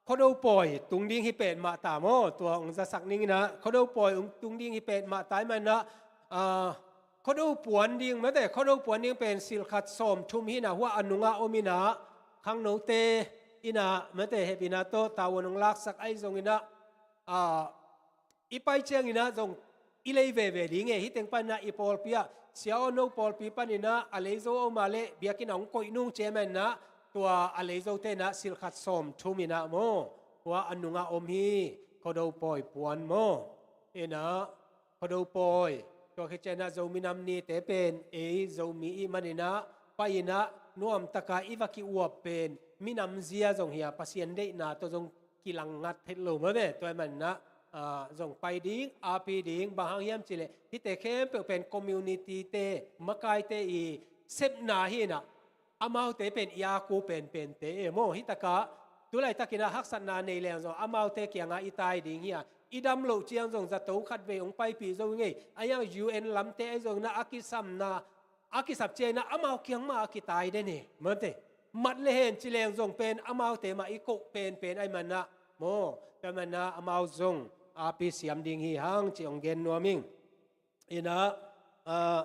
Khuado pawi tung ding hi petmah ta maw, tua hong zasak ning inah, Khuado pawi hong tung ding hi petmah ta ahih man inah, ah, Khuado puan ding maw te, Khuado puan ding pen silh khat sawm thum hi inah, hua a nungah om inah, khangnote inah maw te, hehpihna tawh tavuan hong laksak ahi zong inah, ah, i pai ciang inah zong i lei veve ding e, hih teng pan inah i pawlpi ah, Sia Aw No pawlpi pan inah a lei zo a om a leh biakinn ah hong koih nung ci ahih man inah, tua a lei zote inah silh khat sawm thum inah maw, hua a nungah om hi, Khuado pawi puan maw. Inah, Khuado pawi, tua khit ciang inah Zomi Nam Nite pen ei Zomi i hih man inah, pai inah nuamtak a i va ki-uap pen minam zia zong hi a, Pasian deihna tawh zong kilang ngat het lo maw ve. Tua ahih man inah, ah, zong pai ding, api ding, bang hang hiam cih leh hihte khempeuh pen community-te, makaite i sepna hi inah, amaute pen i aku penpente e maw. Hih takah tu laitak inah haksatna nei leng zong amaute kiangah i tai ding hi a, i dam loh ciang zong zato khatvei hong paipih zo ing ei. A hiang U N lamte ahi zong inah a kisamna, a kisap ciang inah amau kiang mah a kitai den hi maw te. Mat le hen ci leng zong pen amaute mah i koh penpen ahih man inah maw, tua ahih man inah amau zong api siam ding hi hang ci hong gen nuam ing. Inah, ah,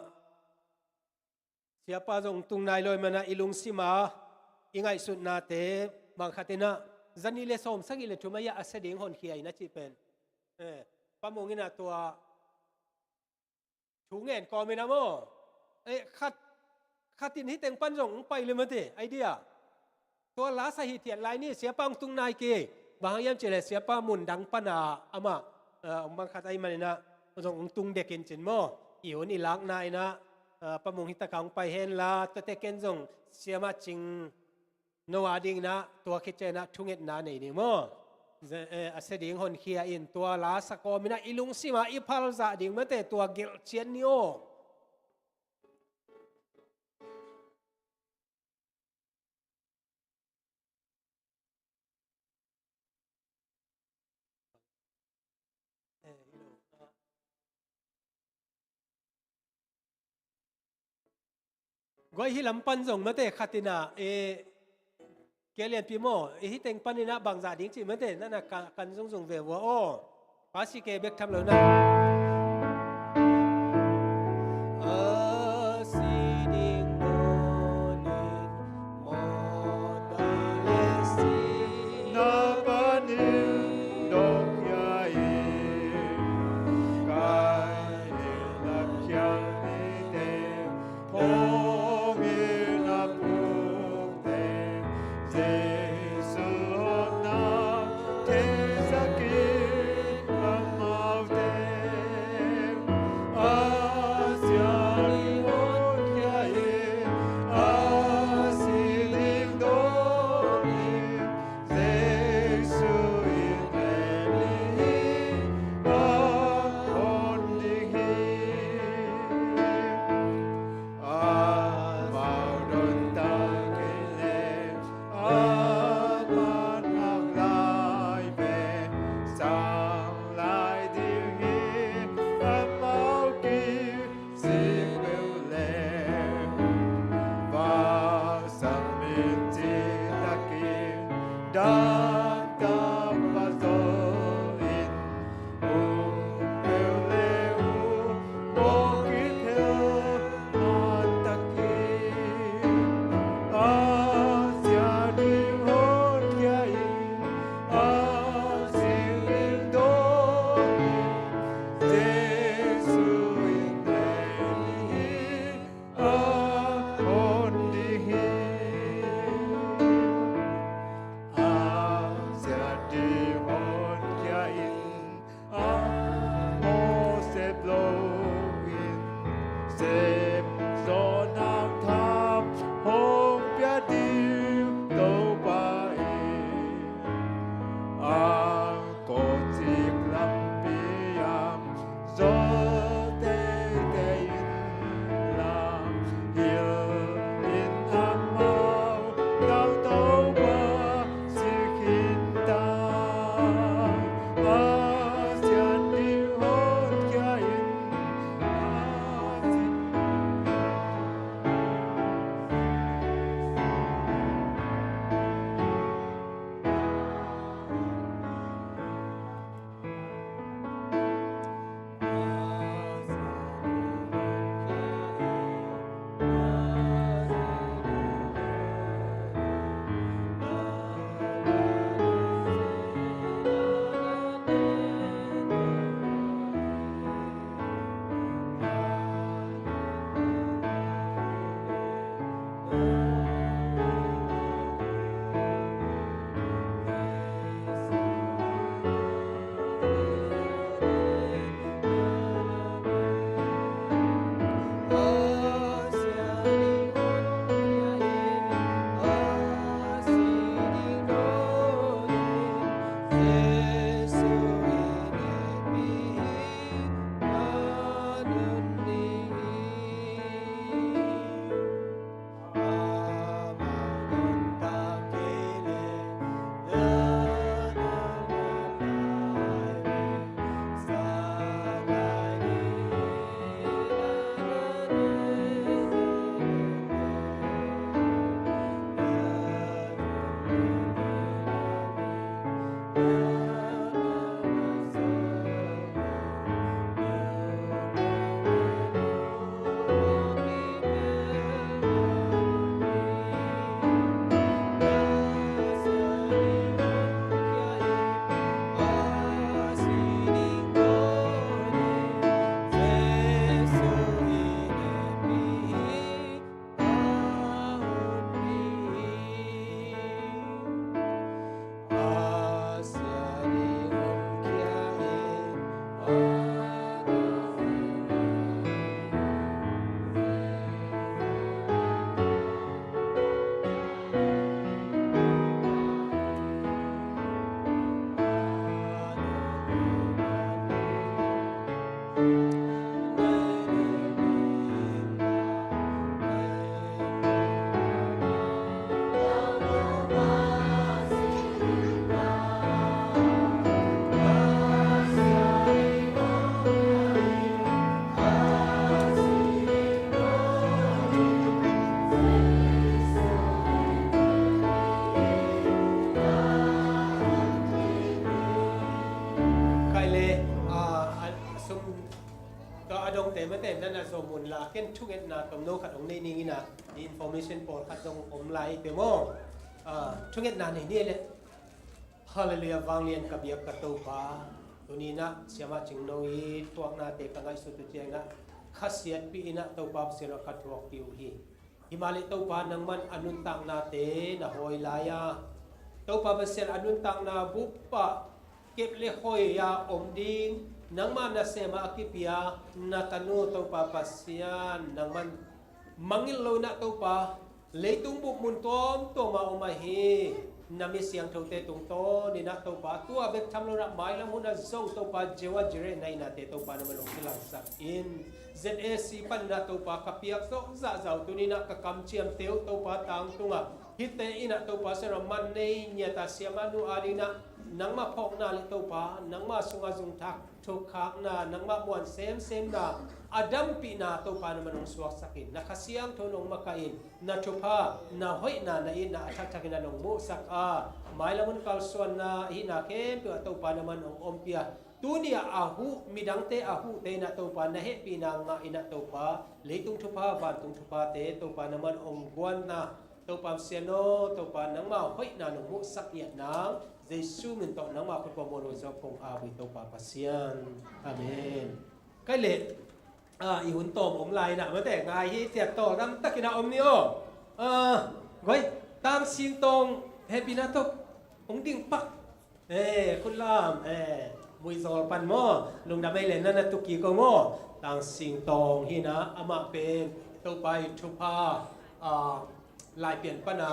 Siapa zong tung nai lo ahih man inah i lungsim a i ngaihsutnate bang khat inah, za nih le sawm sagih le thum a hiah a sia ding honkhia inah cih pen, eh, Pa Mung inah tua thu ngen kawm inah maw. Eh, khat, khat in hih teng pan zong hong pai le maw te, idea. Tua lasa hi thiat lai ni, Siapa hong tung nai kei. Bang hang hiam cih leh Siapa mun dang pan a amah, eh, hong bang khat ahih man inah zong hong tung dek in cin maw. I hun i lakna inah, eh, Pa Mung hih takah hong pai hen la, tuate ken zong Siamah Cing No a dingin ah tua khit ciangin ah thungetna nei ding maw? Ze-, eh, a sia ding honkhia in tua la sa kawmin ah i lungsim ah i phal zah ding mate, tua gelh ciat ni aw. Guai, hih lam pan zong mate khat in ah, eh, kia lianpi maw, eh, hih teng panin ah bangzah ding cih mate, na na ka-, kan zungzung ve vua aw. Pasi ke bek tham lo na. A si ding nonin mawtaw le si na panin dong ya in, kai in a khial nite, thong in a pukte, Jesu hopna theisak in amaute. A dongte mate, nan a zawm un la, ken thungetna tomno khat hong nei ning in ah, information pawlkhat zong om lai te maw. Ah, thungetna nei ni le. Halleluiah, vanglian ka biak ka Topa. Tuni in ah, siamah Cingno i thuaknate ka ngaihsut uh ciangin ah, khasiatpih in ah Topa Pasian aw ka thuak ding uh hi. Himahleh Topa nangman a nuntaknate na hawi lai a, Topa Pasian a nuntakna bup ah kep le hoih a om ding, nangma nasem ah a kipia na tanu Topa Pasian nangman mangngilh lo in ah Topa, leitung bup mun tuamtuam ah om ahi na mi siangthote tungtawn in ah Topa, tua bek tham lo in ah mailam hun ah zong Topa Jehovah Jireh na hinate Topa nangman hong kilangsak in, Z A C panin ah Topa ka piak zawh zahzah uh tuni in ah ka kamciamte uh Topa tangtung ah, hihte in ah Topa Pasian aw, man nei ngiat a siamah nu ading in ah nangma phawkna le Topa nangma sungah zungthak thukhakna, nangma muan semsemna, a dampihna Topa nangman hong suaksak in, na Kha Siangtho nong makaih in, na thupha, na hoihna, na itna a thakthak in ah nong muhsak a, mailam hun kalsuanna hihna khempeuh ah Topa nangman hong ompih a, tuni ah a huh, midangte a huhte in ah Topa na hehpihna ngah in ah Topa, leitung thupha, vantung thuphate Topa nangman hong guanna, Topa Pasian aw, Topa nangma hoihna nong muhsak ngiat nang, Jesu min tawh nangma khut kua mual uh zawh kong ap uh hi Topa Pasian. Amen. Kai leh, ah, i hun tawm om lai in ah mate, ngai hi, ciat tawl dam takin ah om ni aw. Ah, guai, Tang Sing Tawng, happy na tok, hong ding pak. Eh, khut lam, eh, Muizawl pan maw, lungdam ei le, nan a tuki ko maw, Tang Sing Tawng hi in ah, amah pen Topa i thupha, ah, Laipian pan a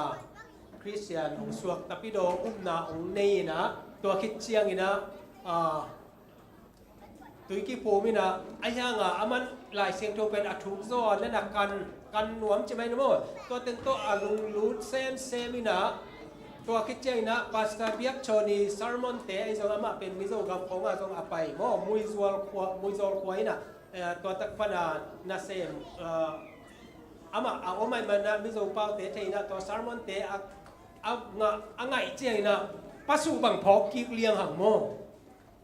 Khristian hong suak, tapidaw upna hong nei in ah, tua khit ciangin ah, ah, tui kiphum in ah, ahi hang a, aman Lai Siangtho pen a thuk zaw a, nan a kan, kan nuam ci mai na maw. Tua teng tawh a lunglut semsem in ah, tua khit ciangin ah Pastor Biak Chawni sermon-te ahi zong, amah pen Mizo gam khawng ah zong a pai maw, Muizawl khua, Muizawl khua in ah, eh, tua tak pan a nasem, eh, amah a om ahih man ah Mizo paute thei in ah tua sermon-te a, a ngah, a ngaih ciangin ah pasuh bang phawk kik liang hang maw.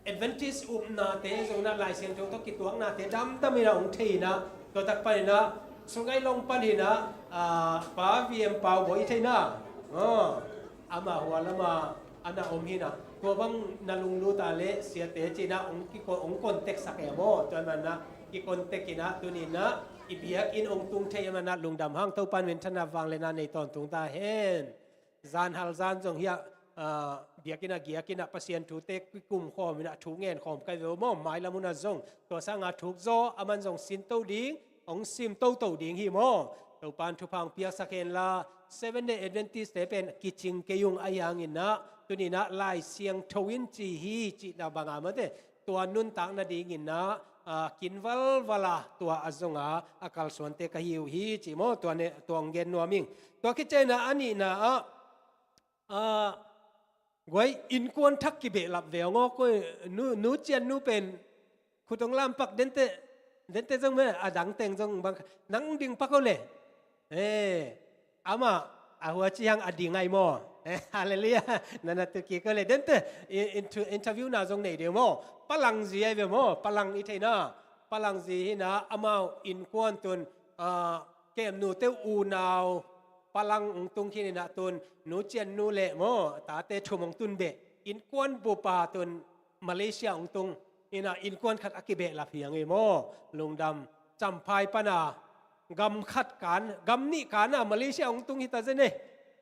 Adventist upnate zong in ah Lai Siangtho tawh kituaknate damdam in ah hong thei in ah, tua tak pan in ah Sungai Long pan in ah, ah, Pa V M Pau Bawi thei in ah, ah, amah hua lam ah a na om hi in ah, tua bang na lunglut a leh siate ci in ah hong kiko-, hong contact sak e maw, tua man ah kicontact in ah tuni in ah i biakinn hong tung thei a man ah lungdam hang, Topa in minthanna vangliatna nei tawntung ta hen. Zan hal zan zong hiah, ah, biakinn ah giakin ah Pasian thute kikum khawm in ah thu ngen khawm kai ve uh maw, mailam hun ah zong. Tua sang a thuk zaw, aman zong sin to ding, hong sim toto ding hi maw. Topa in thupha hong piaksak hen la, Seventh Day Adventist-te pen kicing kei ung, ahi hangin ah tuni in ah Lai Siangtho in ci hi cihna bang a mate, tua nuntak nadingin ah, ah, kin valval a tua a zong a, a kalsuante ka hi uh hi ci maw, tua ne, tua hong gen nuam ing. Tua khit ciangin ah a nihna ah, ah, guai, innkuan thak kibehlap ve hong aw, koi, nu, Nu Cian Nu pen khut hong lampak, dente, dente zong me, a dang teng zong bang, nang ding pak aw le. Eh, amah, a hua ci hang a ding ai maw. Eh, halleluiah. Nan a tuki ko le. Dente, i-, inter-, interview na zong nei deuh maw. Palangzi ai ve maw. Palang i thei na. Palangzi hi na, amau innkuan tun, ah, kemnute unau Palang hong tung khin in ah tun, Nu Cian Nu le maw, tate thum hong tun beh. Innkuan bup a tun Malaysia hong tung in ah, innkuan khat a kibehlap hi hang ei maw. Lungdam, Champhai pan a gam khat kan, gam nih kan a Malaysia hong tung hi ta zen ei.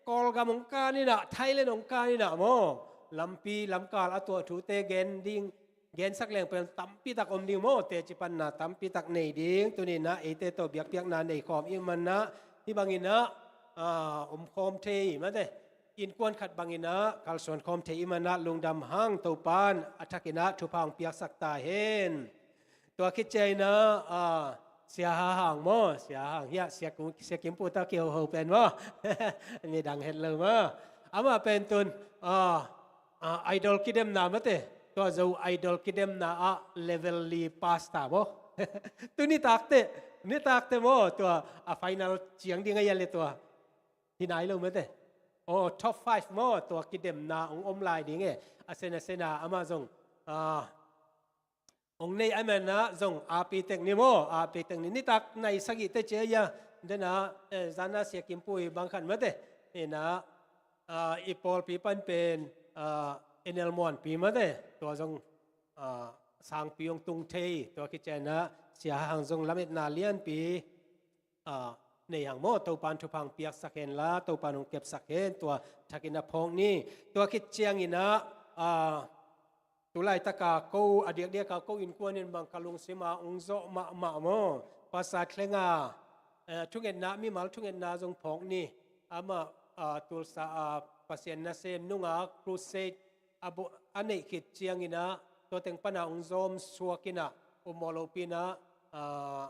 Kawlgam hong kan in ah, Thailand hong kan in ah maw. Lampi lamkal a tuah thute gen ding, gensak leng pen tampi tak om ding maw, teci panna tampi tak nei ding. Tuni in ah eite tawh biakpiakna nei khawm i hih man ah, hih bangin ah, ah, om khawm thei mate, innkuan khat bangin ah kalsuan khawm thei i hih man ah lungdam hang, Topa in a thakin ah thupha hong piaksak ta hen. Tua khit ciangin ah, ah, Sia Ha Hang maw, Sia Ha Hang hiah, Sia Kim, Sia Kim Pu ta kihoho pen maw. Midang het lo maw. Amah pen tun, ah, ah, Idol kidemna mate, tua Zo Idol kidemna ah level li pass ta maw. Tu nitakte, nitakte maw, tua a final ciang ding a hia le tua. Hi nai lo mate. Oh, top five maw, tua kidemna hong om lai ding e. A sen a sen a amah zong, ah, hong nei ahih manin ah zong api tek ni maw, api tek ni, nitak nai sagih te ci a ia, den ah, eh, zan ah Sia Kim Pui bang khat mate, in ah, ah, i pawlpi pan pen, ah, N L Muanpi mate, tua zong, ah, sangpi hong tung thei, tua khit ciangin ah Sia Hang zong lametna lianpi, ah, nei hang maw, Topan thupha hong piaksak hen la, Topan hong kepsak hen, tua thakin ah phawk ni. Tua khit ciangin ah, ah, tu laitaka ko, a diakdiaka ko innkuan in bang ka lungsim ah hong zawh mahmah maw, Pastor Thlenga, eh, thungetna, mimal thungetna zong phawk ni. Amah, ah, Tulsa ah Pasian nasem nungak crusade a bo-, a neih khit ciangin ah, tua teng pan ah hong zawm suak in ah, um mawh lopi in ah, ah,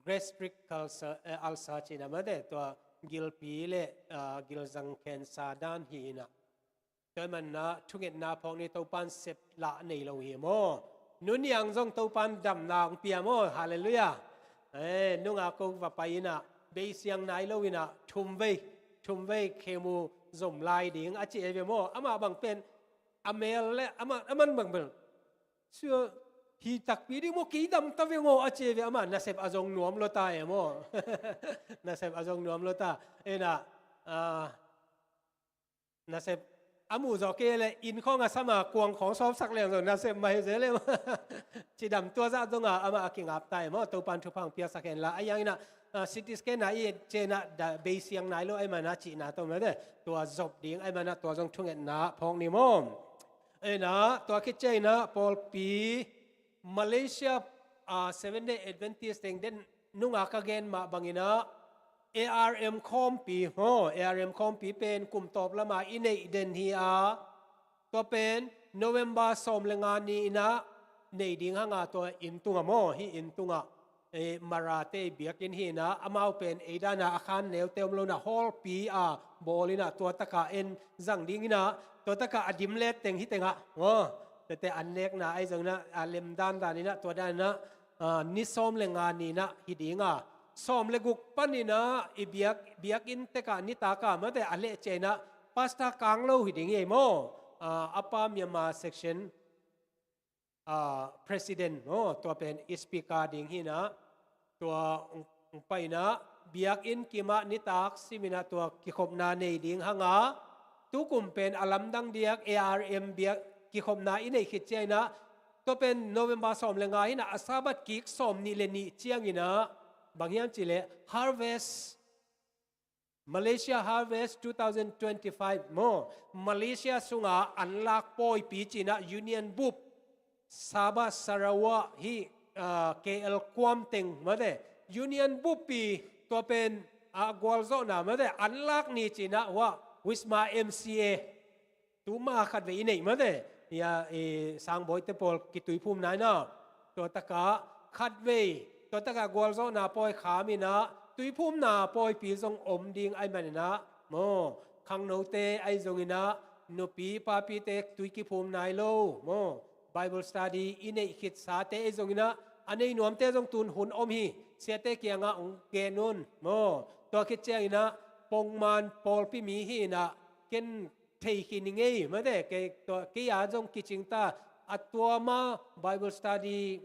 gastric ulcer, eh, ulcer ci-in ah mate, tua gilpi le, ah, gilzang cancer dan hi in ah. Tua ahih manin ah thungetna phawk ni, Topan sep lah nei lo hi maw. Nu Niang zong Topan damna hong pia maw, halleluiah. Eh, nungak ko va pai in ah, bei siang nai lo in ah, thum vei, thum vei khemu zom lai ding a ci ei ve maw. Amah bang pen, a mel le, amah, aman bang bel, sia, hi takpi ding maw, kei dam ta veng aw a ci ei ve, amah nasep a zong nuam lo ta e maw. Nasep a zong nuam lo ta. In ah, ah, nasep a muh zawh kei le, inn khawng a sam a kuang khawng sawpsak leng zong nasep mah hi zel e maw. Cidam tua zah zong a, amah a kingap ta e maw, Topan thupha hong piaksak hen la. Ahi hangin ah, ah, C T scan ah i et ciangin ah, da, bei siang nai lo ahih manin ah cihna tawh mate, tua zop ding ahih manin ah tua zong thungetna phawk ni maw. In ah, tua khit ciangin ah pawlpi Malaysia, ah, Seventh Day Adventist teng den nungak ka gen mah bangin ah, A R M khawmpi, maw, A R M khawmpi pen kum tawp lam ah i neih den hi a, tua pen November sawm le nga ni in ah nei ding hang a, tua inn tungah maw, hih inn tungah, eh, Marate biakinn hi in ah, amau pen ei dan a a khan neute om lo in ah, hallpi a bawl in ah, tua tak a en zang ding in ah, tua tak a a dim let teng hih teng ah, maw, tete an nekna ahi zongin ah, a lem dandan in ah, tua dan in ah, ah, ni sawm le nga ni in ah hi ding a, sawm le guk panin ah i biak, biakinn tek ah nitak a mate a leh ciangin ah, Pastor Kang Lo hi ding hi ei maw, ah, Upper Myanmar Section, ah, President maw, tua pen i speaker ding hi in ah, tua hong, hong pai in ah, biakinn kim ah nitak sim in ah tua kikhopna nei ding hang a, tukum pen a lamdang diak A R M biak kikhopna i neih khit ciangin ah, tua pen November sawm le nga hi in ah, a Sabbath kik sawm nih le nih ciangin ah, bang hiam cih leh Harvest, Malaysia Harvest two thousand twenty-five maw, Malaysia sungah an lak pawipi ci in ah Union Bup, Sabah, Sarawak, hih, ah, K L Kuam teng mate, Union Bup pi, tua pen, ah, gualzawhna mate, an lak ni ci in ah, hua, Wisma M C A, tuma khatvei i neih mate, ia, i sangbawite pawl kituiphumna in ah, tua tak a khatvei, tua tak a gualzawhna pawi kham in ah, tuiphumna pawipi zong om ding ahih manin ah, maw, khangnote ahi zongin ah, nupi papite tui kiphum nai lo, maw, Bible study i neih khitsate ahi zongin ah, a nei nuamte zong tun hun om hi, siate kiangah hong gen un, maw, tua khit ciangin ah, pongman pawlpi mi hi in ah, ken thei khin ing ei mate, kei, tua, kei a zong kicing ta, a tuam a Bible study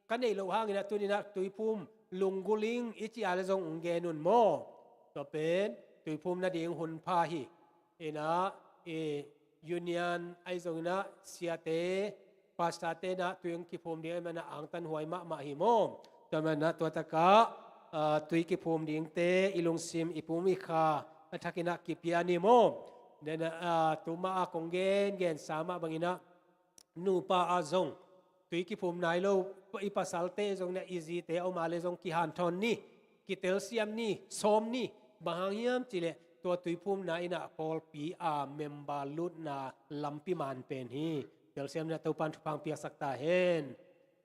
ka neih loh hangin ah tuni in ah tuiphum lunggulh ing i cih a leh zong hong gen un maw. Tua pen tuiphum nading hun pha hi. In ah, i Union ahi zongin ah siate, pastorte in ah tui hong kiphum ding ahih manin ah angtan huai mahmah hi maw. Tua manin ah tua tak ah, ah, tui kiphum dingte i lungsim, i pum i kha a thakin ah kipia ni maw. Den ah, ah, tuma a kong gengensa mah bangin ah, nupa ah zong tui kiphum nai lo i pasalte zong in ah, i zite a om a leh zong kihanthawn ni, kitelsiam ni, sawm ni. Bang hang hiam cih leh tua tuiphumna in ah pawlpi a member lutna lampi man pen hi. Telsiam in ah Topan thupha hong piaksak ta hen.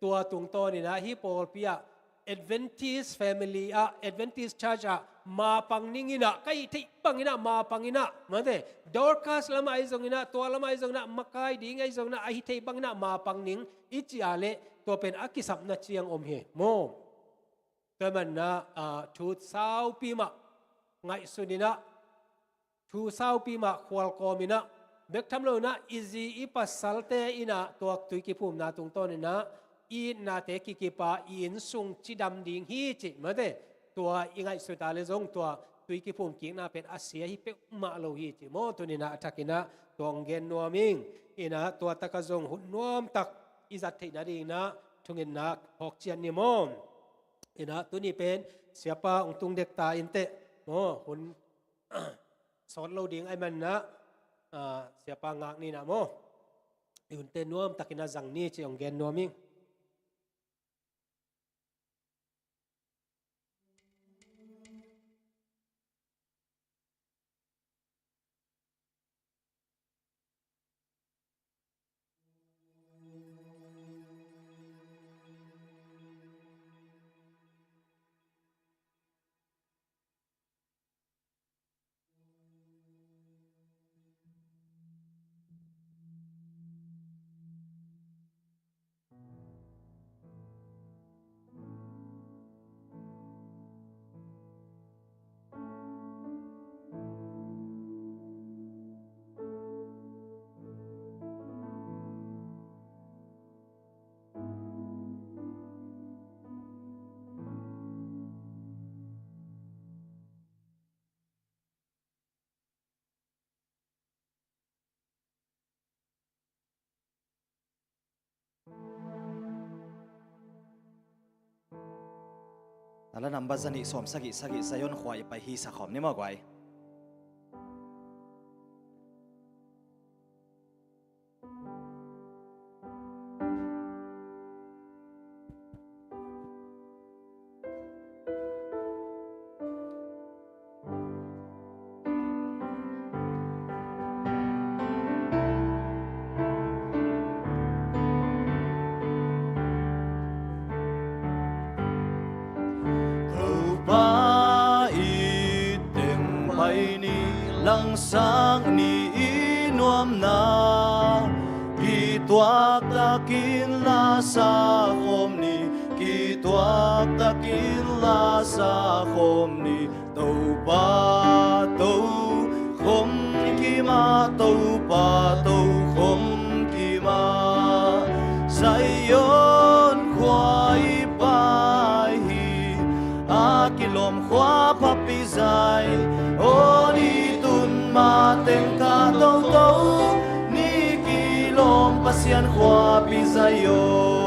Tua tungtawn in ah hih pawlpi ah, Adventist family ah, Adventist church ah mapang ning in ah, ka hih theih bangin ah mapang in ah mate, Dorcas lam ahi zongin ah, tua lam ahi zongin ah, makai ding ahi zongin ah, a hih theih bangin ah mapang ning i cih a leh, tua pen a kisapna ciang om hi maw. Tua manin ah, ah, thu saupi mah ngaihsun in ah, thu saupi mah khual kawm in ah, bek tham lo in ah i zi i pasalte in ah tua tui kiphumna tungtawn in ah, i itnate kikip a i innsung cidam ding hi cih mate. Tua i ngaihsut a le zong tua tui kiphum kikna pen a sia hi peuhmah lo hi cih maw. Tuni-in ah a thakin ah tua hong gen nuam ing. In ah tua takah zong hun nuamtak i zat theih nadingin ah thungetna hawk ciat ni maw. In ah tuni pen siapa hong tung dek ta inteh maw, hun sawt lo ding ahih manin ah, ah, siapa ngak ni in ah maw, i hunte nuamtakin ah zang ni cih hong gen nuam ing. Tala number zanih sawm sagih sagih, Zion khua i pai hi sa khawm ni maw guai. Topa i teng pai ni, langsak ni i nuamna, kituak takin la sa khawm ni, kituak takin la sa khawm ni. Topa tokhom kim ah, Topa tokhom kim ah, Zion khua i pai hi. A kilawm khua phapi Zion i tun mateng ka toto, ni kilawm Pasian khua pi Zion.